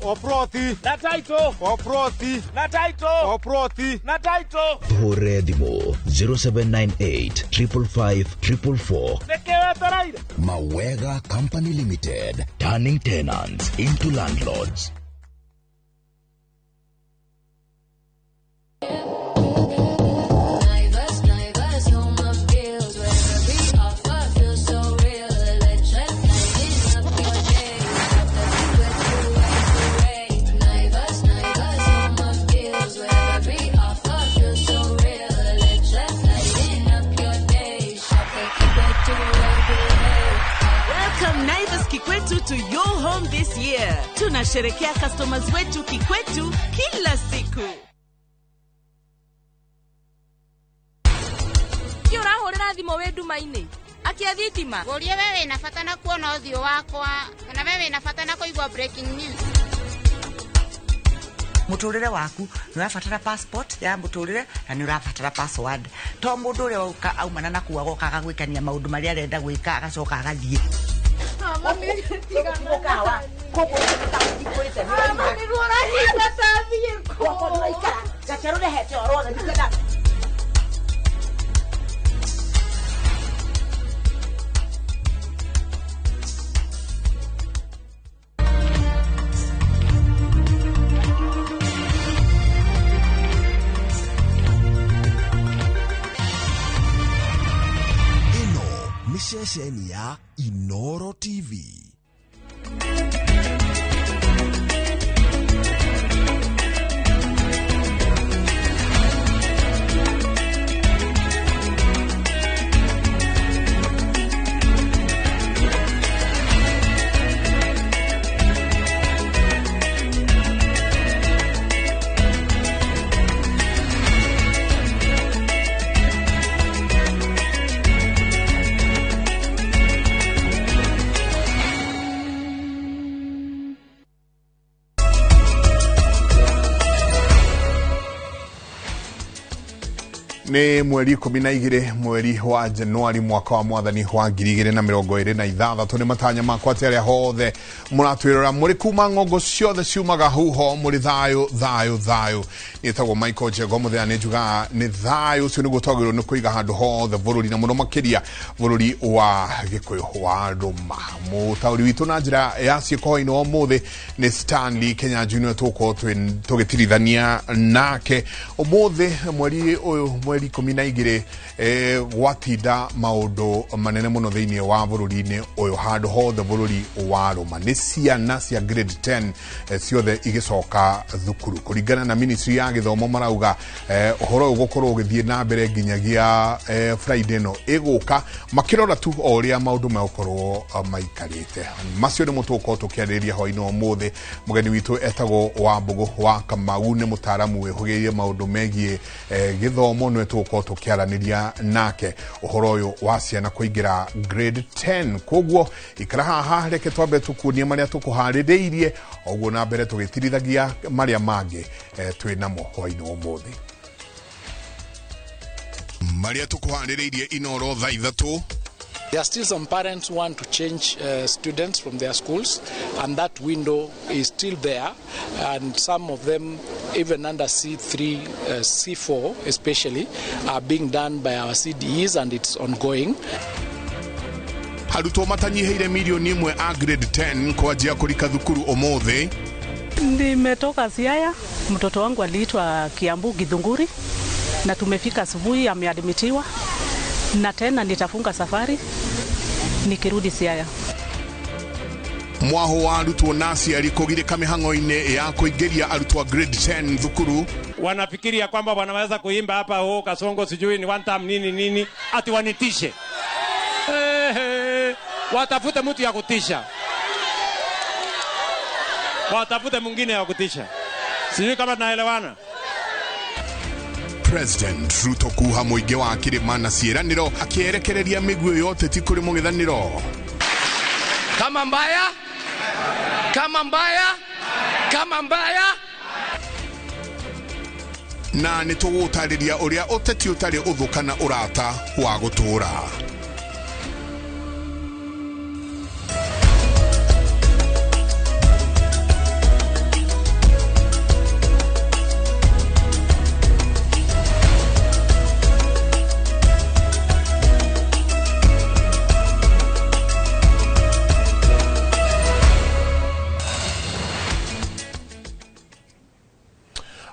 O ploti na title, o ploti na title, o ploti na title. Tũhũre thimũ 0798 555 444. Nĩkĩ wetereire? Mawega Company Limited, turning tenants into landlords. Kikwetu to your home this year. Tunasherekea customers wetu Kikwetu kila siku. Ki ũrahũrĩra thimũ wĩ nduma-inĩ? Akia thitima. Ngũrie we wĩna bata na kuona ũthiũ wakwa kana we wĩna bata na kũigua breaking news. Muturire waku ni urabatara passport ya muturire na ni urabatara password. To mundu uria uka aumana na kuwa goka agagwikania maundu maria arenda gwika agacoka agathie. Ceceni ya Inoro TV. Nĩ mweri 12 mweri wa Januari mwaka wa mwathani wa 2026. Nĩ matanya makwa atĩ arĩa hothe mũratwĩrora mũrĩ kuma ng'ongo ciothe ciumaga huho mũrĩ thayũ thayũ thayũ. Nĩtagwo Michael Njego mũthenya nĩ njugaga nĩ thayũ ũcio nĩguo twagĩrĩirwo nĩ kũiga handũ hothe bũrũri na mũno makĩria bũrũri wa Gĩkũyũ wa Rũma. Mũtaũri witũ na njĩra ya ciĩko hwaĩ-inĩ wa ũmũthĩ nĩ Stanley Kenyanjui nĩwe tũgũkorwo tũgĩtirithania nake ũmũthĩ mweri ũyũ mweri 12 gwatinda maundu manene muno thiini wa bururi-ini uyu handu hothe bururi wa Roma ni ciana cia grade 10 ciothe igicoka thukuru kuringana na ministry ya githomo marauga uhoro uyu gukorwo ugithie na mbere nginyagia Friday no iguka makirora tu o uria maundu megukorwo maikarite. Macio nimo tugukorwo tukiarĩrĩria hwaĩ-inĩ wa ũmũthĩ. Mũgeni witũ etagwo Wambũgũ wa Kamau nĩ mũtaaramu wĩhũgĩrĩire maũndũ megiĩ gĩthomo nĩwe tũgũkorwo tũkĩaranĩria nake ũhoro ũyũ wa ciana kũingĩra grade 10. Koguo ikara haha reke twambe tũkuonie marĩa tũkũharĩrĩirie ũguo na mbere tũgĩtirithagia marĩa mangĩ twĩ namo hwaĩ-inĩ wa ũmũthĩ. Marĩa tũkũharĩrĩirie Inoro thaa 3. There are still some parents who want to change students from their schools, and that window is still there, and some of them, even under C3, C4 especially, are being done by our CDEs, and it's ongoing. Arutwo matanyiheire milioni 1 a grade 10 kwanjia kurika thukuru umuthi. Nimetoka Siaya, mtoto wangu aliitwa Kiambu Githunguri, na tumefika asubuhi ameadmitiwa. Na tena nitafunga safari nikirudi Siaya. Mwaho wa arutwo na aciari kũgirĩka mĩhang'o-inĩ ya kũingĩria arutwo grade 10 thukuru. Wanafikiria kwamba wanaweza kuimba hapa oh Kasongo sijui ni one time nini nini ati wanitishe. Watafute mtu ya kutisha. Watafute mwingine ya kutisha. Sijui kama tunaelewana. President Ruto kuha mũingĩ wa kĩrĩma na ciĩranĩro akĩerekereria mĩguĩ yote ti kũrĩ mũng'ethanĩro. Kama mbaya, kama mbaya, kama mbaya. Na nĩ tũgũtarĩria ũrĩa ũteti ũtarĩ ũthũ kana ũrata wa gũtũũra.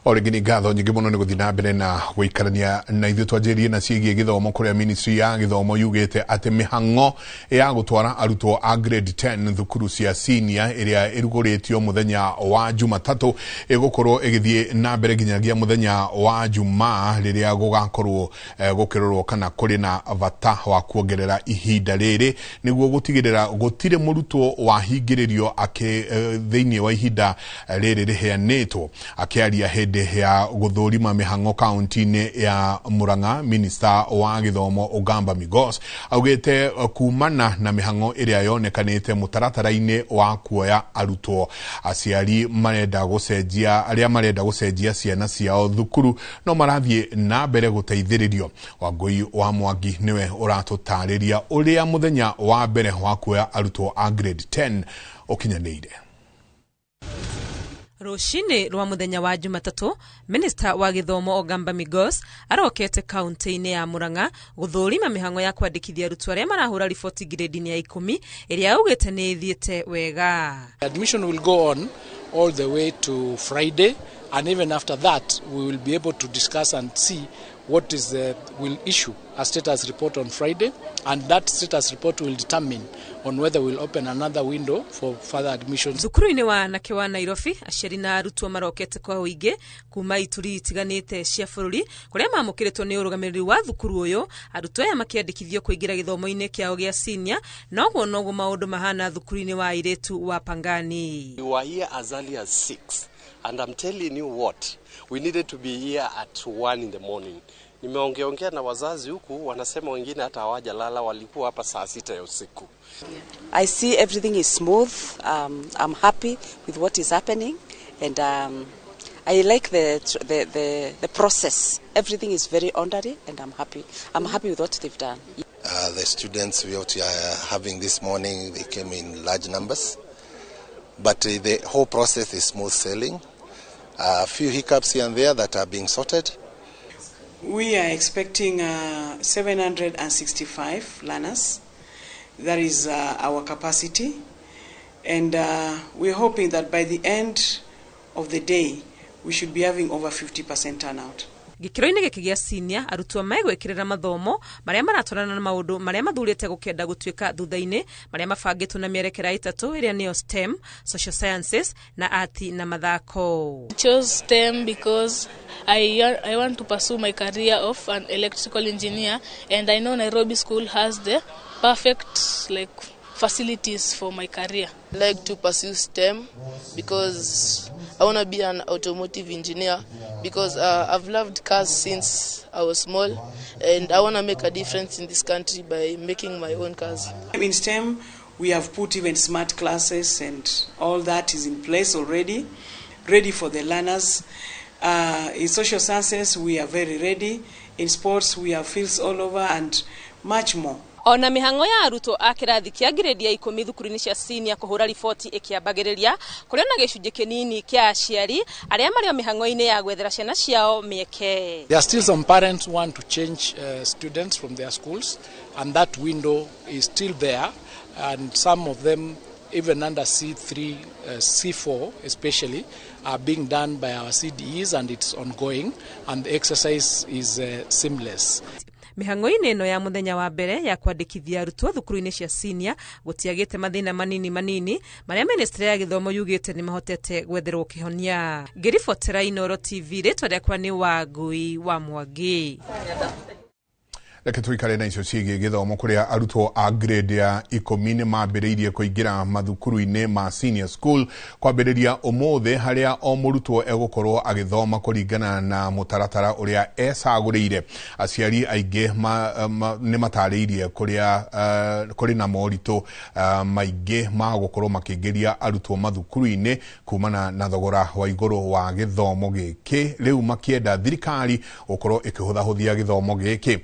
O rĩngĩ nĩ ngatho nyingĩ mũno nĩ gũthiĩ na mbere na gũikarania na ithuĩ. Twanjĩrĩrie na ciĩgiĩ gĩthomo kũrĩa ministry ya gĩthomo yugĩte atĩ mĩhang'o ya gũtwara arutwo a grade 10 thukuru cia senior ĩrĩa ĩrugũrĩtio mũthenya wa Jumatatũ ĩgũkorwo ĩgĩthiĩ na mbere nginyagia mũthenya wa Jumaa rĩrĩa gũgakorwo gũkĩrorwo kana kũrĩ na bata wa kuongerera ihinda rĩrĩ nĩguo gũtigĩrĩra gũtirĩ mũrutwo wahingĩrĩrio thĩinĩ wa ihinda rĩrĩ rĩheanĩtwo. Akĩaria hĩndĩ Hĩndĩ ya gũthũrima mĩhang'o kaunti-inĩ ya Murang'a, minista wa gĩthomo Ogamba Migos augĩte kumana na mĩhang'o ĩrĩa yonekanĩte mũtaratara-inĩ wa kuoya arutwo, aciari marenda gũcenjia arĩa marenda gũcenjia ciana ciao thukuru no marathiĩ na mbere gũteithĩrĩrio. Wangũi wa Mwangi nĩwe ũratũtarĩria ũrĩa mũthenya wa mbere wa kuoya arutwo a grade 10 ũkinyanĩire. Rũcinĩ rwa mũthenya wa Jumatatũ, Minista wa gĩthomo Ogamba Migos arokete kaunti-inĩ ya Murang'a gũthũrima mĩhang'o ya kwandĩkithia arutwo arĩa marahũra riboti grade-inĩ ya 10 ĩrĩa augĩte nĩ ĩthiĩte wega. Admission will go on all the way to Friday, and even after that we will be able to discuss and see what is the will issue a status report on Friday, and that status report will determine on whether we'll open another window for further admissions. Thukuru-inĩ wa anake wa Nairobi, aciari na arutwo marokete kwa ũingĩ kuma ituri itiganĩte cia bũrũri kũrĩa mamũkĩrĩtwo nĩ ũrũgamĩrĩri wa thukuru ũyũ, arutwo aya makĩandĩkithio kũingĩra gĩthomo-inĩ kĩao gĩa senior. Noguo noguo maũndũ mahana thukuru-inĩ wa airĩtu wa Pangani. We were here as early as 6, and I'm telling you what, we needed to be here at 1 in the morning. Nimeongeongea na wazazi huku, wanasema wengine hata hawajalala, walikuwa hapa saa 6 ya usiku. I see everything is smooth. I'm happy with what is happening, and I like the process. Everything is very orderly, and I'm happy. I'm happy with what they've done. The students we are having this morning, they came in large numbers, but the whole process is smooth sailing. A few hiccups here and there that are being sorted. We are expecting 765 learners. That is our capacity. And we're hoping that by the end of the day, we should be having over 50% turnout. Gĩkĩro-inĩ gĩkĩ gĩa senior, arutwo megwĩkĩrĩra mathomo marĩa maratwarana na maũndũ marĩa mathurĩte gũkenda gũtuĩka thutha-inĩ, marĩa mabangĩtwo na mĩerekera ĩtatũ ĩrĩa nĩyo STEM, social sciences na art na mathako. I chose STEM because I want to pursue my career of an electrical engineer, and I know Nairobi School has the perfect facilities for my career. I like to pursue STEM because I want to be an automotive engineer, because I've loved cars since I was small, and I want to make a difference in this country by making my own cars. In STEM, we have put even smart classes and all that is in place already, ready for the learners. In social sciences, we are very ready. In sports, we have fields all over and much more. Ona mĩhang'o ya arutwo a kĩrathi kĩa grade ya 10 thukuru-inĩ cia senior kũhũra riboti ĩkĩambagĩrĩria, kũrĩ na gĩcunjĩ kĩnini kĩa aciari arĩa marĩ o mĩhang'o-inĩ ya gwethera ciana ciao mĩeke. There are still some parents who want to change students from their schools, and that window is still there, and some of them even under C3, C4 especially, are being done by our CDEs, and it's ongoing, and the exercise is seamless. Mĩhang'o-inĩ ĩno ya mũthenya wa mbere ya kwandĩkithia arutwo thukuru-inĩ cia senior gũtiagĩte mathĩna manini manini marĩa ministry ya gĩthomo yugĩte nĩ mahotete gwetherwo kĩhonia. Ngĩribotera Inooro TV, rĩtwa rĩakwa nĩ Wangũi wa Mwangi. Reke tuikare na icio ciĩgiĩ gĩthomo kũrĩa arutwo a grade ya 10 nĩ mambĩrĩirie kũingĩra mathukuru-inĩ ma senior school kwambĩrĩria ũmũthĩ, harĩa o mũrutwo egũkorwo agĩthoma kũringana na mũtaratara ũrĩa ecagũrĩire. Aciari aingĩ nĩ matarĩirie kũrĩa kũrĩ na moritũ maingĩ ma gũkorwo makĩingĩria arutwo mathukuru-inĩ kumana na thogora wa igũrũ wa gĩthomo gĩkĩ, rĩu makĩenda thirikari gũkorwo ĩkĩhũthahũthia gĩthomo gĩkĩ.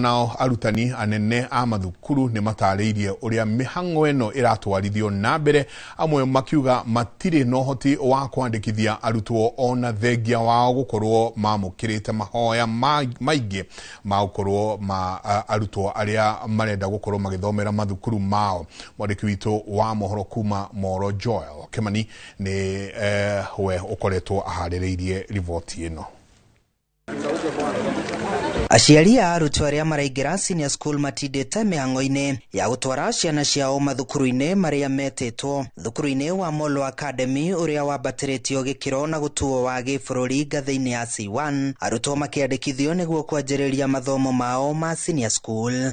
Nao arutani anene a mathukuru nĩ matarĩirie ũrĩa mĩhang'o ĩno ĩratwarithio na mbere, amwe makiuga matirĩ na ũhoti wa kwandĩkithia arutwo ona thengia wao gũkorwo mamũkĩrĩte mahoya maingĩ ma gũkorwo ma arutwo arĩa marenda gũkorwo magĩthomera mathukuru mao. Mwandĩki witũ wa mohoro kuma Moro Joel Kimani nĩ we ũkoretwo aharĩrĩirie riboti ĩno. Aciari a arutwo arĩa maraingĩra senior school matindĩte mĩhang'o-inĩ ya gũtwara ciana ciao mathukuru-inĩ marĩa metĩtwo. Thukuru-inĩ wa Molo Academy ũrĩa wambatĩrĩtio gĩkĩro na gũtuo wa gĩbũrũri ngathĩ-inĩ ya C1, arutwo makĩandĩkithio nĩguo kwanjĩrĩria mathomo mao ma senior school.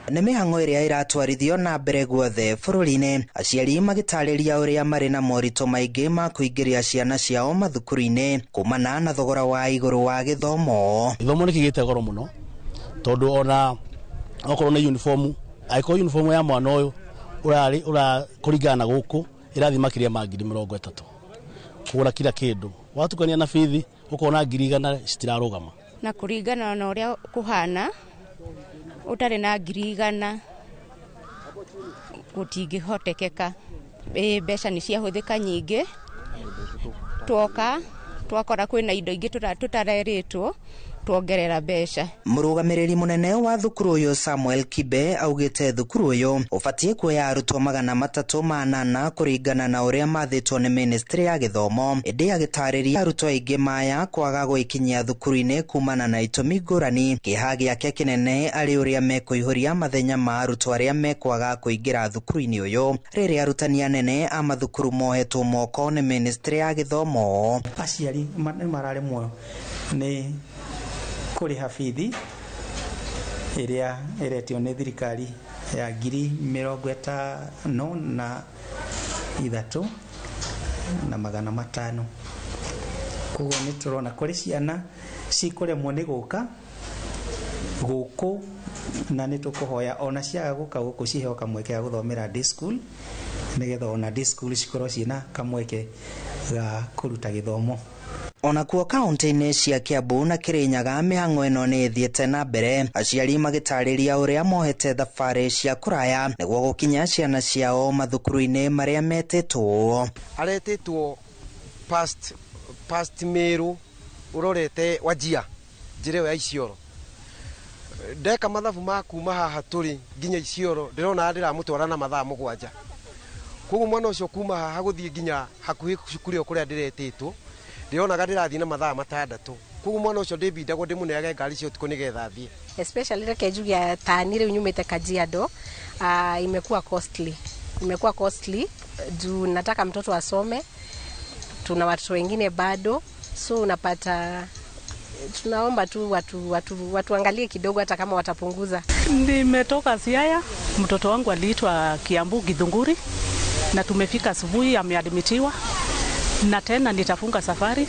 Nĩ mĩhang'o ĩrĩa ĩratwarithio na mbere guothe bũrũri-inĩ, aciari magĩtarĩria ũrĩa marĩ na moritũ maingĩ ma kũingĩria ciana ciao mathukuru-inĩ kumana na thogora wa igũrũ wa gĩthomo. Gĩthomo nĩ kĩgĩte goro mũno tondũ ona okorwo nĩ uniform, angĩkorwo uniform ya mwana ũyũ ũrarĩ ũrakũringana na gũkũ ĩrathiĩ makĩria ma 30,000 kũgũra kila kĩndũ, watukania na bithi ũkona 100,000 citirarũgama. Na kũringana na ũrĩa kũhana ũtarĩ na 100,000 gũtingĩhotekeka. Mbeca nĩ ciahũthĩka nyingĩ, twoka twakora kwĩna indo ingĩ tũtarerĩtwo tuongerera mbeca. Mũrũgamĩrĩri mũnene wa thukuru ũyũ Samuel Kibe augĩte thukuru ũyũ ũbatiĩ kuoya arutwo 308 kũringana na ũrĩa mathĩtwo nĩ ministry ya gĩthomo, ĩndĩ agĩtarĩria arutwo aingĩ maya kwaga gwĩkinyia thukuru-inĩ kumana na itũmi ngũrani. Kĩeha gĩake kĩnene arĩ ũrĩa mekũihũria mathenya ma arutwo arĩa mekwaga kũingĩra thukuru-inĩ ũyũ rĩrĩa arutani anene a mathukuru mohetwo moko nĩ ministry ya gĩthomo. Aciari nĩ mararemwo nĩ kũrĩha bithi ĩrĩa ĩretio nĩ thirikari ya 53,500. Koguo nĩ tũrona kũrĩ ciana cikũremwo nĩ gũka gũkũ, na nĩ tũkũhoya ona ciaga gũka gũkũ ciheo kamweke ga gũthomera day school, nĩgetha ona day school cikorwo ciĩna kamweke ga kũruta gĩthomo. Onakuo kaunti-inĩ cia Kiambu na Kirinyaga mĩhang'o ĩno nĩ ĩthiĩte na mbere, aciari magĩtarĩria ũrĩa mohete thabarĩ cia kũraya nĩguo gũkinya ciana ciao mathukuru-inĩ marĩa metĩtwo. Aretĩtwo past Meru ũrorete Wajia njĩra ĩyo ya Isiolo. Ndeka mathabu ma kuma haha tũrĩ nginya Isiolo ndĩrona ndĩramũtwara na mathaa 7. Koguo mwana ũcio kuma haha gũthiĩ nginya hakuhĩ cukuru ĩyo kũrĩa ndĩretĩtwo ndĩronaga ndĩrathiĩ na mathaa 6. Koguo mwana ũcio ndĩmbindagwo ndĩmũneage ngari cia ũtukũ nĩgetha athiĩ. Especially reke njuge tani rĩu nyumĩte Kajiado, imekuwa costly. Imekuwa costly juu nataka mtoto asome, tuna watoto wengine bado, so unapata tunaomba tu watu angalie kidogo hata kama watapunguza. Nimetoka Siaya, mtoto wangu aliitwa Kiambu Githunguri na tumefika asubuhi, ameadmitiwa na tena nitafunga safari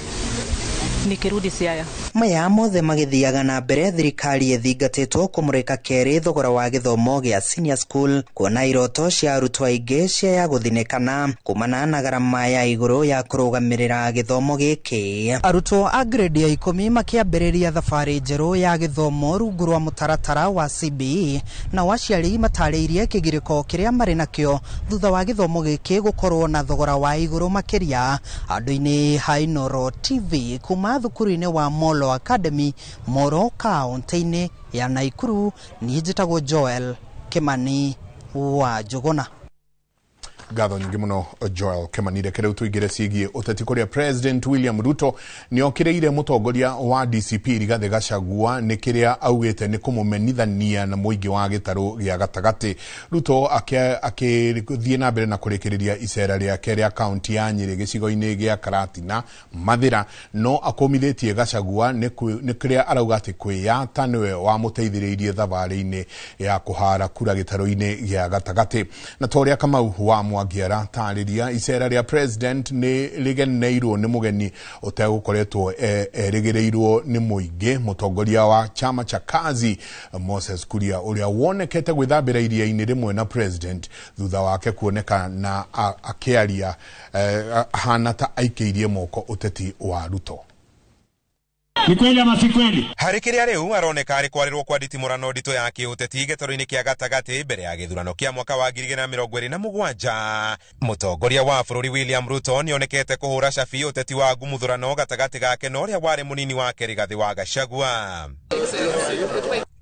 nikirudi Siaya. Maya mothe magĩthiaga na mbere thirikari ĩthingatĩtwo kũmũrĩka kerĩ thogora wa gĩthomo gĩa senior school kuona iroto cia arutwo aingĩ cia gũthinĩkana kumana na garama ya igũrũ ya kũrũgamĩrĩra gĩthomo gĩkĩ. Arutwo a grade ya 10 makĩambĩrĩria thabarĩ njerũ ya gĩthomo rungu rwa mũtaratara wa CBE, na aciari matarĩirie kĩgirĩko kĩrĩa marĩ nakĩo thutha wa gĩthomo gĩkĩ gũkorwo na thogora wa igũrũ makĩria. Andũ-inĩ ha Inooro TV kuma thukuru-inĩ wa Molo Academy Moro kaunti-inĩ ya Naikuru, niĩ njĩtagwo Joel Kimani wa Njuguna. Ngatho nyingĩ mũno Joel Kimani. Reke rĩu tũingĩre ciĩgiĩ ũteti kũrĩa President William Ruto nĩokĩrĩire mũtongoria wa DCP Rigathĩ Gachagua nĩ kĩrĩa augĩte nĩ kũmũmenithania na mũingĩ wa gĩtarũ gĩa gatagatĩ. Ruto akĩthiĩ na mbere na kũrĩkĩrĩria icera rĩake rĩa kaunti ya Nyĩrĩ gĩcigo-inĩ gĩa Karatina Mathĩra, no akũmithĩtie Gachagua nĩ kĩrĩa arauga atĩ kwĩyata nĩwe wamũteithĩrĩirie thabarĩ-inĩ ya kũhara kura gĩtarũ-inĩ gĩa gatagatĩ. Na ta ũrĩa Kamau wa Mwangiara tarĩria, icera rĩa president nĩ rĩgeneirwo nĩ mũgeni ũtegũkoretwo erĩgĩrĩirwo nĩ mũingĩ, mũtongoria wa chama cha Kazi Moses Kuria ũrĩa wonekete gwĩthambĩra iria-inĩ rĩmwe na president thutha wake kuoneka na akĩaria ahana ta aikĩirie moko ũteti wa Ruto. Ni kweli ama si kweli? Harĩ kĩrĩa rĩu aroneka arĩ kwarĩrwo kwa nditimũrano nditũ ya kĩũteti gĩtarũ-inĩ kĩa gatagatĩ mbere ya gĩthurano kĩa mwaka wa 2027. Mũtongoria wa bũrũri William Ruto nĩonekete kũhũra cabi ũteti wa ngumuthũrano gatagatĩ gake na ũrĩa warĩ mũnini wake Rigathĩ wa Gachagua.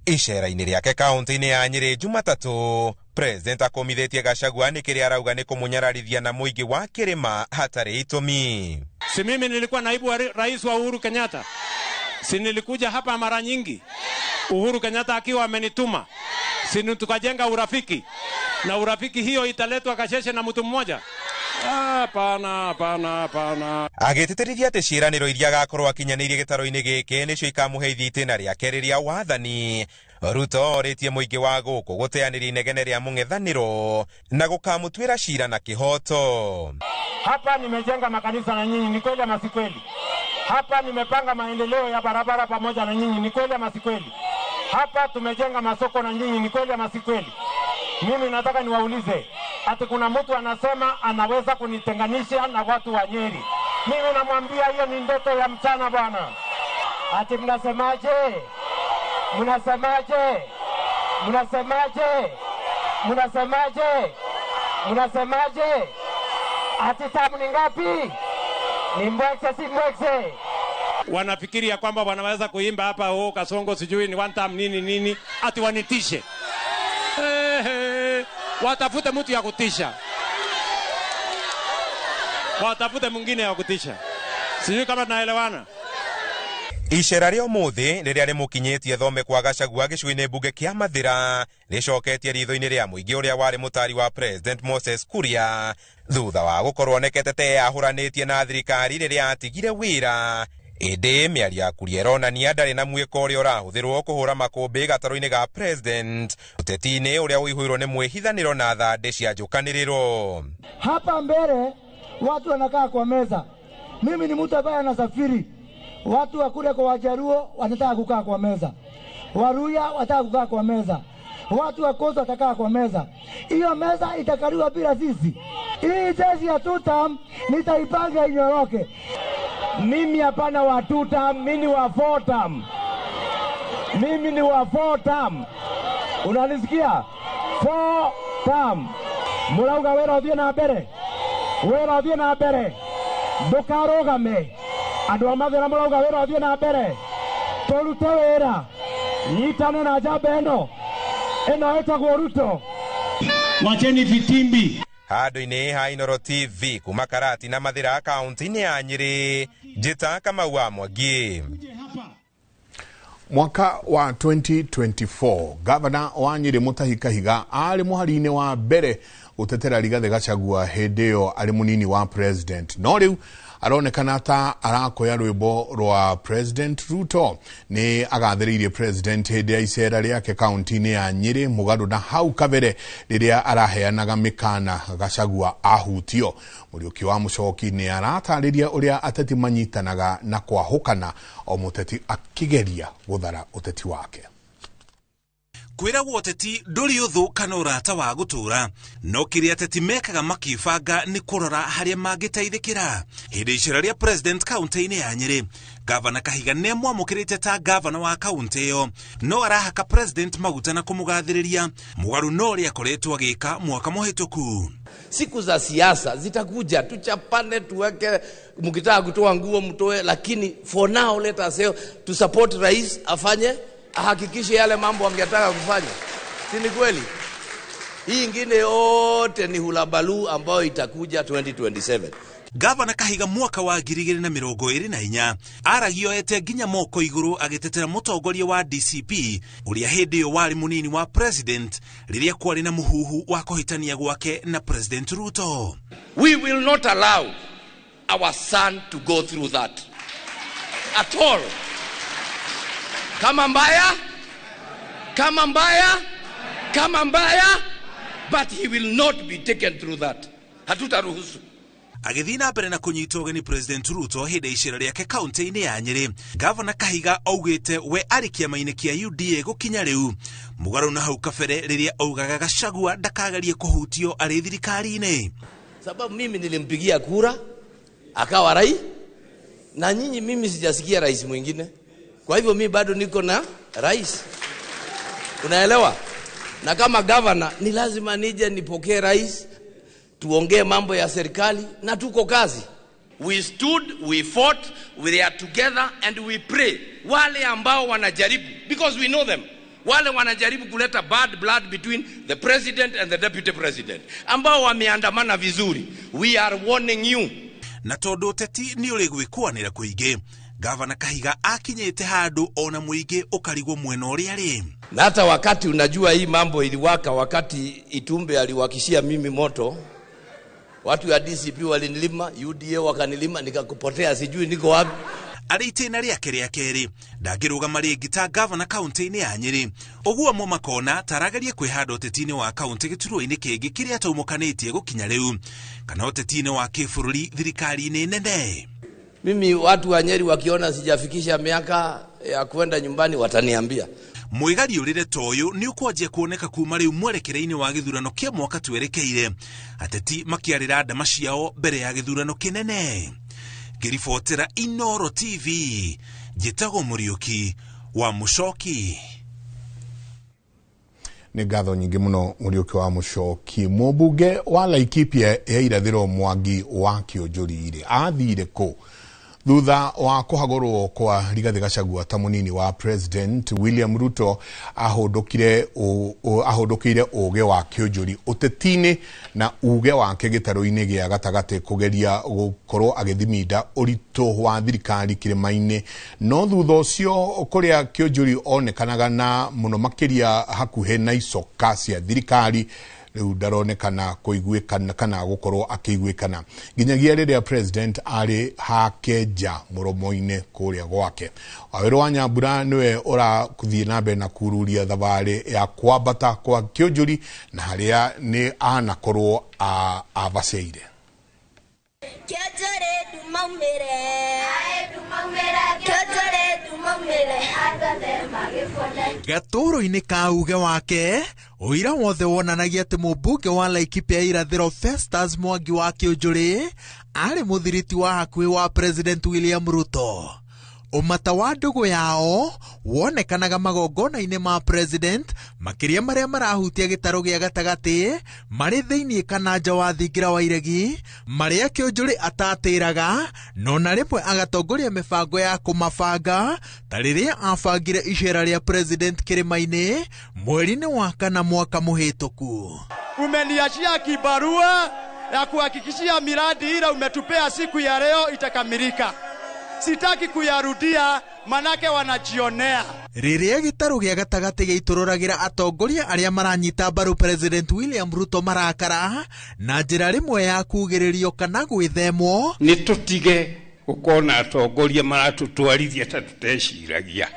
Icera-inĩ rĩake kaunti-inĩ ya Nyĩrĩ Jumatatũ, President akũmithĩtie Gachagua nĩ kĩrĩa arauga nĩ kũmũnyararithia na mũingĩ wa kĩrĩma hatarĩ itũmi. Si mimi nilikuwa naibu wa rais wa Uhuru Kenyatta? Si nilikuja hapa mara nyingi Uhuru Kenyatta akiwa amenituma? Si tukajenga urafiki, na urafiki hiyo italetwa Kasheshe na mtu mmoja? Hapana, hapana, hapana. Agĩtĩtĩrithia atĩ ciĩranĩro iria agakorwo akinyanĩirie gĩtarũ-inĩ gĩkĩ nĩcio ikamũheithia itĩna rĩake rĩrĩa wathani. Ruto orĩtie mũingĩ wa gũkũ gũteanĩria inegene rĩa mũng'ethanĩro na gũkamũtuĩra cira na kĩhoto. Hapa nimejenga makanisa na nyinyi, ni kweli ama si kweli? Hapa nimepanga maendeleo ya barabara pamoja na nyinyi, ni kweli ama si kweli? Hapa tumejenga masoko na nyinyi, ni kweli ama si kweli? Mimi nataka niwaulize, ati kuna mtu anasema anaweza kunitenganisha na watu wa Nyeri. Mimi namwambia hiyo ni ndoto ya mchana bwana. Ati mnasemaje? Mnasemaje? Mnasemaje? Mnasemaje? Mnasemaje? Ati tamu ni ngapi? Ni mbwekse si mbwekse? Wanafikiria kwamba wanaweza kuimba hapa, oh, Kasongo sijui ni one time nini nini, ati wanitishe. Hey, watafute mtu ya kutisha, watafute mwingine ya kutisha. Sijui kama tunaelewana. Icera rĩa ũmũthĩ rĩrĩa rĩmũkinyĩtie thome kwa Gachagua gĩcigo-inĩ mbunge kĩa Mathĩra rĩcoketie ritho-inĩ rĩa mũingĩ ũrĩa warĩ mũtari wa President Moses Kuria thutha wa gũkorwo onekete ta eyahũranĩtie na thirikari rĩrĩa atigire wĩra. Ĩndĩ mĩario ya Kuria ĩronania ndarĩ na mwĩko ũrĩa ũrahũthĩrwo kũhũra makũmbĩ gatarũ-inĩ ga President ũteti-inĩ ũrĩa ũihũirwo nĩ mwĩhithanĩro na thandĩ cia njũkanĩrĩro. Hapa mbele watu wanakaa kwa meza, mimi ni mtu ambaye anasafiri. Watu wa kule kwa Wajaruo wanataka kukaa kwa meza, Waluya wanataka kukaa kwa meza, watu wa Coast watakaa kwa meza. Hiyo meza itakaliwa bila sisi. Hii jeshi ya tutam nitaipanga inyoroke. Mimi hapana wa tutam, mimi ni wa four term. Mimi ni wa four term. Unanisikia? Four term. Murauga wera uthie na mbere. Wera uthie na mbere. Ndukarugame. Andũ a Mathĩra mũrauga wĩra ũthiĩ na mbere, tũrute wĩra, nyitane na njamba ĩno ĩno ĩtagwo Ruto. Wacheni vitimbi. Handũ-inĩ ha Inooro TV kuma Karati na Mathĩra kaunti-inĩ ya Nyĩrĩ, Njĩta Kamau wa Mwangi. Mwaka wa 2024 gavana wa Nyĩrĩ Mutahi Kahiga arĩ mũhari-inĩ wa mbere gũtetera Rigathĩ Gachagua hĩndĩ ĩyo arĩ mũnini wa president, no rĩu aronekana ta arakoya rwĩmbo rwa President Ruto. Nĩ agathĩrĩirie president hĩndĩ ya icera rĩake kaunti-inĩ ya Nyĩrĩ mũgarũ na hau kabere rĩrĩa araheanaga mĩkana Gachagua ahutio. Mũriũki wa Mũchoki nĩ aratarĩria ũrĩa ateti manyitanaga na kwahũkana o mũteti akĩgeria gũthara ũteti wake. Kwĩragwo ũteti ndũrĩ ũthũ kana ũrata wa gũtũũra, no kĩrĩa ateti mekaga makĩbanga nĩ kũrora harĩa mangĩteithĩkĩra. Hĩndĩ icera rĩa president kaunti-inĩ ya Nyĩrĩ, gavana Kahiga nĩamwamũkĩrĩte ta gavana wa kaunti ĩyo, no arahaka president maguta na kũmũgathĩrĩria mũgarũ no ũrĩa akoretwo agĩka mwaka mũhĩtũku. Siku za siasa zitakuja, tuchapane, tuweke, mkitaka kutoa nguo mtoe, lakini for now let us say to support rais afanye, ahakikishe yale mambo angetaka kufanya. Si ni kweli? Hii ingine yote ni hulabalu ambayo itakuja 2027. Gavana Kahiga mwaka wa 2024 aragio ete nginya moko iguru agitetera mutongoria wa DCP uria hindi iyo wari munini wa president riria kwari na muhuhu wa kuhitania gwake na President Ruto. We will not allow our son to go through that at all. Kama mbaya, kama mbaya, kama mbaya, but he will not be taken through that. Hatutaruhusu. Agĩthiĩ na mbere na kũnyitwo ũgeni President Ruto hĩndĩ icera rĩake kaunti-inĩ ya Nyĩrĩ, Gavana Kahiga augĩte we arĩ kĩama-inĩ kĩa UDA gũkinya rĩu, mũgarũ na hau kabere rĩrĩa augaga Gachagua ndakagerie kũhutio arĩ thirikari-inĩ. Sababu mimi nilimpigia kura akawa rais, na nyinyi mimi sijasikia rais mwingine. Kwa hivyo mimi bado niko na rais. Unaelewa? Na kama governor ni lazima nije nipokee rais, tuongee mambo ya serikali na tuko kazi. We stood, we fought, we are together and we pray. Wale ambao wanajaribu, because we know them. Wale wanajaribu kuleta bad blood between the president and the deputy president, ambao wameandamana vizuri, we are warning you. Na tondu uteti ni uri gwikwanira kuingi, Gavana Kahiga akinyite handu ona muingi ukarigwo mwena uria ari. Na hata wakati unajua hii mambo iliwaka, wakati Itumbe aliwakishia mimi moto, watu ya DCP walinilima, UDA wakanilima, nikakupotea, sijui niko wapi. Arĩ itĩna rĩake rĩa kerĩ ndangĩrũgama rĩngĩ ta gavana kaunti-inĩ ya Nyĩrĩ. Ũguo amwe makona ta arageria kwĩhanda ũteti-inĩ wa kaunti gĩturwa-inĩ kĩngĩ kĩrĩa ataumũkanĩtie gũkinya rĩu, kana ũteti-inĩ wa kĩbũrũri thirikari-inĩ nene. Mimi watu wa Nyeri wakiona sijafikisha miaka ya kwenda nyumbani wataniambia. Mwĩgariũrĩre ta ũyũ nĩ ũkwanjia kuoneka kuma rĩu mwerekera-inĩ wa gĩthurano kĩa mwaka twerekeire, ateti makĩarĩra ndama ciao mbere ya gĩthurano kĩnene. Ngĩribotera Inooro TV, njĩtagwo Mũriũki wa Mũcoki. Nĩ ngatho nyingĩ mũno Mũriũki wa Mũcoki. Mũmbunge wa Laikipia ya irathĩro Mwangi wa Kĩũnjũri-rĩ athire kũ thutha wa kũhagũrwo kwa Rigathĩ Gachagua ta mũnini wa President William Ruto? Ahũndũkire ũgĩ wa Kĩũnjũri ũteti-inĩ na uge wake gĩtarũ-inĩ gĩa gatagatĩ kũgeria gũkorwo agĩthiminda ũritũ wa thirikari kĩrĩma-inĩ. No thutha ũcio kũrĩa Kĩũnjũri onekanaga na mũno makĩria hakuhĩ na icoka cia thirikari, rĩu ndaronekana kũiguĩkana kana gũkorwo akĩiguĩkana nginyagia rĩrĩa president arĩ hake nja mũromo-inĩ kũrĩa gwake. Wawĩrũ wa Nyambura nĩwe ũrathiĩ na mbere na kururia thabarĩ ya kwambata kwa Kĩũnjũri na harĩa nĩ anakorwo abaceire. Gatũrũ-inĩ ka uge wake ũira wothe wonanagia atĩ mũmbunge wa Laikipia irathĩro Festus Mwangi wa Kĩũnjũri arĩ mũthiriti wa hakuhĩ wa President William Ruto. Ũmata wa ndũgũ yao wonekanaga magongona-inĩ ma president, makĩria marĩa marahutia gĩtarũ gĩa gatagatĩ marĩ thĩinĩ kana nja wa thingira wa iregi, marĩa Kĩũnjũri atatĩraga no na rĩmwe agatongoria mĩbango ya kũmabanga ta rĩrĩa abangire icera rĩa president kĩrĩma-inĩ mweri-inĩ wa kana mwaka mũhĩtũku. Umeniachia kibarua ya kuhakikishia miradi ile umetupea siku ya leo itakamilika. Sitaki kuyarudia manake wanajionea. Rĩrĩa gĩtarũ gĩa gatagatĩ gĩitũrũragĩra atongoria arĩa maranyita mbaru President William Ruto marakara na njĩra rĩmwe ya kugĩrĩrio kana gwĩthemwo, nĩ tũtige gũkorwo na atongoria maratũtwarithia ta tũteciragia.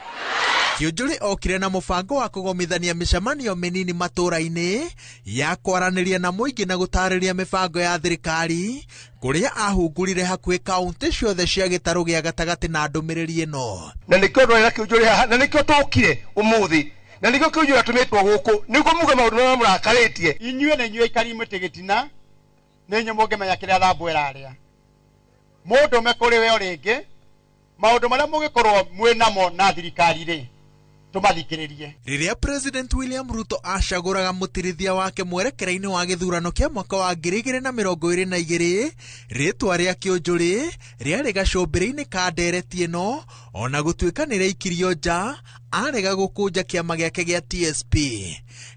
Kĩũnjũri okire na mũbango wa kũgomithania mĩcemanio mĩnini matũũra-inĩ ya kwaranĩria na mũingĩ na gũtarĩria mĩbango ya thirikari, kũrĩa ahungurire hakuhĩ kaunti ciothe cia gĩtarũ gĩa gatagatĩ na ndũmĩrĩri ĩno. Na nĩkĩo ndwarĩra Kĩũnjũri haha, na nĩkĩo tũkire ũmũthĩ, na nĩkĩo Kĩũnjũri atũmĩtwo gũkũ nĩguo muge maũndũ marĩa mũrakarĩtie. Inyuĩ na inyuĩ aikari mĩtĩ gĩtina nĩ inyuĩ mũngĩmenya kĩrĩa Thambwe ĩrarĩa. Mũndũme kũrĩ we o rĩngĩ maũndũ marĩa mũgĩkorwo mwĩ namo na thirikari rĩ tũmathikĩrĩrie. Rĩrĩa President William Ruto acagũraga mũtirithia wake mwerekera-inĩ wa gĩthurano kĩa mwaka wa 2022, rĩtwa rĩa Kĩũnjũri rĩarĩ gacũmbĩrĩ-inĩ ka ndereti ĩno, ona gũtuĩka nĩ rĩaikirio nja arega gũkũnja kĩama gĩake gĩa TSP.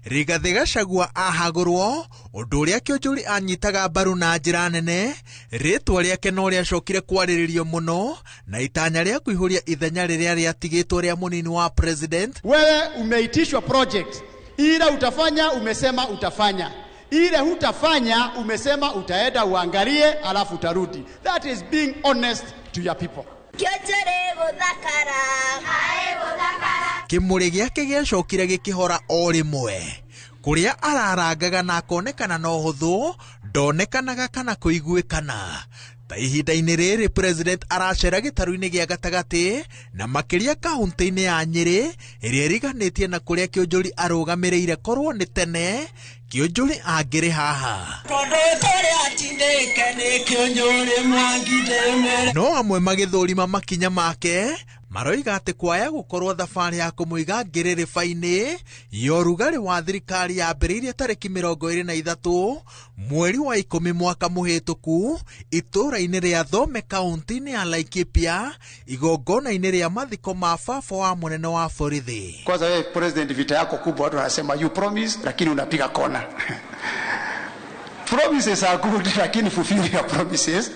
Rigathĩ Gachagua ahagũrwo, ũndũ ũrĩa Kĩũnjũri anyitaga mbaru na njĩra nene, rĩtwa rĩake no rĩacokire kwarĩrĩrio mũno na itanya rĩa kũihũria ithenya rĩrĩa rĩatigĩtwo rĩa mũnini wa president. Wewe umeitishwa project ile utafanya, umesema utafanya, ile hutafanya, umesema utaenda uangalie alafu utarudi. That is being honest to your people. Kĩmũrĩ gĩake gĩacokire gĩkĩhora o rĩmwe, kũrĩa ararangaga na akonekana na ũhũthũ, ndonekanaga kana kũiguĩkana. Ta ihinda-inĩ rĩrĩ president aracera gĩtarũ-inĩ gĩa gatagatĩ na makĩria kaunti-inĩ ya Nyĩrĩ ĩrĩa ĩriganĩtie na kũrĩa Kĩũnjũri arũgamĩrĩire korwo nĩ tene Kĩũnjũri angĩrĩ haha. No amwe magĩthũrima makinya make maroiga atĩ kwaya gũkorwo thabarĩ ya kũmũiga ngĩrĩrĩba-inĩ ya ũrugarĩ wa thirikari yambĩrĩirie tarĩki 23 mweri wa 10 mwaka mũhĩtũku itũũra-inĩ rĩa Thome kaunti-inĩ ya Laikipia igongona-inĩ rĩa mathiko ma baba wa mũnene wa borithi. Kwanza wewe president, vita yako kubwa, watu wanasema you promise lakini unapiga kona. Promises are good lakini fulfill your promises,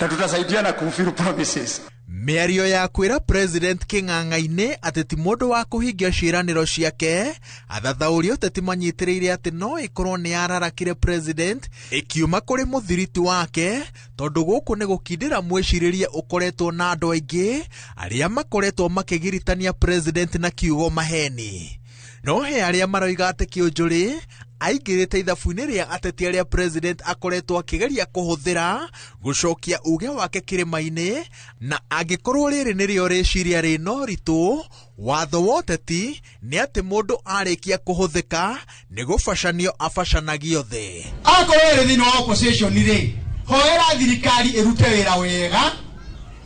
na tutasaidiana kufulfill promises. Mĩario ya kwĩra President kĩng'ang'a-inĩ atĩ ti mũndũ wa kũhingia ciĩranĩro ciake, athathaũri ũteti manyitĩrĩire atĩ no ĩkorwo nĩ yararakire President ĩkiuma kũrĩ mũthiriti wake, tondũ gũkũ nĩ gũkindĩra mwĩcirĩrie ũkoretwo na andũ aingĩ arĩa makoretwo makĩgiritania President na kiugo maheni. No he arĩa maroiga atĩ Kĩũnjũrĩ aingĩrĩte ithabu-inĩ rĩa ateti arĩa President akoretwo akĩgeria kũhũthĩra gũcokia uge wake kĩrĩma-inĩ, na angĩkorwo rĩrĩ nĩrĩo rĩciria rĩna ũritũ, watho wa ũteti nĩ atĩ mũndũ arĩkia kũhũthĩka nĩ gũbacanio abacanagio thĩ. Akorwo ĩrĩ thĩinĩ wa opposition rĩ, hoera thirikari ĩrute wĩra wega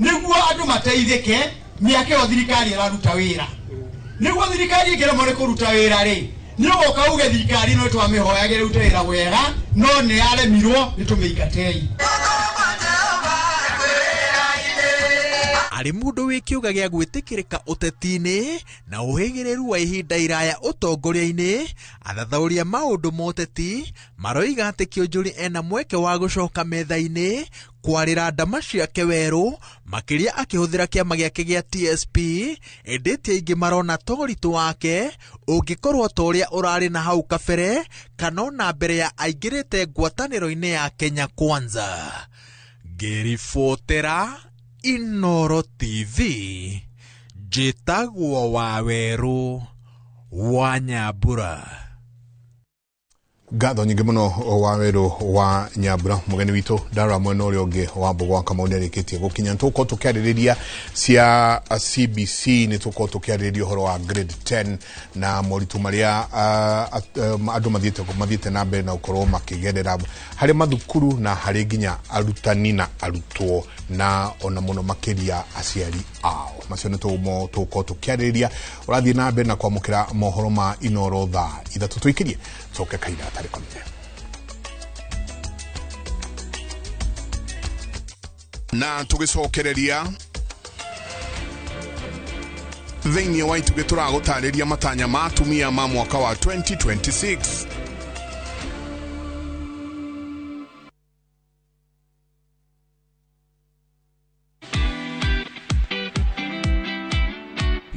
nĩguo andũ mateithĩke mĩaka ĩyo thirikari ĩraruta wĩra. Nĩguo thirikari ĩngĩremwo nĩ kũruta wĩra rĩ, nĩ ũgoka uge thirikari ĩno twamĩhoyagĩra ĩrute wĩra wega no nĩ yaremirwo, nĩ tũmĩingatei. Arĩ mũndũ wĩ kĩũga gĩa gwĩtĩkĩrĩka ũteti-inĩ na ũhĩgĩrĩru wa ihinda iraya ũtongoria-inĩ, athathaũri a maũndũ ma ũteti maroiga atĩ Kĩũnjũri ena mweke wa gũcoka metha-inĩ kwarĩra ndama ciake werũ, makĩria akĩhũthĩra kĩama gĩake gĩa TSP, ĩndĩ ti aingĩ marona ta ũritũ wake ũngĩkorwo ta ũrĩa ũrarĩ na hau kabere kana ona mbere ya aingĩrĩte ngwatanĩro-inĩ ya Kenya Kwanza. Ngĩribotera Inoro TV, njĩtagwo Wawerũ wa Nyambura. Ngatho nyingĩ mũno Wawerũ wa Nyambura. Mũgeni witũ ndarora mwena ũrĩa ũngĩ wa Mbogo wa Kamau nĩarĩkĩtie gũkinya. Nĩtũgũkorwo tũkĩarĩrĩria cia CBC, nĩtũgũkorwo tũkĩarĩrĩria ũhoro wa grade 10 na moritũ marĩa andũ mathiĩte na mbere na gũkorwo makĩgerera harĩ mathukuru na harĩ nginya arutani na arutwo na ona mũno makĩria aciari ao. Macio nĩ tũgũkorwo tũkĩarĩrĩria. Ũrathiĩ na mbere na kwamũkĩra mohoro ma Inoro thaa 3 tũikĩrie coke kahinda gatarĩ kamĩte. Na tũgĩcokereria thĩinĩ wa itugĩ tũragũtarĩria matanya ma atumia ma mwaka wa 2026.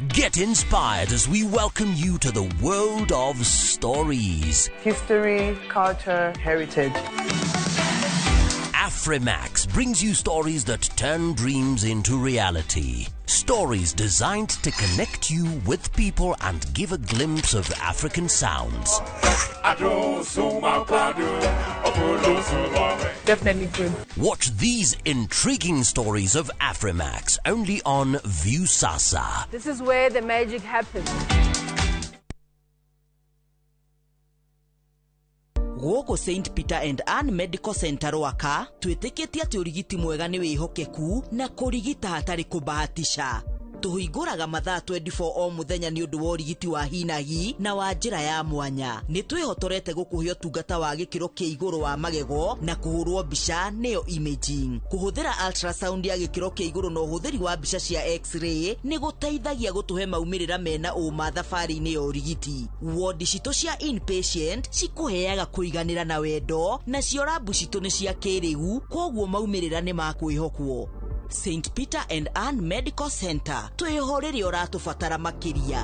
Get inspired as we welcome you to the world of stories. History, culture, heritage. Afrimax brings you stories that turn dreams into reality. Stories designed to connect you with people and give a glimpse of African sounds. Definitely good. Watch these intriguing stories of Afrimax only on Viusasa. This is where the magic happens. Gũkũ St Peter and Ann Medical Center Rwaka twĩtĩkĩtie atĩ ũrigiti mwega nĩ wĩhokeku na kũrigita hatarĩ kũbahatisha. Tũhingũraga mathaa 24 o mũthenya nĩ ũndũ wa ũrigiti wa hinahi na wa njĩra ya mwanya. Nĩ twĩhotorete gũkũhe ũtungata wa gĩkĩro kĩa igũrũ wa magego na kũhũrwo mbica nĩyo imaging. Kũhũthĩra ultrasound ya gĩkĩro kĩa igũrũ na ũhũthĩri wa mbica cia x-ray nĩ gũteithagia gũtũhe maumĩrĩra mena ũma thabarĩ-inĩ ya ũrigiti. Wodi citũ cia inpatient cikũheaga kũiganĩra na wendo, nacio rabu citũ nĩ cia kĩrĩu, kwoguo maumĩrĩra nĩ ma kwĩhokwo. St Peter and Ann Medical Center, twĩho rĩrĩa ũratũbatara makĩria.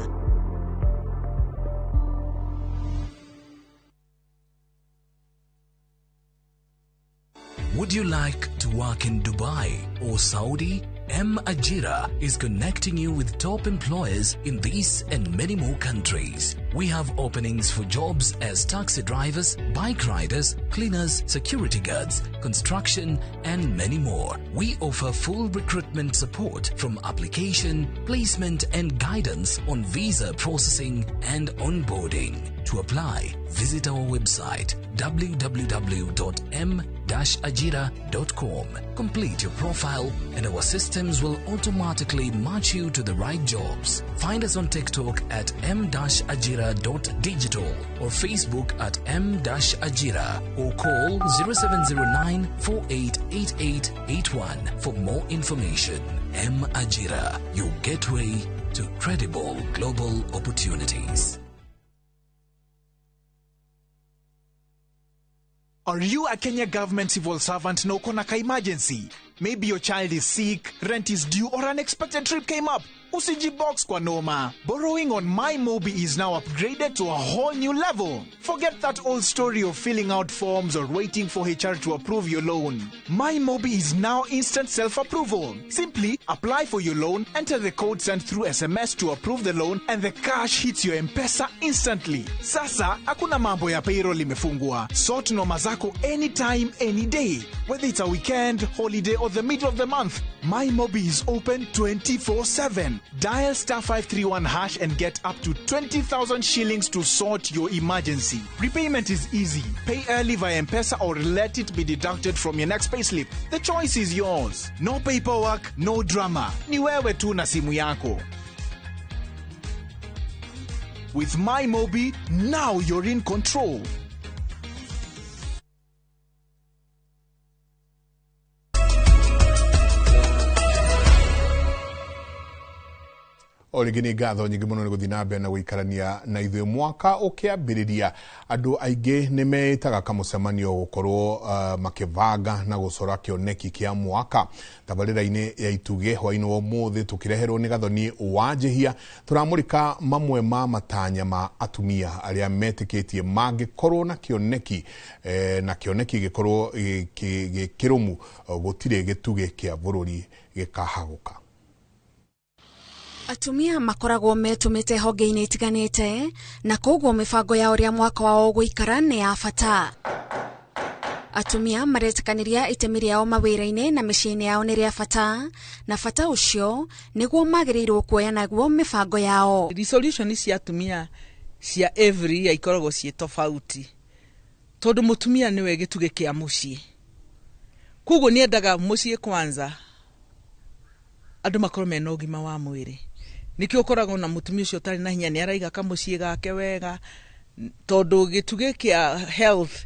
Would you like to work in Dubai or Saudi? M Ajira is connecting you with top employers in these and many more countries. We have openings for jobs as taxi drivers, bike riders, cleaners, security guards, construction, and many more. We offer full recruitment support from application, placement, and guidance on visa processing and onboarding. To apply, visit our website www.m-ajira.com. Complete your profile and our systems will automatically match you to the right jobs. Find us on TikTok at m-ajira.digital or Facebook at m-ajira or call 0709 488881 for more information. M Ajira, your gateway to credible global opportunities. Are you a Kenya government civil servant na uko na ka emergency? Maybe your child is sick, rent is due, or an unexpected trip came up. Usijibox kwa noma. Borrowing on MyMobi is now upgraded to a whole new level. Forget that old story of filling out forms or waiting for HR to approve your loan. MyMobi is now instant self-approval. Simply apply for your loan, enter the code sent through SMS to approve the loan, and the cash hits your M-Pesa instantly. Sasa, hakuna mambo ya payroll imefungwa. Sort noma zako anytime, any day. Whether it's a weekend, holiday, or the middle of the month, MyMobi is open 24/7. Dial star 531 hash and get up to 20,000 shillings to sort your emergency. Repayment is easy. Pay early via M-Pesa or let it be deducted from your next payslip. The choice is yours. No paperwork, no drama. Ni wewe tu na simu yako. With MyMobi, now you're in control. O rĩngĩ nĩ ngatho nyingĩ mũno nĩ gũthiĩ na mbere na gũikarania na ithuĩ mwaka ũkĩambĩrĩria andũ aingĩ nĩ meĩtaga kamũcemanio gũkorwo makĩbanga na gũcora kĩoneki kĩa mwaka. Tabarĩra-inĩ ya Itugĩ hwaĩ-inĩ wa ũmũthĩ tũkĩreherwo nĩ Gathoni wa Njĩhia tũramũrĩka mamwe ma matanya ma atumia arĩa metĩkĩtie mangĩkorwo na kĩoneki na kĩoneki gĩkorwo gĩ kĩrũmu gũtirĩ gĩtugĩ kĩa bũrũri gĩkahagũka. Atumia makoragwo metumite honge-inĩ itiganĩte na koguo mĩbango ya ũrĩa mwaka wao ũgũikara nĩ ya bata. Atumia maretĩkanĩria itemi rĩao mawĩra-inĩ na mĩciĩ-inĩ yao nĩ rĩa bata, na bata ũcio nĩguo magĩrĩirwo kuoya naguo mĩbango yao. Resolution cia atumia cia every year ikoragwo ciĩ tofauti tondũ mũtumia nĩwe gĩtugĩ kĩa mũciĩ, koguo nĩendaga mũciĩ kwanza andũ makorwo mena ũgima wa mwĩrĩ. Nikio ũkoragwo na mũtumia ũcio ũtarĩ na hinya nĩ araiga kamũciĩ gake wega tondũ gĩtugĩ kĩa health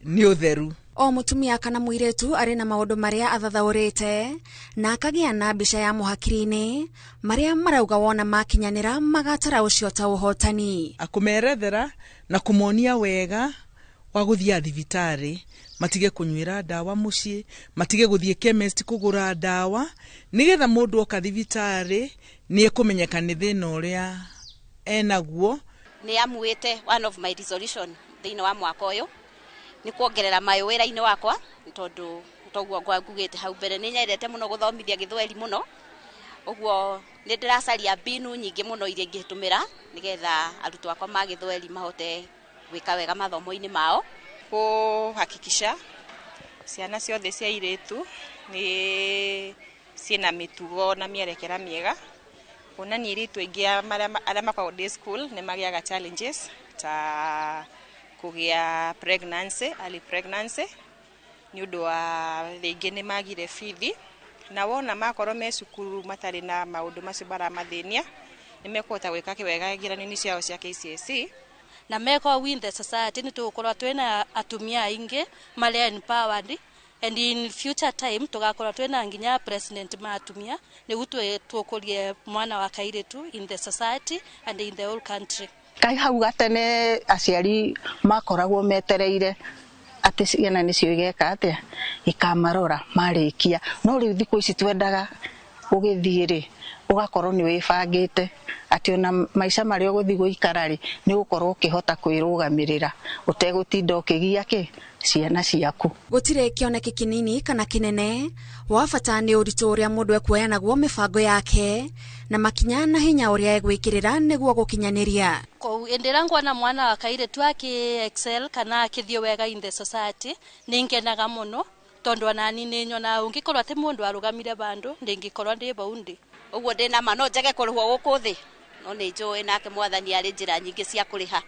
nĩ ũtheru. O mũtumia kana mũirĩtu arĩ na maũndũ marĩa athathaũrĩte na akagĩa na mbica ya mũhakiri-inĩ marĩa marauga wona makinyanĩra magatara ũcio ta ũhotani. Akũmerethera na kũmonia wega wa gũthiĩ thibitarĩ, matige kũnyuĩra ndawa mũciĩ, matige gũthiĩ chemist kũgũra ndawa, nĩgetha mũndũ oka thibitarĩ nĩ ekũmenyeka nĩ thĩna ũrĩa enaguo. Nĩ amuĩte one of my resolution thĩinĩ wa mwaka ũyũ nĩ kuongerera mayũ wĩra-inĩ wakwa tondũ toguo ngugĩte hau mbere nĩ nyendete mũno gũthomithia gĩthweri mũno, ũguo nĩ ndĩracaria mbinu nyingĩ mũno iria ingĩtũmĩra nĩgetha arutwo akwa ma gĩthweri mahote gwĩka wega mathomo-inĩ mao. Kuhakikisha ciana ciothe cia airĩtu nĩ ciĩna mĩtugo na mĩerekera mĩega, kuonania airĩtu aingĩ arĩa makoragwo day school nĩ magĩaga challenges ta kũgĩa pregnancy, early pregnancy nĩ ũndũ wa rĩngĩ nĩ magire bithi, na wona makorwo me cukuru matarĩ na maũndũ macio maramathĩnia nĩ mekũhota gwĩka wega igeranio-inĩ ciao cia KCSE. Na meko win the society ni tugukorwo twina atumia aingi maria empowered, and in future time tugakorwo twina nginya president ma atumia niguo tukurie mwana wa kairitu in the society and in the whole country. Kai hau gatene aciari makoragwo metereire atĩ ciana nĩcio igeka atĩa ikamarora marĩkia, no rĩu thikũ ici twendaga ũgĩthiĩ rĩ ũgakorwo nĩ wĩbangĩte atĩ ona maica marĩa ũgũthiĩ gũikara rĩ nĩ ũgũkorwo ũkĩhota kwĩrũgamĩrĩra ũtegũtinda ũkĩgia kĩ ciana ciaku. Gũtirĩ kĩoneki kĩnini kana kĩnene, wa bata nĩ ũritũ ũrĩa mũndũ ekuoya naguo mĩbango yake na makinya na hinya ũrĩa egwĩkĩrĩra nĩguo gũkinyanĩria. Kou ĩndĩ ĩrĩa nguona mwana wa kairĩtu akĩ excel kana akĩthiĩ wega in the society nĩ ngenaga mũno tondũ onani nĩ nyonaga ũngĩkorwo atĩ mũndũ arũgamire bandũ ndĩngĩkorwo ndĩ bau ndĩ. Ũguo ndĩna ma no njage kũrĩhwo gũkũ thĩ no nĩ njũĩ nake mwathani arĩ njĩra nyingĩ cia kũrĩha,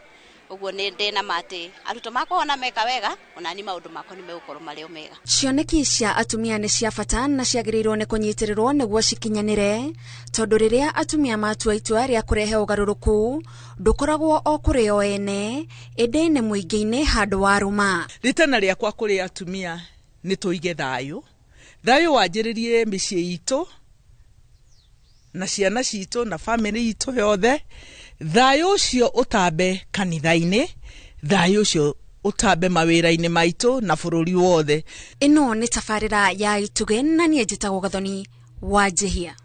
ũguo nĩ ndĩna ma atĩ arutwo makwa ona meka wega onani maũndũ makwa nĩ megũkorwo marĩ o mega. Cioneki cia atumia nĩ cia bata na ciagĩrĩirwo nĩ kũnyitĩrĩrwo nĩguo cikinyanĩre, tondũ rĩrĩa atumia matua itua rĩa kũrehe ũgarũrũku ndũkoragwo o kũrĩ o ene ĩndĩ nĩ mũingĩ-inĩ handũ wa rũma. Rĩtana rĩakwa kũrĩ atumia nĩ tũige thayũ, thayũ wanjĩrĩrie mĩciĩ itũ na ciana citũ na family itũ yothe, thayũ ũcio ũtambe kanitha-inĩ, thayũ ũcio Ũtambe mawĩra-inĩ maitũ na bũrũri wothe. Ĩno nĩ tabarĩra ya Itugĩ na niĩ njĩtagwo Gathoni wa Njihia.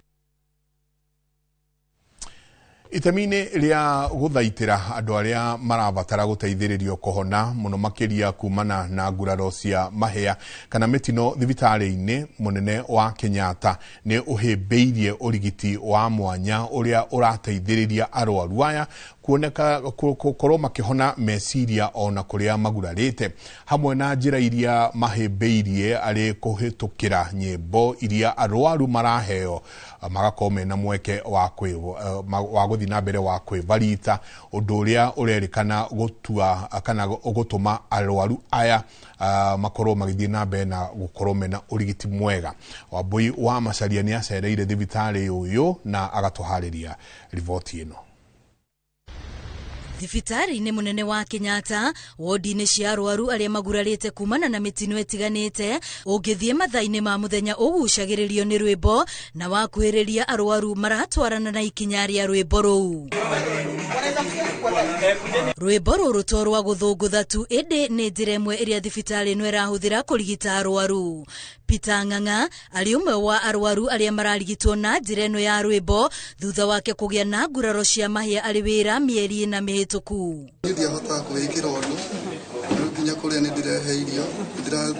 Itemi-inĩ rĩa gũthaitĩra andũ arĩa marabatara gũteithĩrĩrio kũhona mũno makĩria kumana na nguraro cia mahĩa kana mĩtino thibitarĩ-inĩ mũnene wa Kenyatta nĩ ũhĩmbĩirie ũrigiti wa mwanya ũrĩa ũrateithĩrĩria arwaru aya kuoneka gũkorwo makĩhona meciria ona kũrĩa magurarĩte, hamwe na njĩra iria mahĩmbĩirie arĩ kũhĩtũkĩra nyĩmbo iria arwaru maraheo magakorwo mena mweke wa gũthiĩ na mbere wa kwĩbarita, ũndũ ũrĩa ũrerĩkana gũtua kana gũtũma arwaru aya makorwo magĩthiĩ na mbere na gũkorwo mena ũrigiti mwega. Wambui wa Macharia nĩ acereire thibitarĩ ũyũ na agatũharĩria riboti ĩno. Thibitarĩ-inĩ mũnene wa Kenyatta, wodi-inĩ cia arwaru arĩa magurarĩte kumana na mĩtino ĩtiganĩte, ũngĩthiĩ mathaa-inĩ ma mũthenya ũgucagĩrĩrio nĩ rwĩmbo na wakuhĩrĩria arwaru maratwarana na ikinya rĩa rwĩmbo rũu. Rwĩmbo rũrũ to rwa gũthũngũtha tu, ĩndĩ nĩ njĩra ĩmwe ĩrĩa thibitarĩ ĩno ĩrahũthĩra kũrigita arwaru. Peter Ng'ang'a arĩ ũmwe wa arwaru arĩa mararigitwo na njĩra ĩno ya rwĩmbo thutha wake kũgĩa na nguraro cia mahĩa arĩ wĩra mĩeri ĩna mĩhĩtũku. Niĩ ndiahotaga kwĩĩkĩra ũndũ, rĩu nginya kũrĩa nĩ ndĩrehe irio,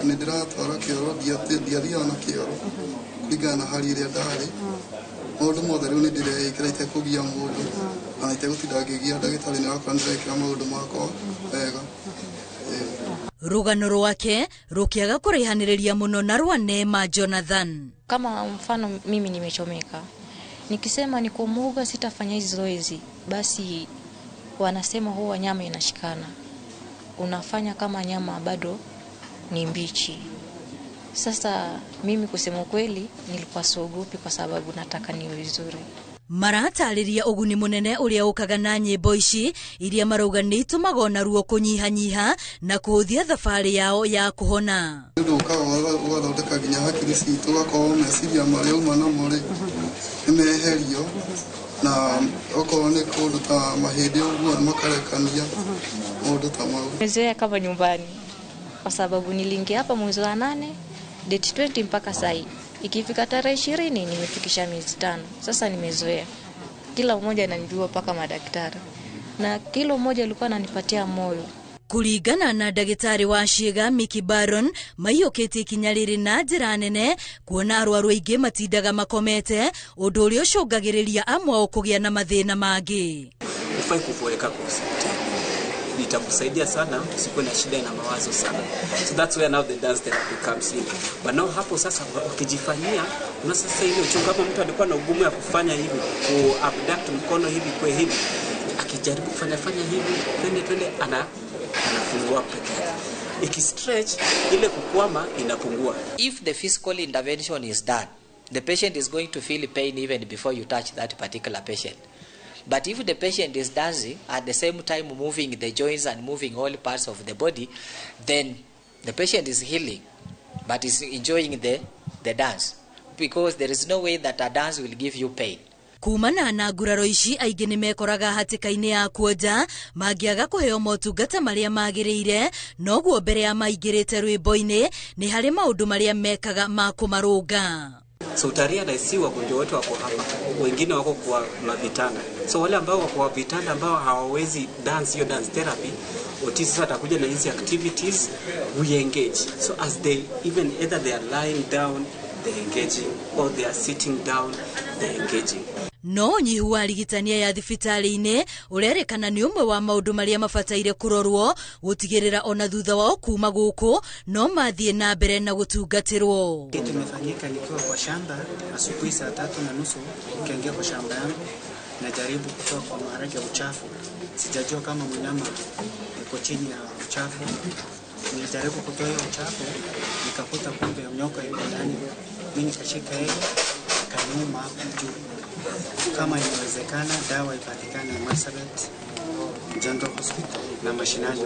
nĩ ndĩratwara kĩoro, ndiathiaga na kĩoro kũringana na hali ĩrĩa ndarĩ. Maũndũ mothe rĩu nĩ ndĩreĩkĩra itekũgia mũndũ na itegũtinda ngĩgia ndagĩtarĩ, nĩ wakora nĩ ndĩrekĩra maũndũ makwa wega. Rũgano rwake rũkĩaga kũraihanĩrĩria mũno na rwa Neema Jonathan. Kama mfano mimi nimechomeka, nikisema ni kumuga sitafanya hizi zoezi, basi wanasema huwa nyama inashikana, unafanya kama nyama bado ni mbichi. Sasa mimi kusema kweli nilikuwa siogopi kwa sababu nataka niwe vizuri. Maratarĩria ũguni mũnene ũrĩa ũkaga na nyĩmbo ici iria marauga nĩ itũmaga ona ruo kũnyihanyiha na kũhũthia thabarĩ yao ya kũhona. Nĩ ũndũ ũkaga ũgathondeka nginya hakiri citũ, ũgakorwo meciria marĩa uma namo rĩ nĩ meherio, na okorwo nĩ kũndũ ta mahĩndĩ ũguo makarekania maũndũ ta mau. Nimezoea kama nyumbani kwa sababu niliingia hapa mwezi wa 8 date 20 mpaka sahi. Ikifika tarehe 20 nimefikisha miezi 5. Sasa nimezoea. Kila mmoja ananijua mpaka madaktari. Na kila mmoja alikuwa ananipatia moyo. Kuringana na ndagĩtarĩ wa ciĩga Mickey Baron, maiyũkĩtie ikinya rĩrĩ na njĩra nene kuona arwaru aingĩ matindaga makomete, ũndũ ũrĩa ũcũngagĩrĩria amwe ao kũgĩa na mathĩna mangĩ. Hufai kuboeka kwa hospitali. Itakusaidia sana usikuwe na shida na mawazo sana. So that's where now the dance therapy comes in. But now hapo sasa ukijifanyia, una sasa ile uchungu, kama mtu alikuwa na ugumu ya kufanya hivi, ku abduct mkono hivi kwa hivi, akijaribu kufanya hivi, twende anafungua peke yake. Ikistretch ile kukwama inapungua. If the physical intervention is done, the patient is going to feel pain even before you touch that particular patient. But if the patient is dancing, at the same time moving the joints and moving all parts of the body, then the patient is healing, but is enjoying the dance. Because there is no way that a dance will give you pain. Kumana na nguraro ici aingĩ nĩ mekoraga hatĩka-inĩ ya kuonja mangĩaga kũheo motungata marĩa magĩrĩire, noguo mbere ya maingĩrĩte rwĩmbo-inĩ nĩ harĩ maũndũ marĩa mekaga ma kũmarũnga. So utarealize si wagonjwa wote wako hapa, wengine wako kwa mavitanda. So wale ambao wako kwa vitanda ambao hawawezi dance hiyo dance therapy, OT sasa atakuja na hizi activities, we engage. So as they even either they are lying down, they engaging, or they are sitting down, they engaging. No ũnyihu wa arigitania ya thibitarĩ-inĩ ũrerĩkana nĩ ũmwe wa maũndũ marĩa mabataire kũrorwo gũtigĩrĩra ona thutha wao kuma gũkũ no mathiĩ na mbere na gũtungatĩrwo. Kitu imefanyika nikiwa kwa shamba asubuhi saa 3:30, nikiingia kwa shamba yangu najaribu kutoa kwa maharage ya uchafu. Sijajua kama mnyama yuko chini ya uchafu. Nilijaribu kutoa hiyo uchafu nikakuta kumbe nyoka yuko ndani. Mimi nikashika yeye akaniuma hapo juu. Kama inawezekana dawa ipatikane Marsabit General Hospital na mashinani.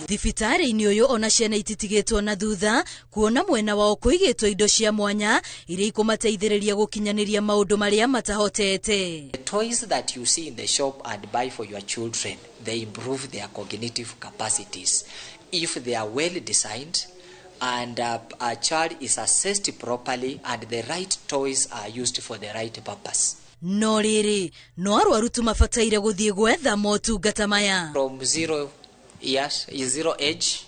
Thibitarĩ-inĩ ũyũ ona ciana ititigĩtwo na thutha kuona mwena wao kũigĩtwo indo cia mwanya iria ikũmateithĩrĩria gũkinyanĩria maũndũ marĩa matahotete. The toys that you see in the shop and buy for your children, they improve their cognitive capacities. if they are well designed and a child is assessed properly and the right toys are used for the right purpose. No rĩrĩ, no arwaru tu mabataire gũthiĩ gwetha motungata maya. From 0 years, 0 age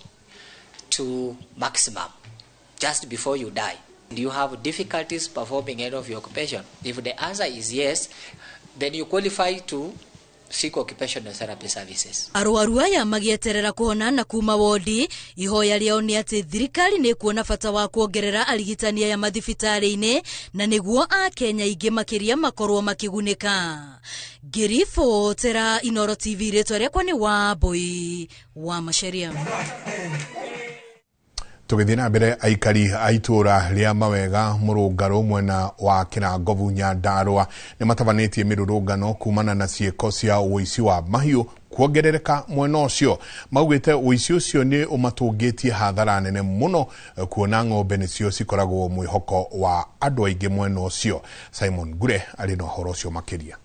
to maximum, just before you die. Do you have difficulties performing any of your occupation? If the answer is yes, then you qualify to seek occupational therapy services. Arwaru aya magĩeterera kũhona na kuma wodi, ihoya rĩao nĩ atĩ thirikari nĩ kuona bata wa kuongerera arigitani aya mathibitarĩ-inĩ na nĩguo akenya aingĩ makĩria makorwo makĩgunĩka. Ngĩribotera Inooro TV, rĩtwa rĩakwa nĩ Wambui wa Macharia. Tũgĩthiĩ na mbere, aikari a itũũra rĩa Mawega Mũrũngarũ mwena wa Kĩrangobu Nyandarũa nĩ matabanĩtie mĩrũrũngano kumana na ciĩko cia ũici wa mahiũ kuongerereka mwena ũcio. Maugĩte ũici ũcio nĩ ũmatũngĩtie hathara nene mũno, kuona ng'ombe nĩcio cikoragwo mwĩhoko wa andũ aingĩ mwena ũcio. Simon Ngure arĩ na ũhoro ũcio makĩria.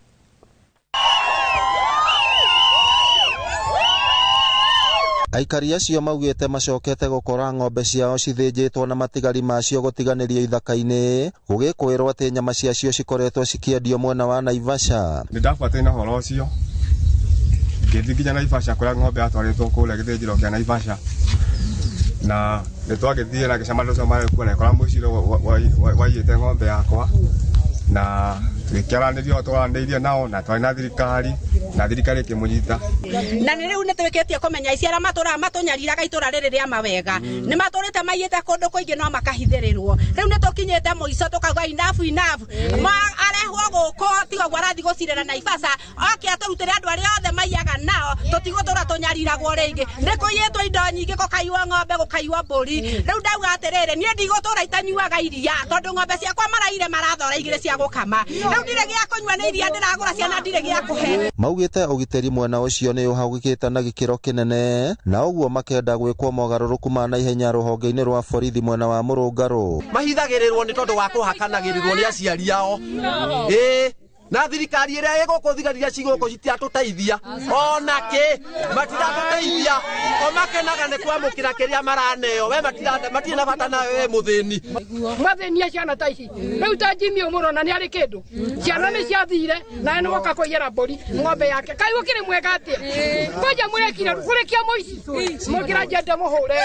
Aikari acio maugĩte macokete gũkora ng'ombe ciao cithĩnjĩtwo na matigari macio gũtiganĩrio ithaka-inĩ, gũgĩkwĩrwo atĩ nyama ciacio cikoretwo cikĩendio mwena wa Naivasha. Nĩ ndabuatĩire na ũhoro ũcio ngĩthiĩ nginya Naivasha kũrĩa ng'ombe yatwarĩtwo kũrĩa gĩthĩnjĩro kĩa Naivasha, na nĩ twagĩthiĩ na ngĩcemania ũcio marĩ kuo na ngĩkora mũici ũrĩa waiyĩte ng'ombe yakwa, na tũgĩkĩaranĩria twaranĩirie nao na twarĩ na thirikari na thirikari ĩkĩmũnyita. Na nĩ rĩu nĩ twĩkĩtie kũmenya ici arĩa matũraga matũnyariraga itũra rĩrĩ rĩa Mawega nĩ matũrĩte maiyĩte kũndũ kũingĩ no makahithĩrĩrwo. Rĩu nĩ tũkinyĩte mũico tũkauga enough enough, arehwo gũkũ tiga ũguo arathiĩ gũcirĩra Naivasha, oke atũrutĩre andũ arĩa othe maiyaga nao, tũtigũtũra tũnyariragwo rĩngĩ. Nĩ kũiyĩtwo indo nyingĩ, gũkaiywo ng'ombe, gũkaiywo mbũri. Rĩu ndauga atĩrĩrĩ, niĩ ndigũtũra itanyuaga iria tondũ ng'ombe ciakwa maraire marathora igĩrĩ cia gũkama. Rĩu ndirĩ gĩa kũnyua nĩ iria ndĩragũra ciana, ndirĩ gĩa kũhe. Maugĩte ũgitĩri mwena ũcio nĩ ũhagũkĩte na gĩkĩro kĩnene, na ũguo makenda gwĩkwo mogarũrũku ma naihenya rũhonge-inĩ rwa borithi mwena wa Mũrũngarũ. Mahithagĩrĩrwo nĩ tondũ wa kũhakanagĩrĩrwo nĩ aciari ao. Ĩĩ, na thirikari ĩrĩa ĩgũkũ thigari iria cigũkũ citiratũteithia ona kĩ, matiratũteithia, o makenaga nĩ kwamũkĩra kĩrĩa maraneo, we matirĩ na bata nawe we mũthĩni. Mathĩnia ciana ta ici rĩu ta Jimmy ũmũrona nĩ arĩ kĩndũ, ciana nĩ ciathire nawe nĩ woka kũiyĩra mbũri ng'ombe yake, kaĩ ũkĩrĩ mwega atĩa? Kwanja mũrekire kũrĩkia mũici mũkĩra njende mũhũre.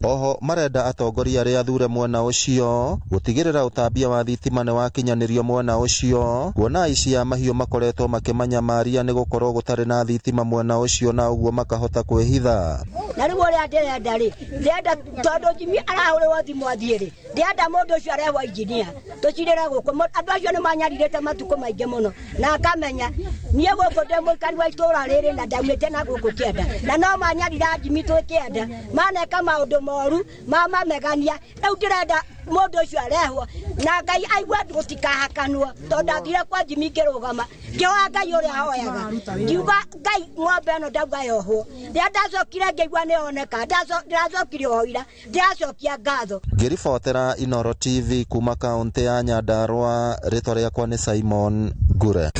Oho marenda atongoria arĩa athure mwena ũcio gũtigĩrĩra ũtambia wa thitima nĩ wakinyanĩrio mwena ũcio, kuona aici a mahiũ makoretwo makĩmanyamaria nĩ gũkorwo gũtarĩ na thitima mwena ũcio na ũguo makahota kwĩhitha. Na rĩu ũrĩa ndĩrenda rĩ, ndĩrenda tondũ Jimmy arahũrĩrwo thimũ athiĩ rĩ, ndĩrenda mũndũ ũcio arehwo injinia tũcirĩre gũkũ. Andũ acio nĩ manyarirĩte matukũ maingĩ mũno na ngamenya niĩ gũkũ ndĩ mũikari wa itũũra rĩrĩ na ndaumĩte na gũkũ kĩanda, na no manyarira Jimmy twĩ kĩanda, maneka maũndũ moru mamamegania. Rĩu ndĩrenda mũndũ ũcio arehwo na Ngai aigue gũtikahakanwo, tondũ ndathire kwa Jimmy ngĩrũgama ngĩhoya Ngai ũrĩa hoyaga, ngiuga Ngai ng'ombe ĩno ndauga yohwo. Rĩrĩa ndacokire ngĩigua nĩ yoneka, ndĩracokire oho ira, ndĩracokia ngatho. Ngĩribotera Inooro TV kuma kaũntĩ ya Nyandarũa, rĩtwa rĩakwa nĩ Simon Ngure.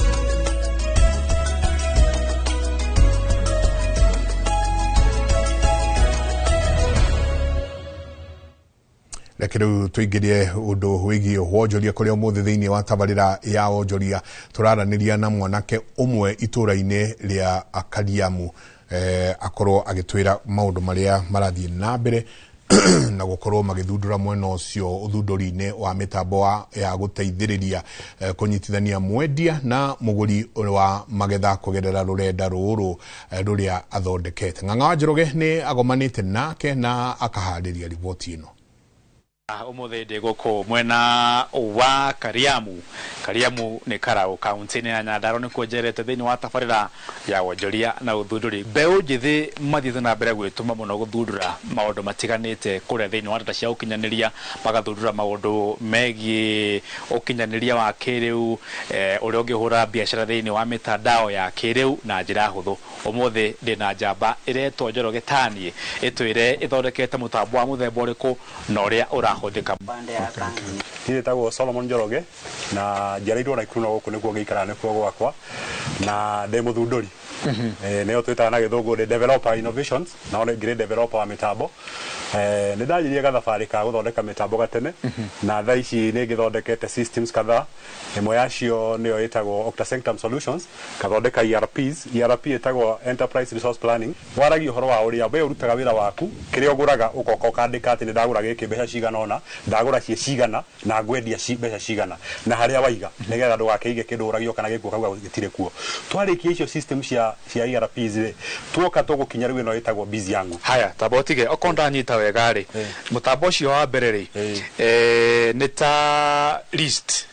Reke rĩu tũingĩrie ũndũ wĩgiĩ wonjoria kũrĩa ũmũthĩ thĩinĩ wa tabarĩra ya wonjoria tũraranĩria na mwanake ũmwe itũũra-inĩ rĩa Kariamu, akorwo agĩtwĩra maũndũ marĩa marathiĩ na mbere na gũkorwo magĩthundũra mwena ũcio ũthundũri-inĩ wa mĩtambo ya gũteithĩrĩria kũnyitithania mwendia na mũgũri wa magetha kũgerera rũrenda rũrũ rũrĩa athondekete. Ng'ang'a wa Njoroge nĩ agomanĩte nake na akaharĩria riboti ĩno. Umuthi ndi guku mwena wa Kariamu. Kariamu ni Karau kaunti-inĩ ya Nyandarua nĩkuo njerete thĩinĩ wa tabarĩra ya wonjoria na ũthundũri. Mbeũ njĩthĩ mathiĩte na mbere gwĩtũma mũno gũthundũra maũndũ matiganĩte kũrĩa thĩinĩ wa nenda cia ũkinyanĩria, magathundũra maũndũ megiĩ ũkinyanĩria wa kĩrĩu, ũrĩa ũngĩhũra biacara thĩinĩ wa mĩtandao ya kĩrĩu na njĩra hũthũ. Ũmũthĩ ndĩna njamba ĩretwo Njoroge Tanie ĩtwĩre ĩthondekete mũtambo wa mũthemba ũrĩkũ na ũrĩa ũrahũthĩka. Niĩ njĩtagwo Solomon Njoroge na njiarĩirwo Naikuru na gũkũ nĩkuo ngĩikaraga nĩkuo gwakwa na ndĩ mũthundũri. Nĩyo twĩtaga na gĩthũngũ ndĩ developer innovations, na ona ngĩrĩ developer wa mĩtambo. Nĩ ndanjirie gathabarĩ ka gũthondeka mĩtambo gatene, na thaa ici nĩ ngĩthondekete systems kadhaa. Ĩmwe yacio nĩyo ĩtagwo Octasanctum Solutions, ngathondeka ERPs. ERP ĩtagwo Enterprise Resource Planning. Waragia ũhoro wa ũrĩa we ũrutaga wĩra waku, kĩrĩa ũgũraga ũgoka ũkandĩka atĩ nĩ ndagũra gĩkĩ mbeca cigana ũna, ndagũra ciĩ cigana na ngwendia mbeca cigana, na harĩa waiga, nĩgetha ndũgakĩige kĩndũ ũragio kana gĩkuo kauga gĩtirĩ kuo. Twarĩkia icio system cia ERPs rĩ, tuoka tũgũkinya rĩu ĩno ĩtagwo Biz Yangu. Haya, tamba ũtige okorwo ndanyita wega rĩ, mũtambo ũcio wa mbere rĩ, nĩ ta list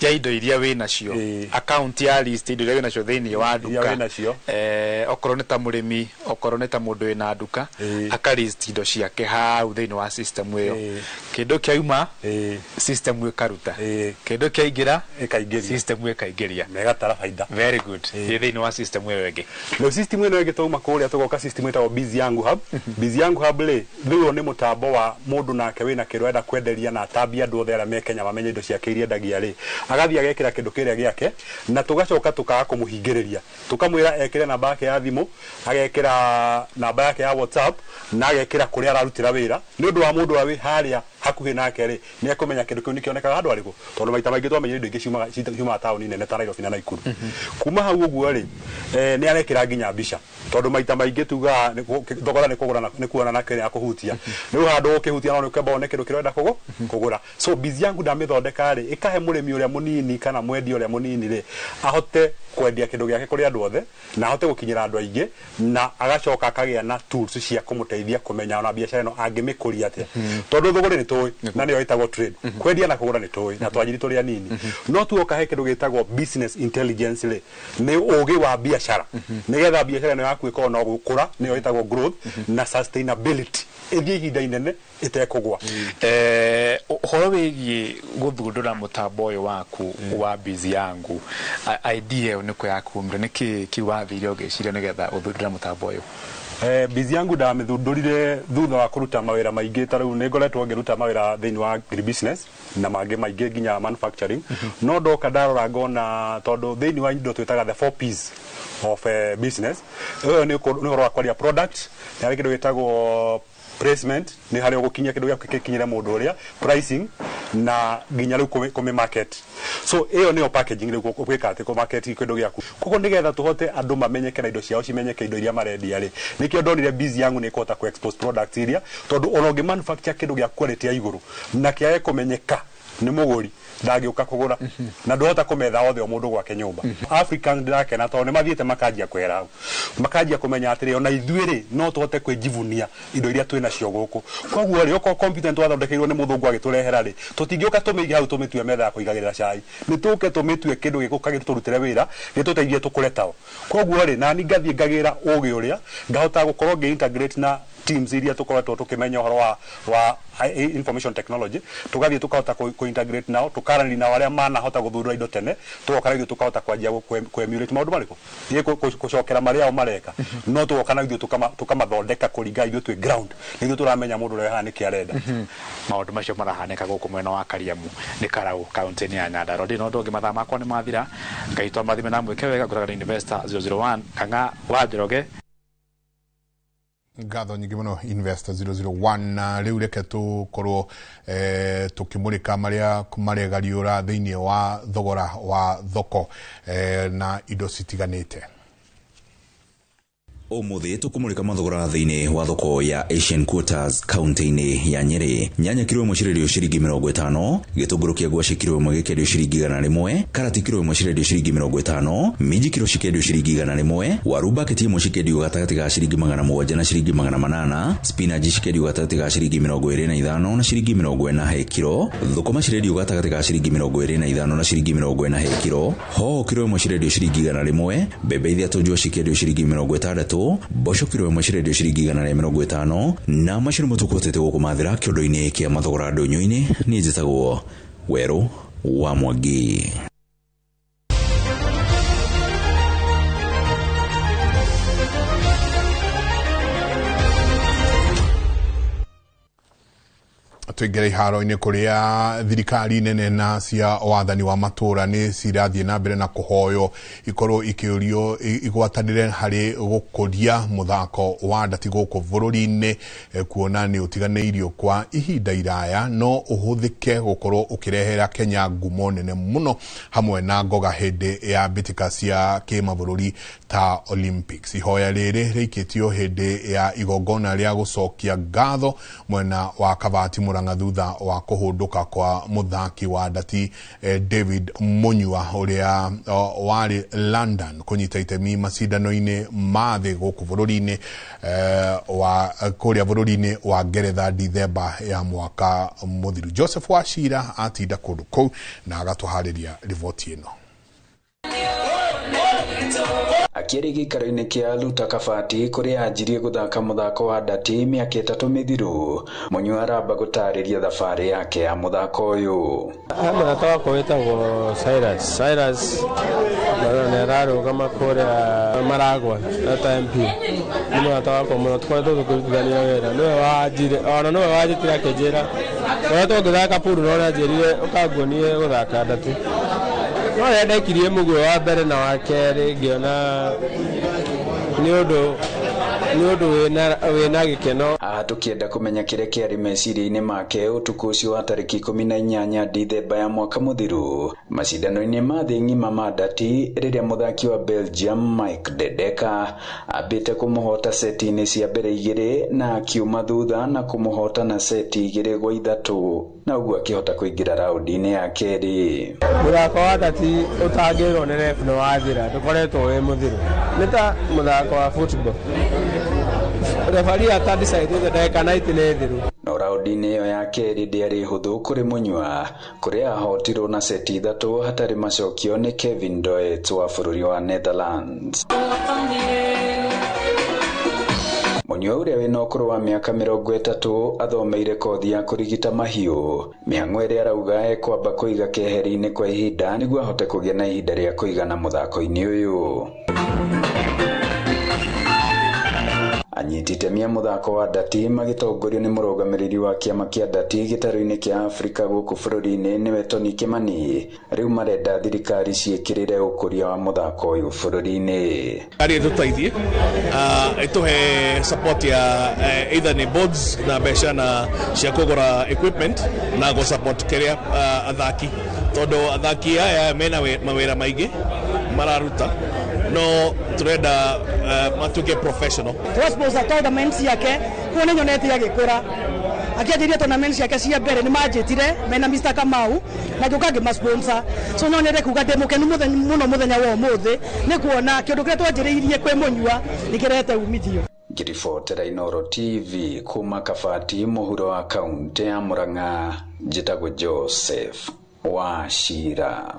ya indo iria wĩ nacio, account ya list indo iria wĩ nacio thĩinĩ wa nduka. Okorwo nĩ ta mũrĩmi, okorwo nĩ ta mũndũ wĩna nduka, aka list indo ciake hau thĩinĩ wa system ĩyo. Kĩndũ kĩauma, system ĩkaruta. Kĩndũ kĩaingĩra, system ĩkaingĩria. Na ĩgatara baida. Very good. Ĩ thĩinĩ wa system ĩyo ĩngĩ. Rĩu system ĩno ĩngĩ twauma kũrĩa tũgoka system ĩtagwo Biz Yangu Hub. Biz Yangu Hub rĩ, rĩu nĩ mũtambo wa mũndũ nake wĩna kĩndũ arenda kwenderia na atambie andũ othe arĩa me Kenya mamenye indo ciake iria endagia rĩ, agathiĩ agekĩra kĩndũ kĩrĩa gĩake, na tũgacoka tũkaga kũmũhingĩrĩria, tũkamwĩra ekĩre namba yake ya thimũ, agekĩra namba yake ya WhatsApp, na agekĩra kũrĩa ararutĩra wĩra, nĩ ũndũ wa mũndũ ũrĩa wĩ harĩa hakuhĩ nake rĩ, nĩ ekũmenya kĩndũ kĩu nĩkĩonekaga handũ harĩkũ, tondũ maita maingĩ twamenyire indo ingĩ ciumaga taũni nene ta Nairobi na Nakuru. Kuma hau ũguo rĩ, nĩ arekĩra nginya mbica, tondũ maita maingĩ tugaga thogora nĩ kũgũra nĩ kuona na kĩrĩa kũhutia, rĩu handũ ũkĩhutia no nĩ wone kĩndũ kĩrĩa ũrenda kũgũra. So Biz Yangu ndamĩthondeka rĩ, ĩkahe mũrĩmi ũrĩa mũnini kana mwendia ũrĩa mũnini rĩ, ahote kwendia kĩndũ gĩake kũrĩ andũ othe, na ahote gũkinyĩra andũ aingĩ, na agacoka akagĩa na tools cia kũmũteithia kũmenya ona biacara ĩno angĩmĩkũria atĩa, tondũ thũgũrĩ nĩ tũĩ, na nĩyo ĩtagwo trade, kwendia na kũgũra nĩ tũĩ, na twanjiri tũrĩ anini. No tuoka he kĩndũ gĩtagwo business intelligence rĩ, nĩ ũgĩ wa biacara, nĩgetha biacara ĩno yaku ĩkorwo no gũkũra, nĩyo ĩtagwo growth na sustainability, ĩthiĩ ihinda inene ĩtekũgwa. Ũhoro wĩgiĩ gũthundũra mũtambo ũyũ waku wa Biz Yangu, idea ĩyo nĩkũ yakumire, nĩkĩ kĩu wathire ũgĩciria nĩgetha ũthundũre mũtambo ũyũ? Biz Yangu ndamĩthundũrire thutha wa kũruta mawĩra maingĩ. Ta rĩu nĩ ngoretwo ngĩruta mawĩra thĩinĩ wa agribusiness na mangĩ maingĩ nginya manufacturing, no ndoka ndarora ngona tondũ thĩinĩ wa indo twĩtaga the 4 Ps of business, ũyũ nĩ ũhoro wa kwaria product, nĩ harĩ kĩndũ gĩtagwo placement, nĩ harĩa ũgũkinyia kĩndũ gĩaku gĩkinyĩre mũndũ ũrĩa, pricing, na nginya rĩu kũmĩ market. So ĩyo nĩyo packaging, rĩu gwĩka atĩ kũ market kĩndũ gĩaku. Koguo nĩgetha tũhote andũ mamenyeke na indo ciao cimenyeke indo iria marendia rĩ, nĩkĩo ndonire Biz Yangu nĩ ĩkũhota kũ expose products iria, tondũ ona ũngĩ manufacture kĩndũ gĩa quality ya igũrũ na kĩage kũmenyeka nĩ mũgũri, ndangĩũka kũgũra, na ndũhota kũmetha othe o mũndũ gwake nyũmba. Africans ndĩrakena tondũ nĩ mathiĩte makanjia kwehera hau, makanjia kũmenya atĩrĩ ona ithuĩ rĩ no tũhote kwĩjivunia indo iria twĩ nacio gũkũ. Koguo rĩ, okorwo computer nĩtwathondekeirwo nĩ mũthũngũ agĩtũrehera rĩ, tũtingĩũka tũmĩige hau tũmĩtue metha ya kũigagĩrĩra cai, nĩ tũke tũmĩtue kĩndũ gĩgũka gĩtũrutĩre wĩra, gĩtũteithie tũkũre tao. Koguo rĩ, nani ngathiĩ ngagĩra ũgĩ ũrĩa ngahota gũkorwo ngĩ integrate na teams iria tũkoretwo tũkĩmenya ũhoro wa information technology, tũgathiĩ tũkahota kũ integrate nao, tũkaranĩria nao arĩa manahota gũthundũra indo tene, tũgoka na ithuĩ tũkahota kwanjia kũ emulate maũndũ marĩkũ, ithuĩ gũcokera marĩa o mareka, no tũgoka na ithuĩ tũkamathondeka kũringana ithuĩ twĩ ground, nĩ ithuĩ tũramenya mũndũ ũrĩa haha nĩkĩ arenda. Maũndũ macio marahanĩka gũkũ mwena wa Kariamu nĩ Karau kaunti-inĩ ya Nyandarua. Ndĩ na ũndũ ũngĩ, mathaa makwa nĩ mathira. Ngai tũamathime na mwĩke wega. Ngũraga nĩ Investor 001 Kang'a wa Njoroge. Ngatho nyingĩ mũno Investor 001. Na rĩu reke tũkorwo tũkĩmũrĩka marĩa maregariũra thĩinĩ wa thogora wa thoko na indo citiganĩte. Umuthi tukumulika mathogora thiini wa thoko ya Asian Quarters kaunti-ini ya Nyeri. Nyanya kiro ĩmwe cirendio ciringi 50, gĩtũngũrũ kĩa ngwacĩ kiro ĩmwe gĩkendio ciringi 100, karati kiro ĩmwe cirendio ciringi 50, minji kiro cikendio ciringi 100, waru baketi ĩmwe cikendio gatagatĩ ga ciringi 700 na ciringi 800, spinach cikendio gatagatĩ ga ciringi 25 na ciringi 40 he kiro, thũkũma cirendio gatagatĩ ga ciringi 25 na ciringi 40 he kiro, hoho kiro ĩmwe cirendio ciringi 100, mbembe ithatũ njũa cikendio ciringi 60, mboco kiro ĩmwe cirendio ciringi 150, na maciaro tũkũhotete gũkũmathĩra kĩondo-inĩ kĩa mathogora ndũnyũ-inĩ. Niĩ njĩtagwo Werũ wa Mwangi. Tũingĩre iharo-inĩ kũrĩa thirikari nene na cia wathani wa matũra nĩ cirathiĩ na mbere na kũhoywo ikorwo ikĩũrio igwatanĩre harĩ gũkũria mũthako wa ndati gũkũ bũrũri-inĩ, kuona nĩ ũtiganĩirio kwa ihinda iraya no ũhũthĩke gũkorwo ũkĩrehera Kenya ngumo nene mũno hamwe na ngoga hĩndĩ ya mbĩtĩka cia kĩmabũrũri ta Olympics. Ihoya rĩrĩ rĩikĩtio hĩndĩ ya igongona rĩa gũcokia ngatho mwena wa Kabati Murang'a thutha wa kũhũndũka kwa mũthaki wa ndati David Munyua ũrĩa warĩ London kũnyita itemi macindano-inĩ ma thĩ gũkũ bũrũri-inĩ wa kũrĩa bũrũri-inĩ wa Ngeretha Dithemba ya mwaka mũthiru. Joseph Wachira atinda kũndũ kũu na agatũharĩria riboti ĩno. Akĩrĩ gĩikaro-inĩ kĩa Aluta Kabati kũrĩa anjirie gũthaka mũthako wa ndati mĩaka 3 mĩthiru. Munyua aramba gũtarĩria thabarĩ yake ya mũthako ũyũ. Mũrata wakwa wĩtagwo Cyrus. Cyrus nĩ ararũgama kũrĩa Maragwa ta MP. Nĩ mũrata wakwa mũno, tũkoretwo tũkĩrutithania wĩra. Nĩwe wanjire, ona nĩwe wanjĩtire akĩnjĩra koretwo ngĩthaka puru no nĩanjĩrire ũkanguonie gũthaka ndati. No rĩrĩa ndaikirie mũguĩ wa mbere na wa kerĩ ngĩona nĩ ũndũ wĩna gĩkeno. Haha tũkĩenda kũmenya kĩrĩa kĩarĩ meciria-inĩ make ũtukũ ũcio wa tarĩki 18 Dithemba ya mwaka mũthiru macindano-inĩ ma thĩ ng'ima ma ndati rĩrĩa mũthaki wa Belgium Mike Dedeka ambĩte kũmũhota seti-inĩ cia mbere 2 na akiuma thutha na kũmũhota na seti 2-3 na ũguo akĩhota kũingĩra raũndi-inĩ ya kerĩ. Mũthako wa ndati ũtangĩrwo nĩ ref nĩ wathira, ndũkoretwo wĩ mũthiru. Nĩ ta mũthako wa football. Refari atadicaidĩte ndagĩka 90 nĩ thiru. No raũndi-inĩ ĩyo ya kerĩ ndĩarĩ hũthũ kũrĩ Munyua kũrĩa ahotirwo na seti 3 hatarĩ macokio nĩ Kevin Doet wa bũrũri wa Netherlands. Munyua ũrĩa wĩna ũkũrũ wa mĩaka 30 athomeire kothi ya kũrigita mahiũ mĩhang'o ĩrĩa arauga ekwamba kũiga keheri-inĩ kwa ihinda nĩguo ahote kũgĩa na ihinda rĩa kũigana mũthako-inĩ ũyũ. Anyiti itemi a mũthako wa ndati magĩtongorio nĩ mũrũgamĩrĩri wa kĩama kĩa ndati gĩtarũ-inĩ kĩa Afrika gũkũ bũrũri-inĩ nĩwe Tony Kimani rĩu marenda thirikari ciĩkĩrĩre ũkũria wa mũthako ũyũ bũrũri-inĩ. Thirikari ĩtũteithie ĩtũhe support ya either nĩ boards na mbeca na cia kũgũra equipment na gũ support kĩrĩa athaki tondũ athaki aya mena mawĩra maingĩ mararuta no turenda matuke professional. Twasponsor tournament ciake kuo nĩ nyonete agĩkũra akĩanjĩria tournament ciake cia mbere nĩ manjĩtire mena Mr Kamau na ngĩũka ngĩmasponsor so no nyende kuga ndĩ mũkenu mũno mũthenya wa ũmũthĩ nĩ kuona kĩũndũ kĩrĩa twanjĩrĩirie kwĩ Mũnyua nĩ kĩrehete umithio. Ngĩribotera Inooro TV kuma Kabati mũhuro wa kaunti ya Murang'a, njĩtagwo Joseph Wachira.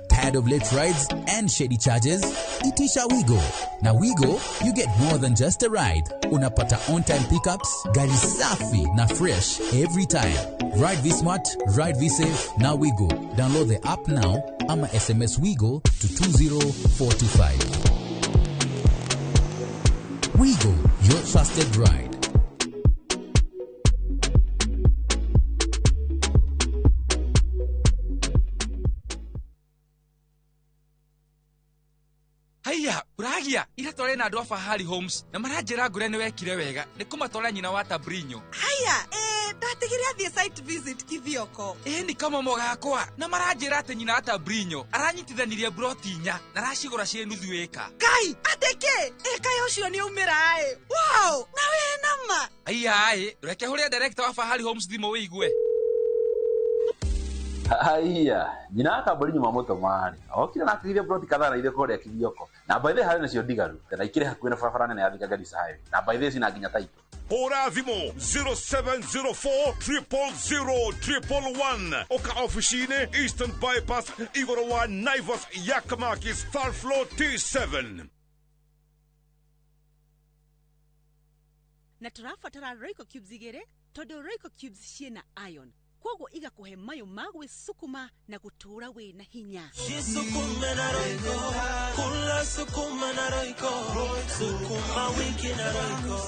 Tired of late rides and shady charges? Itisha Wigo. Na Wigo, you get more than just a ride. Unapata on-time pickups, gari safi na fresh every time. Ride V-Smart, ride V-Safe, na Wigo. Download the app now ama SMS Wigo to 20425. Wigo, your trusted ride. Haiya, uragia ira tware na andu a Fahari Homes na maranjira ngure ni wekire wega ni kumatwara nyina wa Tabrinyo. Haiya, ndatigire athie site visit Kithioko. Ni kama mogakwa na maranjira ati nyina wa Tabrinyo aranyitithanirie broti 4 na aracigura cie nuthu ĩka. Kai, ateke ĩka ucio ni umira ĩ. Wow, na we nama. Haiya, reke huria director wa Fahari Homes thimo wigue. Haiya, nyina akambori nyuma mũtũmari okire na atigire broti kadhaa na ire kũrĩa Kithioko na by the harĩ nacio ndigaru na ikire hakuhĩ na barabara nene ya Thika Garissa Highway na by the cina nginya taito. Hũra thimũ 0704 000 111 oka ofici-inĩ Eastern Bypass igũrũ wa Naivas Yakamakis third floor T7. Na tũrabatara Royco cubes 2 tondũ Royco cubes ciĩna iron. Kwoguo igakũhe mayũ ma gwĩsukuma na gũtũũra wĩna hinya. Jisukume na Royco, kula sukuma na Royco, sukuma wiki na Royco.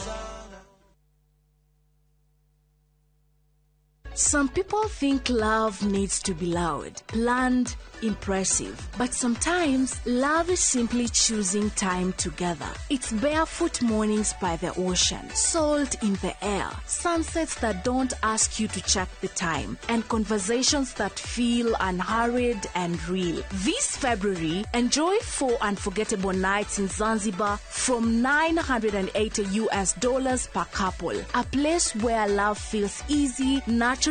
Some people think love needs to be loud, planned, impressive. But sometimes love is simply choosing time together. It's barefoot mornings by the ocean, salt in the air, sunsets that don't ask you to check the time, and conversations that feel unhurried and real. This February, enjoy 4 unforgettable nights in Zanzibar from $980 per couple. A place where love feels easy, natural,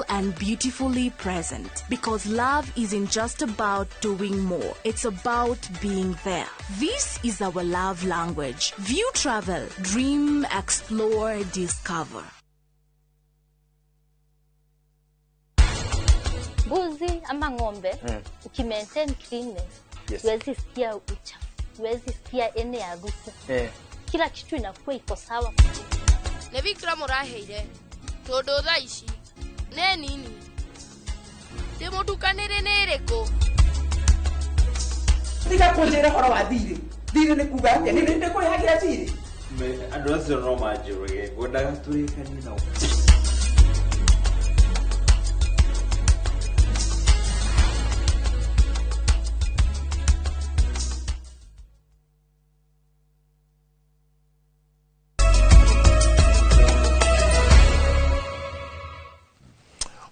and beautifully present. Because love isn't just about doing more, it's about being there. This is our love language. View Travel, dream, explore, discover. Mbuzi ama ng'ombe, ukimaintain cleanness, huwezi sikia uchafu, huwezi sikia ene harufu. Kila kitu inakuwa iko sawa. Nĩ Vikram ũraheire tondũ thaa ici nĩ nini ndĩmũtukanĩre nĩ ĩrĩkũ? Tiga kũnjĩra ũhoro wa thirĩ. Thirĩ nĩ kuga atĩa? Nĩ ndĩkũrĩhagĩra thirĩ? Andũ acio no manjũrage, ngwendaga tũrĩkanie nao.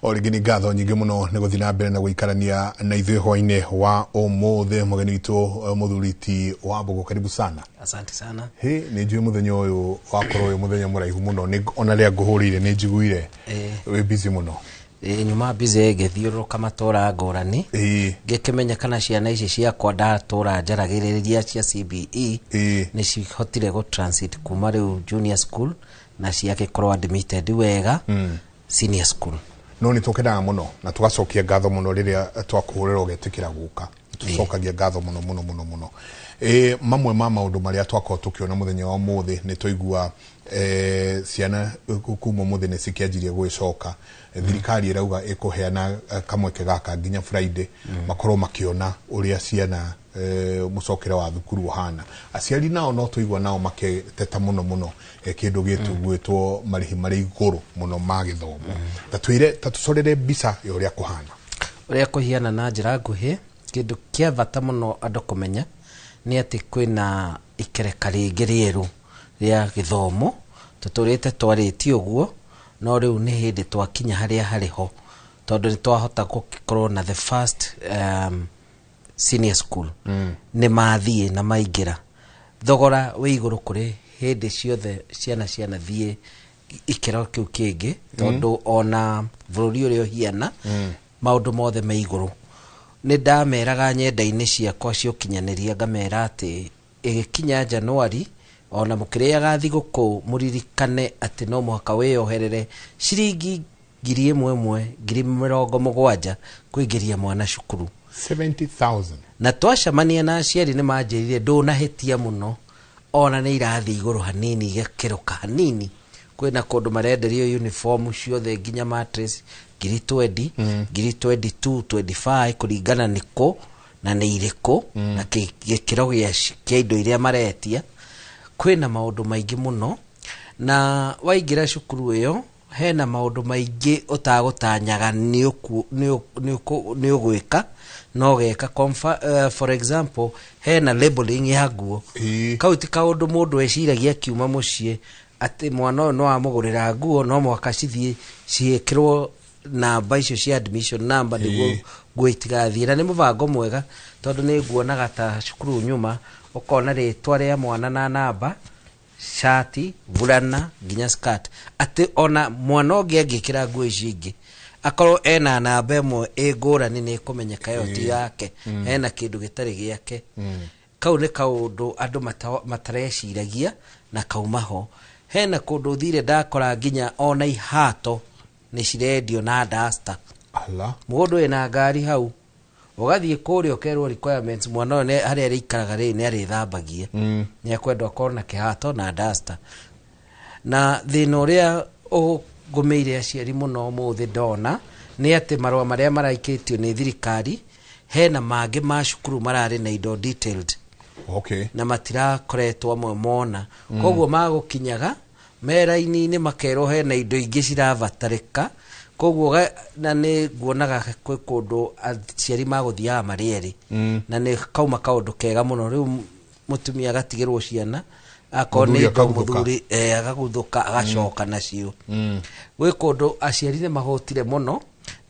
O rĩngĩ nĩ ngatho nyingĩ mũno nĩ gũthiĩ na mbere na gũikarania na ithuĩ hwainĩ wa ũmũthĩ. Mũgeni witũ mũthuri ti wa Mbũgũ, karibu sana. Asante sana. Hĩ, nĩ njũĩ mũthenya ũyũ wakorwo wĩ mũthenya mũraihu mũno, ona rĩrĩa ngũhũrĩire nĩ njiguire wĩ busy mũno. Nyuma busy ngĩthiũrũrũka matũra ngũrani, ngĩkĩmenya kana ciana ici ciakwa ndatũra njaragĩrĩria cia CBE nĩ cihotire gũ transit kuma rĩu junior school na ciagĩkorwo admitted wega senior school. No nĩ tũkenaga mũno na tũgacokia ngatho mũno rĩrĩa twakũhũrĩra ũgetĩkĩra gũka. Tũcokagia ngatho mũno mũno mũno mũno. Mamwe ma maũndũ marĩa twakorwo tũkĩona mũthenya wa ũmũthĩ nĩ twaigua ciana kuma ũmũthĩ nĩ cikĩanjirie gwĩcoka. Thirikari ĩrauga ĩkũheana kamweke gaka nginya Friday, makorwo makĩona ũrĩa ciana mũcokere wa thukuru ũhana. Aciari nao no tũigua nao makĩteta mũno mũno kĩndũ gĩtũ gwĩtwo marĩhi marĩ igũrũ mũno ma gĩthomo. Ta twĩre, ta tũcorere mbica ya ũrĩa kũhana. Ũrĩa kũhiana na njĩra nguhĩ, kĩndũ kĩa bata mũno andũ kũmenya nĩ atĩ kwĩna ikereka rĩngĩ rĩerũ rĩa gĩthomo. Tũtũrĩte twarĩtie ũguo, no rĩu nĩ hĩndĩ twakinya harĩa harĩ ho, tondũ nĩ twahota gũkorwo na the first senior school. Nĩ mathiĩ na maingĩra. Thogora wĩ igũrũ kũrĩ hĩndĩ ciothe ciana cianathiĩ ikĩro kĩu kĩngĩ, tondũ ona bũrũri ũrĩa ũhiana, maũndũ mothe me igũrũ. Nĩ ndameraga nyenda-inĩ ciakwa cia ũkinyanĩria, ngamera atĩ ĩgĩkinya Januari, ona mũkĩrĩaga thigũkũ mũririkane atĩ no mũhaka wĩyoherere ciringi 1,000 70,000 kũingĩria mwana cukuru. 70,000. Na twacemania na aciari nĩ manjĩrire ndũnahĩtia mũno, ona nĩ irathiĩ igũrũ hanini, igakĩrũka hanini. Kwĩna kũndũ marenderio uniform ciothe nginya mattress 20,000, 22,000, 25, kũringana nĩ kũ na nĩ irĩkũ, na gĩkĩro kĩa indo iria maretia. Kwĩna maũndũ maingĩ mũno, na waingĩra cukuru ĩyo hena maũndũ maingĩ ũtagũtanyaga nĩ ũgwĩka no geka. For example, hena labeling ya nguo. Kau ti kaũndũ mũndũ eciragia akiuma mũciĩ atĩ mwana ũyũ no amũgũrĩra nguo, no mũhaka cithiĩ ciĩkĩrwo namba icio cia admission number nĩguo nguo itigathiĩ. Na nĩ mũbango mwega, tondũ nĩ nguonaga ta cukuru nyuma ũkona rĩtwa rĩa mwana na namba, shati, burana nginya skirt, atĩ ona mwana ũngĩ angĩkĩra nguo ici ingĩ akorwo ena namba ĩmwe ĩ ngũrani nĩ ĩkũmenyeka ĩyo ti yake, ena kĩndũ gĩtarĩ gĩake. Kau nĩ kaũndũ andũ matareciragia na kauma ho. Hena kũndũ thire ndakora nginya ona ihato nĩ cirendio na duster. Mũndũ wĩna ngari hau ũgathiĩ kũrĩa ũkerwo requirements, mwana ũyũ harĩa arĩikaraga rĩ nĩ arĩthambagia, nĩ ekwendwo akorwo na kĩhato na duster. Na thĩna ũrĩa ũgũmĩire aciari mũno ũmũthĩ ndona Nĩ atĩ marũa marĩa maraikĩtio nĩ thirikari, hena mangĩ ma cukuru mararĩ na indo detailed na matirakoretwo amwe mona. Koguo magũkinyaga me raini-inĩ makerwo hena indo ingĩ cirabatarĩka. Koguo na nĩ nguonaga kwĩ kũndũ aciari magũthiaga marĩ erĩ. Na nĩ kauma kaũndũ kega mũno. Rĩu mũtumia agatigĩrwo ciana, akorwo nĩ Mũthuri indo akaguthũka. Mũthuri akaguthũka agacoka nacio. Gwĩ kũndũ aciari nĩ mahũtire mũno,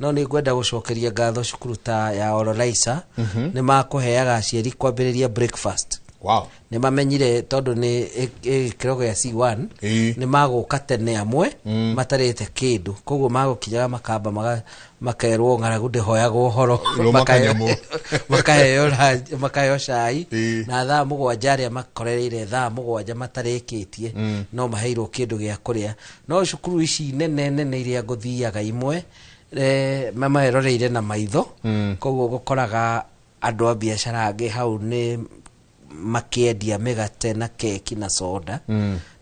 no nĩ ngwenda gũcokeria ngatho cukuru ta ya Ololaisa. Nĩ makũheaga aciari kwambĩrĩria breakfast. Nĩ mamenyire tondũ nĩ gĩkĩro gĩa C1, nĩ magũka tene amwe matarĩte kĩndũ, koguo magũkinyaga makamba makerwo ng'aragu ndĩhoyagwo ũhoro. Rũma kanyamũ. Makaheo cai na thaa 7, arĩa makorereire thaa 7 matarĩkĩtie no maheirwo kĩndũ gĩa kũrĩa. No cukuru ici nene nene iria ngũthiaga imwe, mamaeroreire na maitho. Koguo gũkoraga andũ a biacara angĩ hau nĩ makĩendia mĩgate na keki na soda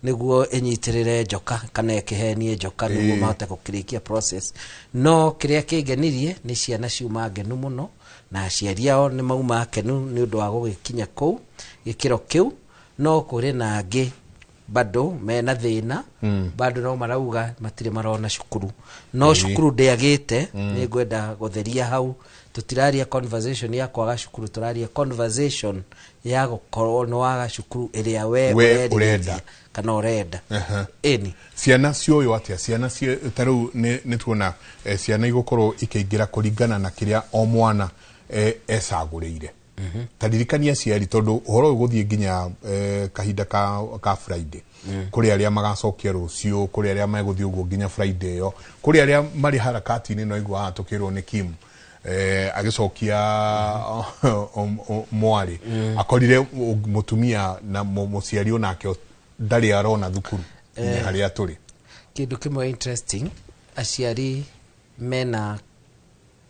nĩguo ĩnyitĩrĩre njoka kana ĩkĩhenie njoka nĩguo mahote gũkĩrĩkia process. No kĩrĩa kĩngenirie nĩ ciana ciuma ngenu mũno na aciari ao nĩ mauma akenu nĩ ũndũ wa gũgĩkinya kũu gĩkĩro kĩu. No kũrĩ na angĩ bado mena thĩna. Bado no marauga matirĩ marona cukuru, no cukuru ndĩagĩte. Nĩ ngwenda gũtheria hau, tũtiraria conversation ya kwaga cukuru, tũraria conversation ya gũkorwo nĩ waga cukuru ĩrĩa we We ũrerirĩria ũrenda. kana ũrenda. Ĩni. Ciana cioywo atĩa? Ciana ta rĩu nĩ tuona ciana igũkorwo ikĩingĩra kũringana na kĩrĩa o mwana ecagũrĩire. Ta ririkania aciari, tondũ ũhoro ũyũ gũthiĩ nginya kahinda ka Friday. Kũrĩ arĩa magacokia rũciũ, kũrĩ arĩa megũthiĩ ũguo nginya Friday ĩyo, kũrĩ arĩa marĩ harakati-inĩ. No igua haha tũkĩrwo nĩ Kim agĩcokia mwarĩ akorire mũtumia na mũciari onake ndarĩ arona thukuru nginya harĩa tũrĩ. Kĩndũ kĩmwe interesting, aciari mena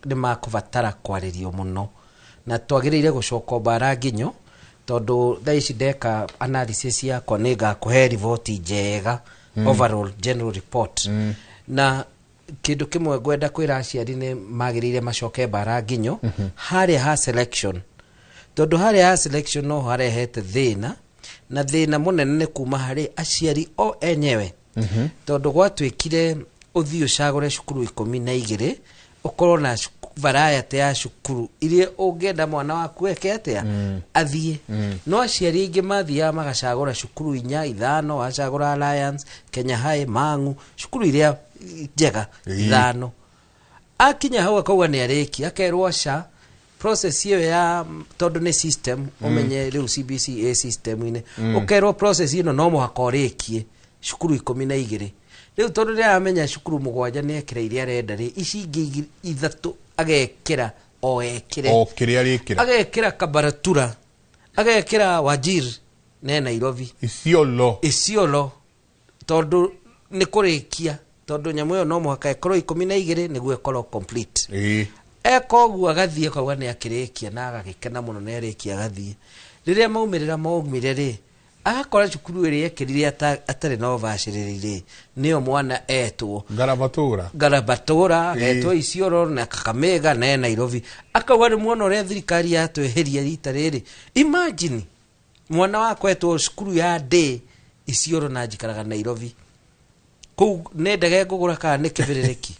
nĩ makũbatara kwarĩrio mũno na twagĩrĩire gũcoka mbara nginyo, tondũ thaa ici ndeka analysis yakwa nĩ ngakũhe riboti njega, overall general report. Na kĩndũ kĩmwe ngwenda kwĩra aciari nĩ magĩrĩire macoke mbara nginyo harĩa ha selection, tondũ harĩa ha selection no harehete thĩna, na thĩna mũnene nĩ kuma harĩ aciari o enyewe, tondũ gwatuĩkire ũthiĩ ũcagũre cukuru 12, ũkorwo na variety ya cukuru iria ũngĩenda mwana waku eke atĩa, athiĩ. No aciari aingĩ mathiaga magacagũra cukuru inya, ithano, acagũra Alliance, Kenya High, Mang'u, cukuru iria njega ithano. Akinya hau akauga nĩ arĩkia, akerwo aca, process ĩyo ya tondũ nĩ system, ũmenye rĩu CBC ĩ system-inĩ, ũkerwo process ĩno no mũhaka ũrĩkie cukuru 12. Rĩu tondũ nĩ aramenya cukuru mũgwanja nĩ ekĩra iria arenda rĩ, ici ingĩ ithatũ agekĩra o ekĩre. O kĩrĩa arĩkĩra. Agekĩra Kabaratura, agekĩra Wajir ne Nairobi. Isiolo. Isiolo, tondũ nĩ kũrĩkia, tondũ nyamũ ĩyo no mũhaka ĩkorwo 12 nĩguo ĩkorwo complete. Eka ũguo agathiĩ akauga nĩ akĩrĩkia na agagĩkena mũno nĩ arĩkia. Agathiĩ, rĩrĩa maumĩrĩra maumire rĩ, agakora cukuru ĩrĩa ekĩrire atarĩ na ũbacĩrĩri rĩ, nĩyo mwana etwo. Ngarabatũra. Ngarabatũra, agetwo Isiolo na Kakamega na e Nairobi. Akauga nĩ muona ũrĩa thirikari yatweheria rita rĩrĩ. Imagine mwana wakwa etwo cukuru ya day Isiolo na njikaraga Nairobi, kũu nĩ ndege ngũgũra kana nĩ kĩbĩrĩrĩki?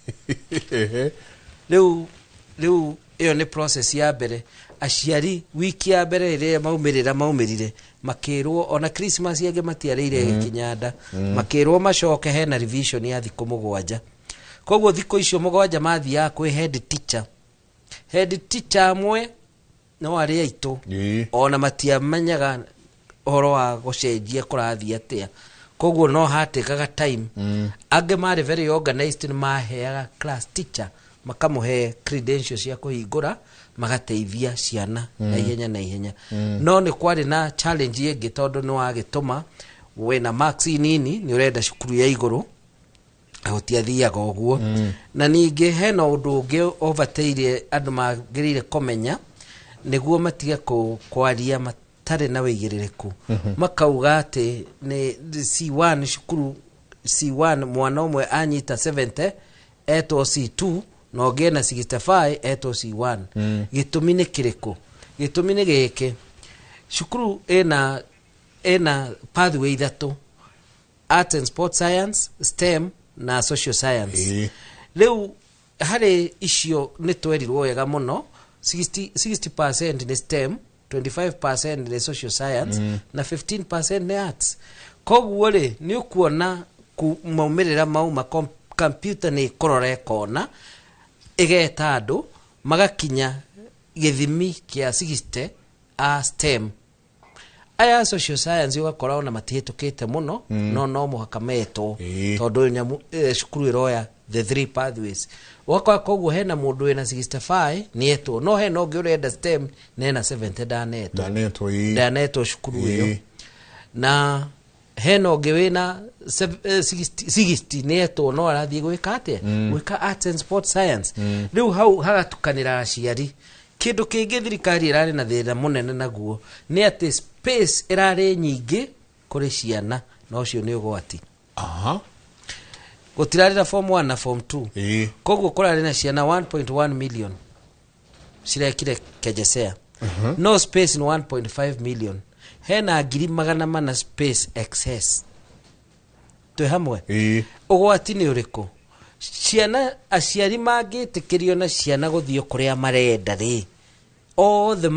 Rĩu ĩyo nĩ process ya mbere. Aciari wiki ya mbere ĩrĩa maumĩrĩra maumĩrire makĩrwo ona Christmas angĩ matiarĩire gĩkinya nda. Makĩrwo macoke hena revision ya thikũ 7. Koguo thikũ icio 7 mathiaga kwĩ head teacher. Head teacher amwe no arĩ aitũ ona matiamenyaga ũhoro wa gũcenjia kũrathiĩ atĩa, koguo no hatĩkaga time. Angĩ marĩ very organized, nĩ maheaga class teacher, makamũhe credentials cia kũhingũra, magateithia ciana na ihenya na ihenya. No nĩ kwarĩ na challenge ĩngĩ, tondũ nĩ wagĩtũma wĩna marks nini, nĩ ũrenda cukuru ya igũrũ na gũtiathiaga ũguo. Na ningĩ hena ũndũ ũngĩ ũbataire andũ magĩrĩire kũmenya nĩguo matige kwaria matarĩ na wĩigĩrĩrĩku. Makauga atĩ nĩ C1, cukuru C1, mwana ũmwe anyita 70 etwo C2. Na ũngĩ ena 65 etwo C1. Gĩtũmi nĩ kĩrĩkũ? Gĩtũmi nĩ gĩkĩ: cukuru ĩna pathway ithatũ, art and sport science, STEM na social science. Rĩu harĩ icio nĩ twerirwo wega mũno 60% nĩ STEM, 25% nĩ social science na 15% nĩ arts. Koguo rĩ, nĩ ũkuona maumĩrĩra mauma, computer nĩ ĩkũrora ĩkona, ĩgeta andũ magakinya gĩthimi kĩa 60 a STEM. Aya social science ũgakora ona matihĩtũkĩte mũno, no mũhaka metwo tondũ nyamũ cukuru ĩroya the three pathways. Ũgakora koguo hena mũndũ wĩna 65 nĩetwo, no hena ũngĩ ũrenda STEM na ena 70 ndanetwo. Ndanetwo, ĩĩ. Ndanetwo cukuru ĩyo. Na hena ũngĩ wĩna 60 60 nĩetwo, no arathiĩ gwĩka atĩa? Gwĩka arts and sport science. Rĩu hau hagatukanĩra aciari. Kĩndũ kĩngĩ thirikari ĩrarĩ na thĩna mũnene naguo nĩ atĩ space ĩrarĩ nyingĩ kũrĩ ciana, na ũcio nĩ ũgwati. Gũtirarĩ na form 1 na form 2. Koguo kũrarĩ na ciana 1.1 million cirekire KJSEA, no space ni 1.5 million, hena 400,000 space excess. Twĩ hamwe? Ũgwati nĩ ũrĩkũ? Ciana, aciari mangĩtĩkĩrio na ciana gũthiĩ kũrĩa marenda rĩ, othe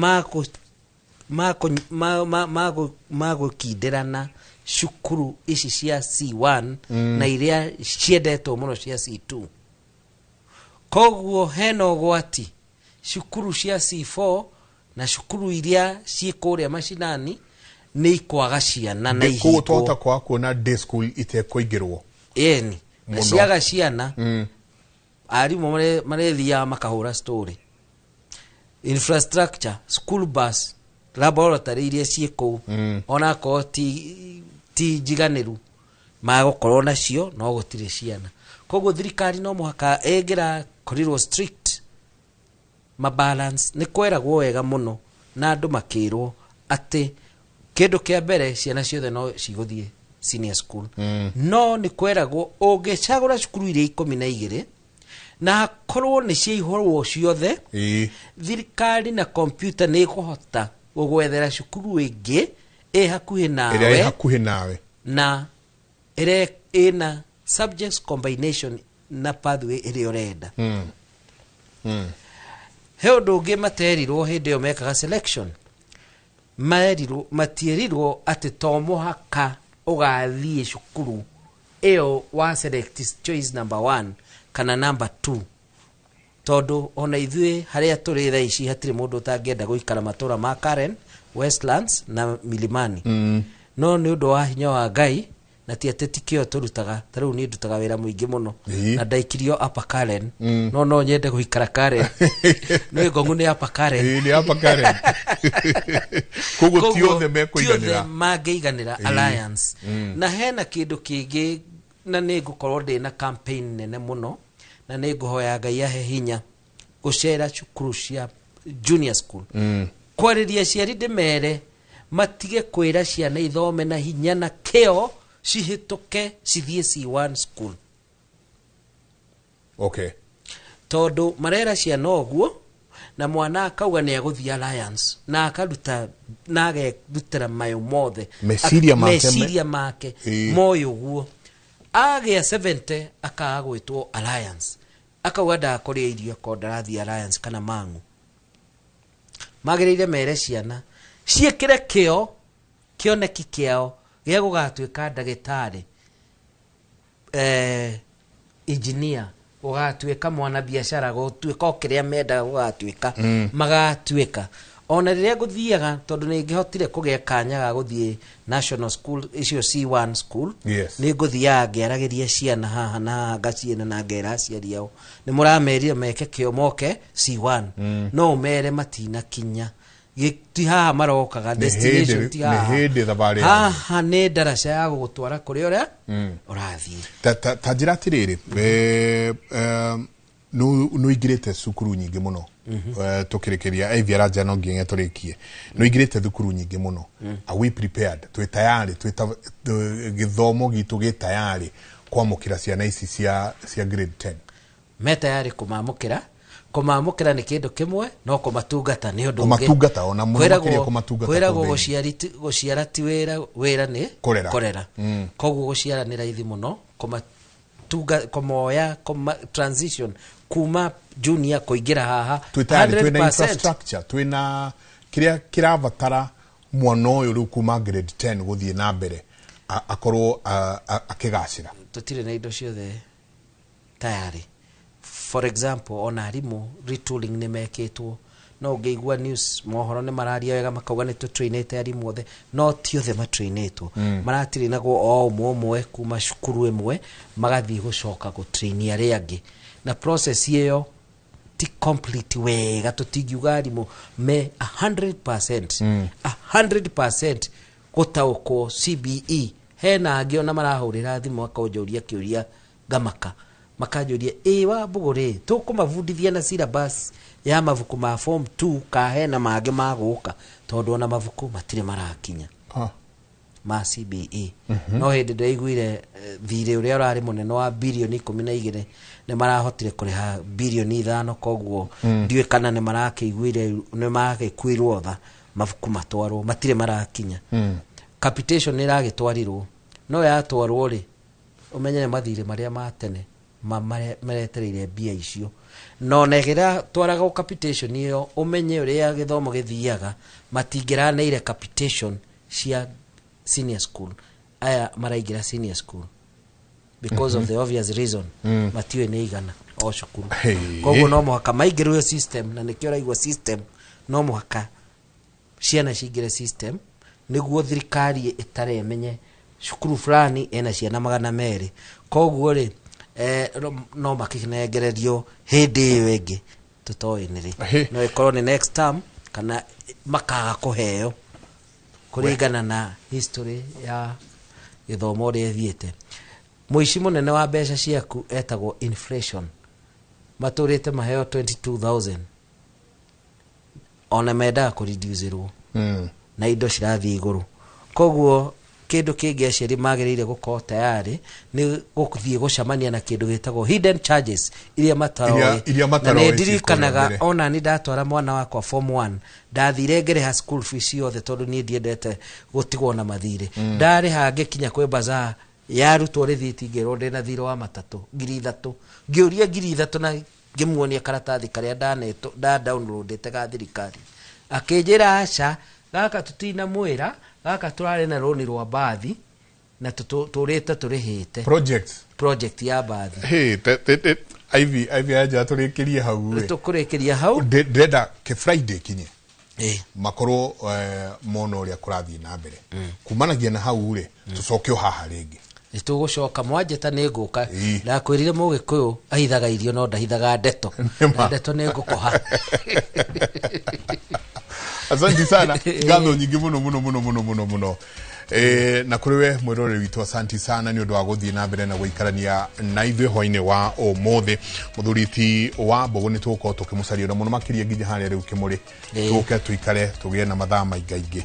magũkindirana cukuru ici cia C1 na iria ciendetwo mũno cia C2. Koguo hena ũgwati cukuru cia C4 na cukuru iria ciĩ kũrĩa macinani nĩ ikwaga ciana na koguo ihingwo. Twahota kwaga kuona day school itekũingĩrwo. Ĩni, na Mũno. ciaga ciana, arimũ marethiaga makahũra story. Infrastructure, school bus, laboratory iria ciĩ kũu, onakorwo ti njiganĩru, magũkorwo nacio, no gũtirĩ ciana. Koguo thirikari no mũhaka ĩngĩrakorirwo strict mabalance. Nĩ kweragwo wega mũno na andũ makĩrwo atĩ kĩndũ kĩa mbere ciana ciothe no cigũthiĩ senior school, no nĩ kweragwo ũngĩcagũra cukuru iria 12 na hakorwo nĩ ciaihũrwo ciothe, thirikari na computer nĩ ĩkũhota gũgwethera cukuru ĩngĩ ĩ hakuhĩ ĩrĩa ĩ nawe hakuhĩ nawe na ĩrĩa ĩna subjects combination na pathway ĩrĩa ũrenda. He ũndũ ũngĩ materirwo hĩndĩ ĩyo mekaga selection. Merirwo, matierirwo atĩ to mũhaka ũgathiĩ cukuru ĩyo wa select choice number one kana number two, tondũ ona ithuĩ harĩa tũrĩ thaa ici hatirĩ mũndũ ũtangĩenda gũikara matũra ma Karen, Westlands na Milimani, no nĩ ũndũ wa hinya wa Ngai na ti atĩ ti kĩo tũrutaga. Ta rĩu niĩ ndutaga wĩra mũingĩ mũno na ndaikirio Upper Karen, no nyende gũikara Karen, no Ngong'u nĩ Upper Karen. Ĩĩ, nĩ Upper Karen. Koguo ti othe ti othe mekũiganĩra. Mangĩiganĩra. Alliance. Na hena kĩndũ kĩngĩ, na nĩ ngũkorwo ndĩ na campaign nene mũno, na nĩ ngũhoya Ngai ahe hinya gũcera cukuru cia junior school, kwarĩria aciari, ndĩmere matige kwĩra ciana ithome na hinya na kĩo cihĩtũke cithiĩ C1 school. Tondũ marera ciana ũguo na mwana akauga nĩ agũthiĩ Alliance na akaruta na agerutĩra mayo mothe. Meciria make meciria make moĩ ũguo agĩa 70 akaga gwĩtwo Alliance, akauga ndakũrĩa irio akorwo ndarathiĩ Alliance kana Mang'u. Magĩrĩire mere ciana ciĩkĩre kĩo kĩoneki kĩao gĩa gũgatuĩka ndagĩtarĩ, engineer, gũgatuĩka mwana biacara, gũtuĩka o kĩrĩa mendaga gũgatuĩka. Magatuĩka ona rĩrĩa ngũthiaga, tondũ nĩ ngĩhotire kũgĩa kanya ga gũthiĩ national school icio C1 school, nĩ ngũthiaga ngĩaragĩria ciana haha na haha, ngaciĩna na ngera aciari ao nĩ mũramerire meke kĩo moke C1, no ũmere matinakinya. Ti haha marokaga, Nĩ destination ti nĩ haha. Hĩndĩ thabarĩ Haha nĩ ndaraca ya gũgũtwara kũrĩa ũrĩa ũrathiĩ. Ta njĩra atĩrĩrĩ, nĩ ũingĩrĩte cukuru nyingĩ mũno. Tũkĩrĩkĩria Ivy aranja no nginya tũrĩkie, nĩ ũingĩrĩte thukuru nyingĩ mũno. Are we prepared? Twĩ tayarĩ? Gĩthomo gitũ gĩ tayarĩ kwamũkĩra ciana ici cia grade 10? Me tayari kũmamũkĩra. Kũmamũkĩra nĩ kĩndũ kĩmwe, no kũmatungata nĩ ũndũ ũngĩ. Kũmatungata, ona mũno makĩria kũmatungata Kwĩragwo kũu thĩinĩ. gũciara ti wĩra, wĩra nĩ Kũrera. Kũrera. Koguo gũciara nĩ raithi mũno, kũmatunga, kũmoya, transition kuma junior kũingĩra haha. Twĩ tayari, twĩna 100%. infrastructure, twĩna kĩrĩa kĩrabatara mwana ũyũ rĩu kuma grade 10 gũthiĩ na mbere akorwo akĩgacĩra. Tũtirĩ na indo ciothe tayari. For example, ona arimũ retooling nĩ mekĩtwo, no ũngĩigua news mohoro nĩ mararia wega makauga nĩ tũtrainĩte arimũ othe, no ti othe matrainĩtwo. Maratrainagwo o ũmwe ũmwe kuma cukuru ĩmwe magathiĩ gũcoka gũtraini arĩa angĩ, na process ĩyo ti complete wega. Tũtingiuga arimũ me 100%, 100% gũtaũkwo CBE. Hena angĩ ona marahũrĩra thimũ akanjũria kĩũria ngamaka, makanjũria ĩ wa mbũgũ rĩ, tũkũmabundithia na syllabus ya mabuku ma form 2 ka hena mangĩ magũka, tondũ ona mabuku matirĩ marakinya ma CBE. No hĩndĩ ndĩraiguire thirĩ ũrĩa ũrarĩ mũnene wa birioni 12 nĩ marahotire kũrĩha birioni 5, koguo ndiũĩ kana nĩ marakĩiguire nĩ marakĩkuirwo tha mabuku matwarwo, matirĩ marakinya. Capitation nĩ ĩragĩtwarirwo, no yatwarwo rĩ, ũmenye nĩ mathirĩ marĩa ma tene maretereire mbia icio, no ona ĩgĩratwaragwo capitation ĩyo, ũmenye ũrĩa gĩthomo gĩthiaga, matingĩraneire capitation cia senior school aya maraingĩra senior school because of the obvious reason, matiũĩ nĩ igana o cukuru. Hey. Koguo no mũhaka maingĩrwo system, na nĩkĩo ũraigua system, no mũhaka ciana cingĩre system nĩguo thirikari ĩtare ĩmenye cukuru fulani ĩna ciana 200. Koguo rĩ, no makĩnengererio hĩndĩ ĩyo ĩngĩ tũtoĩ nĩ rĩ, no ĩkorwo nĩ next term kana makaga kũheo kũringana na history ya gĩthomo ũrĩa ĩthiĩte. Mũici mũnene wa mbeca ciaku etagwo inflation. Matũrĩte maheo 22,000, ona mendaga kũreducirwo na indo cirathiĩ igũrũ. Koguo kĩndũ kĩngĩ aciari magĩrĩire gũkorwo tayari nĩ gũthiĩ gũcemania na kĩndũ gĩtagwo hidden charges iria mataroĩ. Iria Na mataroĩ nĩ ciĩ ndirikanaga kũrĩa mbere. Ona nĩ ndatwara mwana wakwa form 1, ndathire ngĩrĩha school fees yothe tondũ niĩ ndiendete gũtigwo na mathirĩ. Ndarĩha ngĩkinya kwĩ bazaar yarutwo rĩthiti, ngĩrwo ndĩna thirĩ wa matatũ 3,000. Ngĩũria 3,000 na ngĩmuonia karatathi karĩa ndanetwo nda downloadĩte ga thirikari, akĩnjĩra aca, gaka tũtinamwĩra, gaka tũrarĩ na rũni rwa mbathi na tũrĩte tũrĩhĩte Project. Project ya mbathi. Hey, te, te, te, Ivy, Ivy aja tũrĩkĩrie hau ĩ. Tũkũrĩkĩria hau. Ndĩrenda ke Friday kinye makorwo mona ũrĩa kũrathiĩ na mbere kumanagia na hau rĩ, tũcoke o haha rĩngĩ. Nĩ tũgũcoka, mwanjĩta nĩ ngũka. Ndakwĩrire mũgĩkũyũ ahithaga irio no ndahithaga ndeto, na ndeto nĩ ngũkũha. Asante sana, ngatho nyingĩ mũno mũno mũno mũno mũno mũno. Na kũrĩ we mwĩroreri witũ, asanti sana nĩ ũndũ wa gũthiĩ na mbere na gũikarania na ithuĩ hwainĩ wa ũmũthĩ. Mũthuri ti wa mbũgũ nĩ tũgũkorwo tũkĩmũcaria na mũno makĩria nginya harĩa rĩu kĩmũrĩ, tũke tũikare tũgĩe na mathaa maingaingĩ,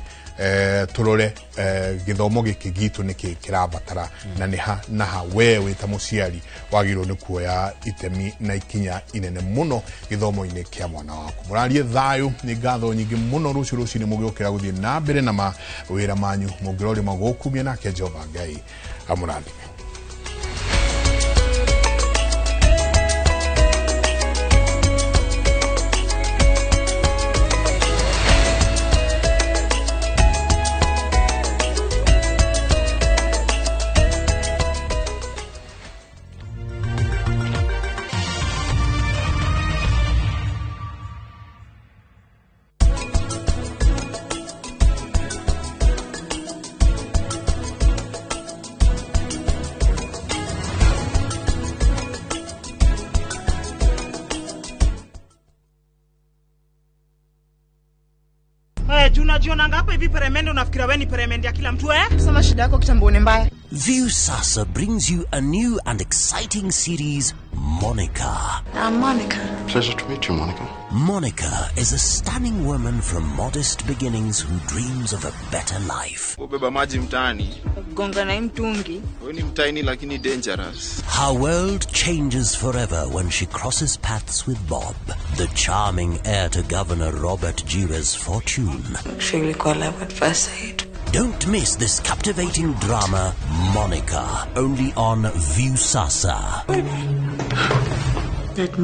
tũrore gĩthomo gĩkĩ gitũ nĩkĩ kĩrabatara na nĩ ha na ha we wĩ ta mũciari wagĩrĩirwo nĩ kuoya itemi na ikinya inene mũno gĩthomo-inĩ kĩa mwana waku. Mũrarie thayũ, nĩ ngatho nyingĩ mũno. Rũciũ rũcinĩ mũgĩũkĩra gũthiĩ na mbere na mawĩra manyu, mũngĩrorĩma gũkumia nake Jehova Ngai amũrathime. Eh, juu unajionanga hapa hivi peremende, unafikiria wewe ni peremende ya kila mtu eh? Sema shida yako kitambo ni mbaya. Viusasa brings you a new and exciting series, Monica. I'm Monica. Pleasure to meet you, Monica. Monica is a stunning woman from modest beginnings who dreams of a better life. Kubeba maji mtaani. Alinigonga na hii mtungi. Huyu ni mtaini lakini dangerous. Her world changes forever when she crosses paths with Bob, the charming heir to Governor Robert Jira's fortune. Actually, kwa love at first sight. Don't miss this captivating drama, Monica, only on Viusasa. That